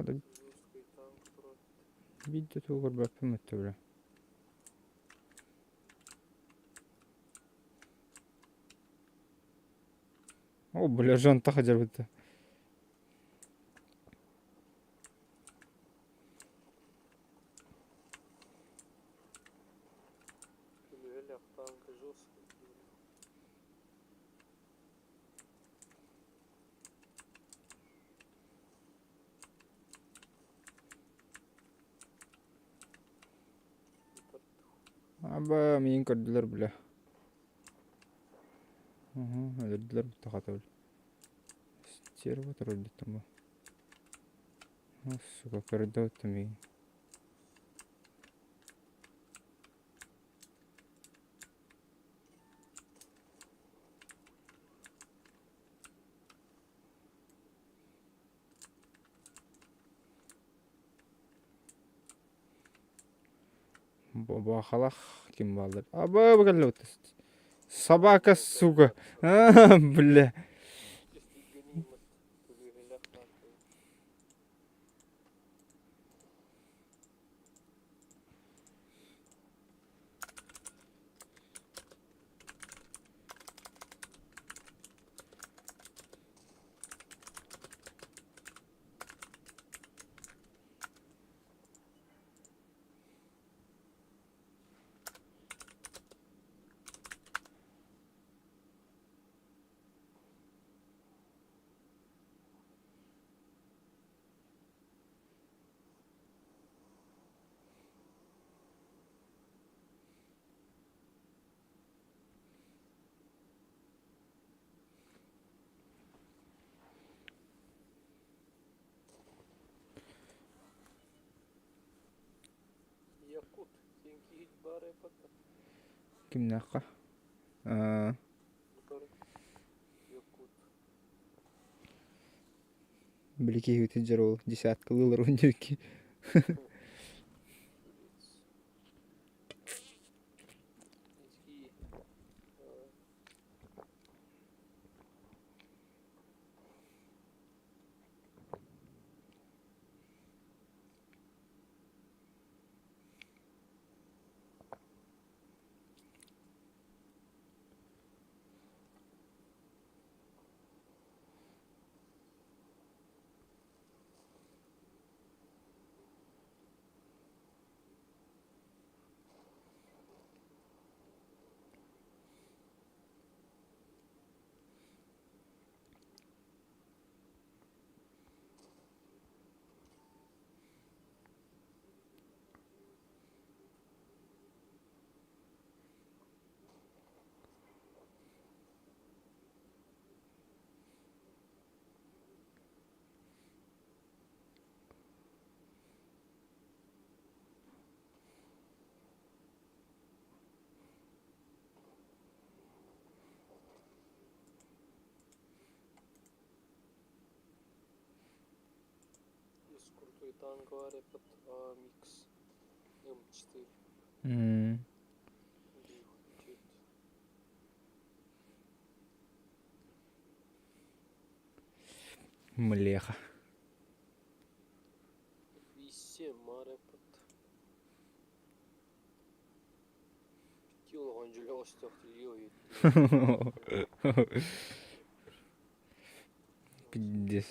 Hadi видео тугар баппым өттө бля. О, бля, жан тахадьарбыта. Аба миигин көрдүлэр бля. Уһу, өлөрдүлэр бутта хата бля. Стерва турар бу. Сука, көрдө отту миигин. Бабахалах ким бааллар? Аба кэллэ Собака, сука. А, бля. Якут, сен киһит баар эпата. Кимнээххэ? Аа, Якут. били киһибитин дьэр ол десяткалыылар уон икки. Крутой танк под АМХ М4. М. Млеха. Пиздец,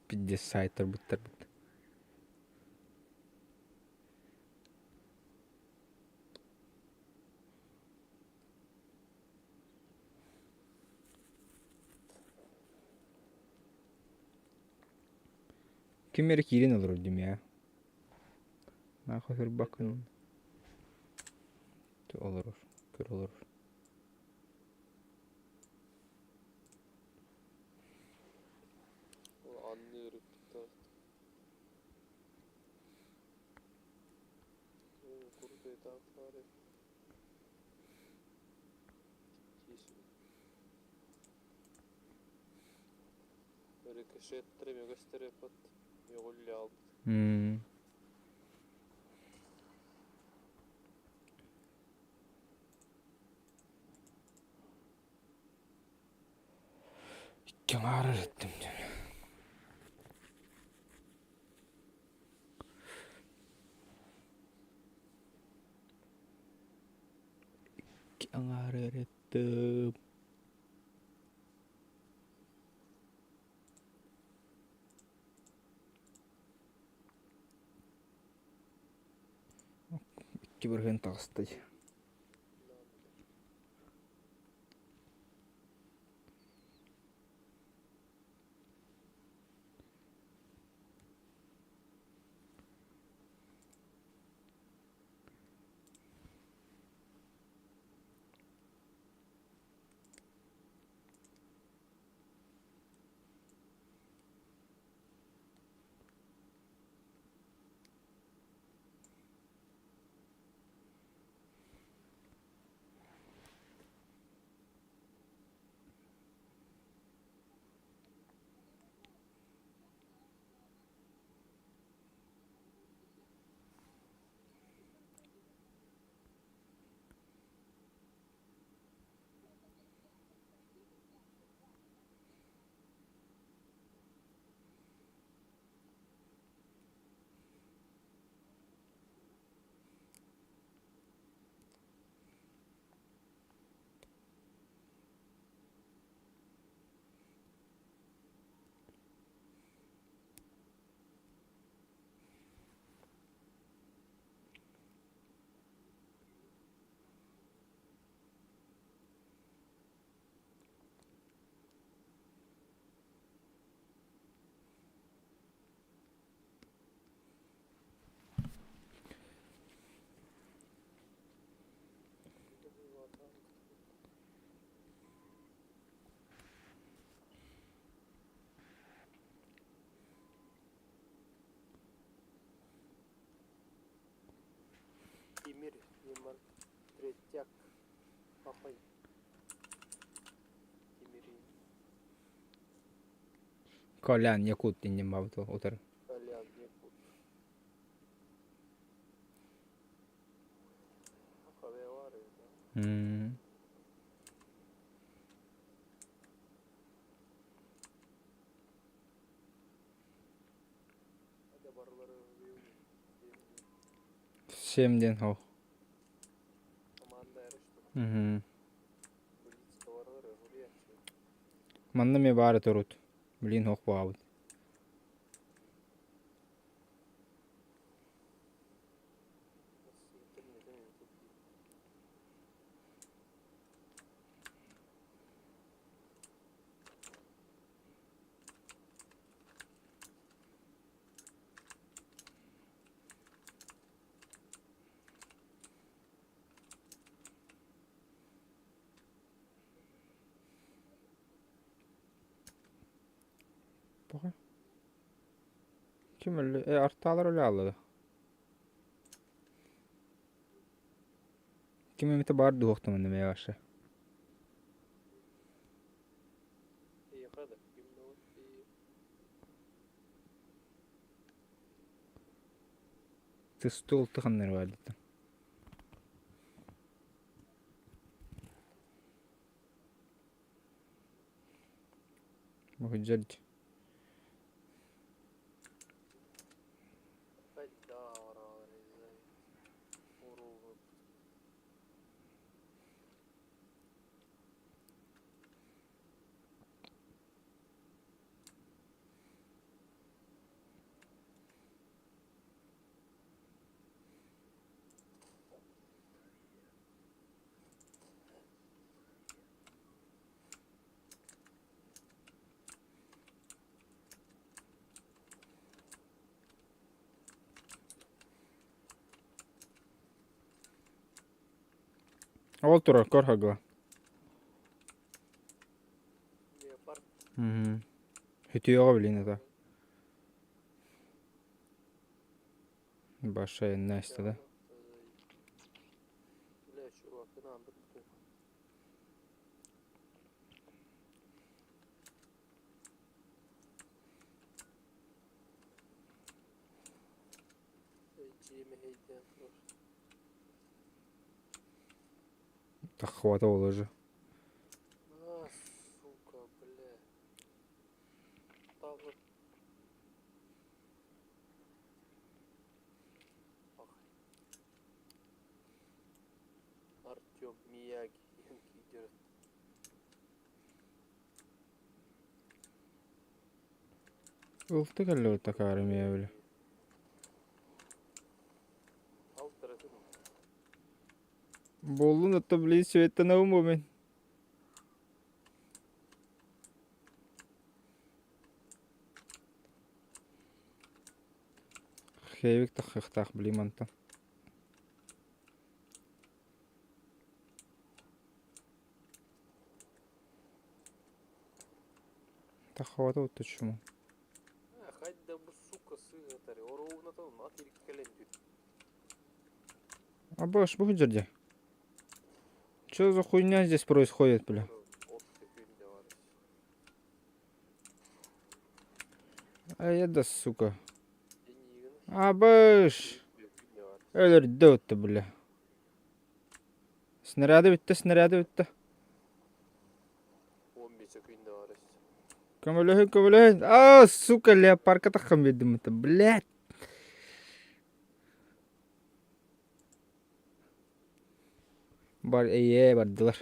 пиздец саайтарбыттарбыт. Ким эрэ киирэн олорор дим ээ. Нахуй ырбаккын олорор, көр олорор. М. Икки аҥаар эреттим диэн. Икки аҥаар эреттим. Икки бырыһыан таҕыста дии. Колян Якут иннин бабыт утары. М. Всем диэн ол. Мгм. Манна эмиэ баара турут. Блин, ох баабыт. Пока. Ким өллө? Э, артаалар өлө ааллада. Ким эмитэ баар дуһуохтаман эмиэ вообще. Стол ханна эрэ баар дии. Бу дьэрдь. Ол турар көр хагла. Үтүөҕэ билин это. Большая Настя, да? Так хватало уже. А, сука, бля. Артем Мияги, Янки Ылты кэллэ такаары миэбили. Буоллун отто блин светтанабын бу мин. Хэвик таххыахтаах блин мантан. Таххабата отточчумун. Абаш, бу жерде. Что за хуйня здесь происходит, бля? А я да, сука. Абыш! Өлөрдө бля. Снаряды бүттэ, снаряды бүттэ. Көмөлөһүн, көмөлөһүн. А, сука, леопарка таххан биэрдим это, блядь. Бар, эйэ, бардылар.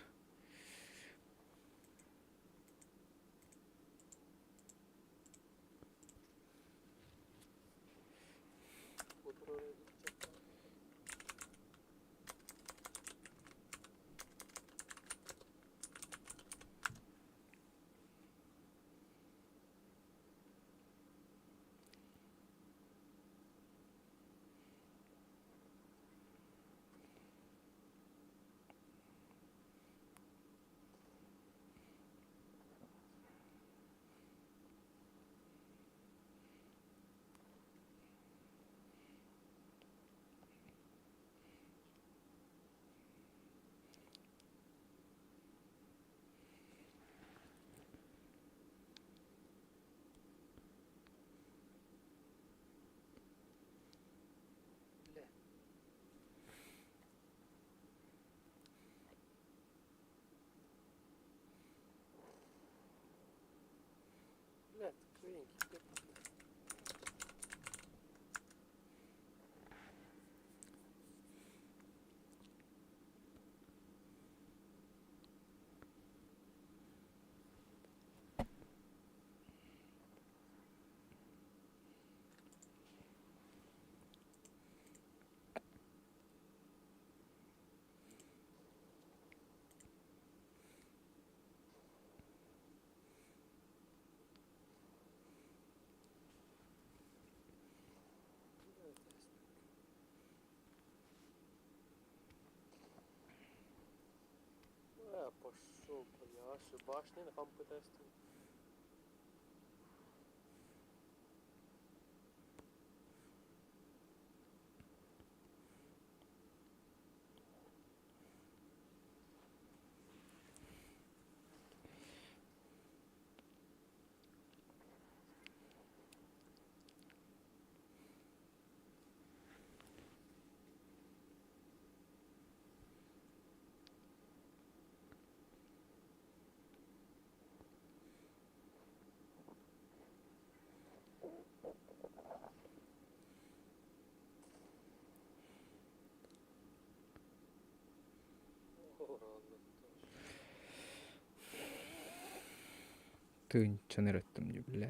Тыынчаны эрэ ыттым дии, бля.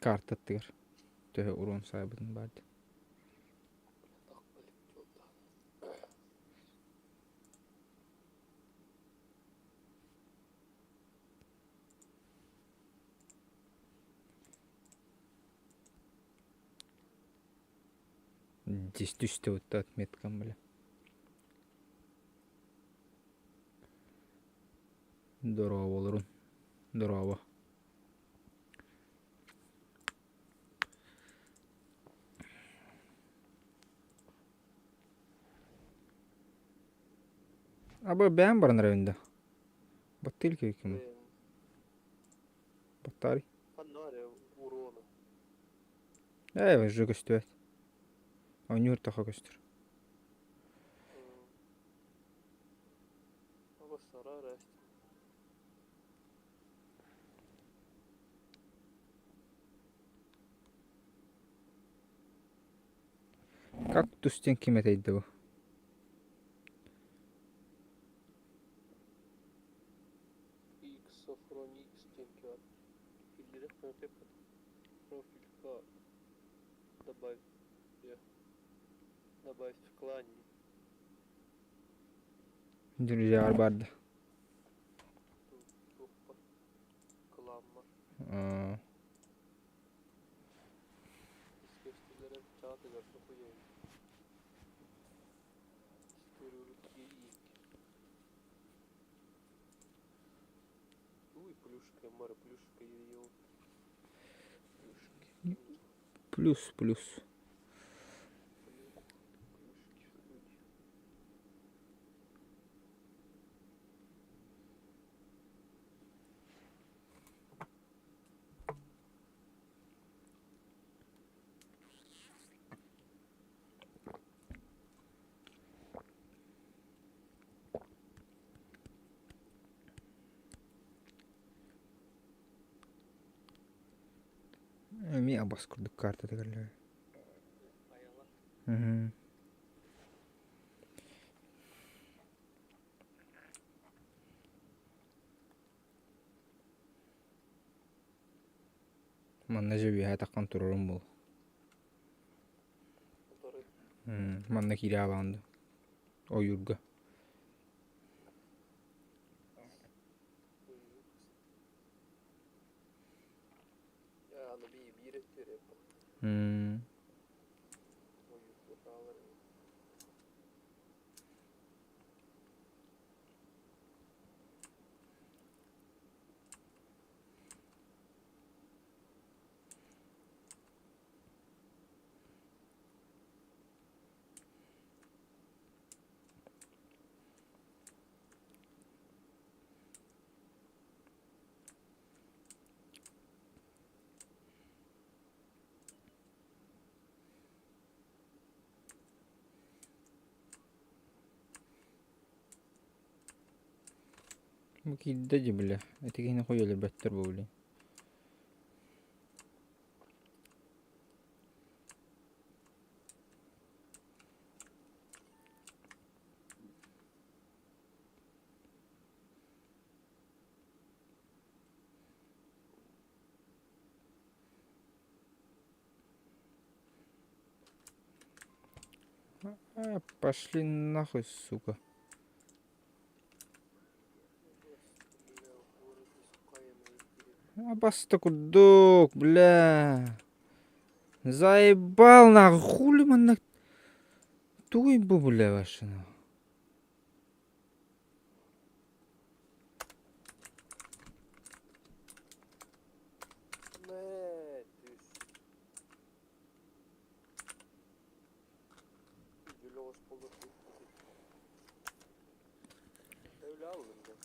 Карта аттыгар төһө урон саайбытын баар дии. Здесь түстэ вот отметкам, бля. Дорооболорун. Дорообо. Абы бэйэм баран эрэбин да. Баттыыр киһи Баттаарый. Ханна эрэ уруона. Ээ, уже көстүбэт. Оонньуур таха көстөр. Кактус диэн ким этэйдэ бу? Друзья барда. Аа. Плюс, плюс. Эмиэ абас курдук картатыгар Манна дьэ үөһэ таххан турарым буолуо. Манна киирэ аалаҕын дуу ойуурга. Бу киирдэ дии бile. Ити киһини хой өлөрбөттөр бу блин. А, пошли нахуй, сука. Абаста курдук, бля. Заебал нахуй, хули манна тугуй бу бля ваша нахуй.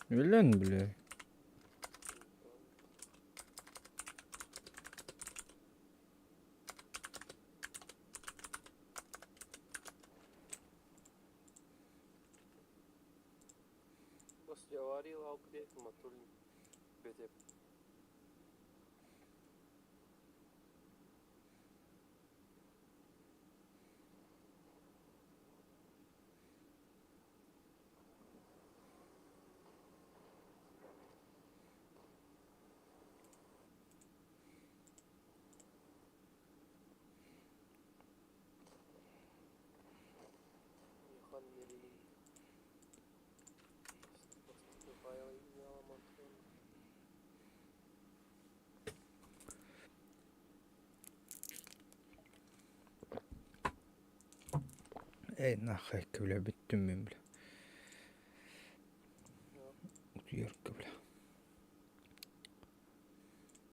Өлөн, бля. Эй, нахуй, бля, бүттүм мин, бля.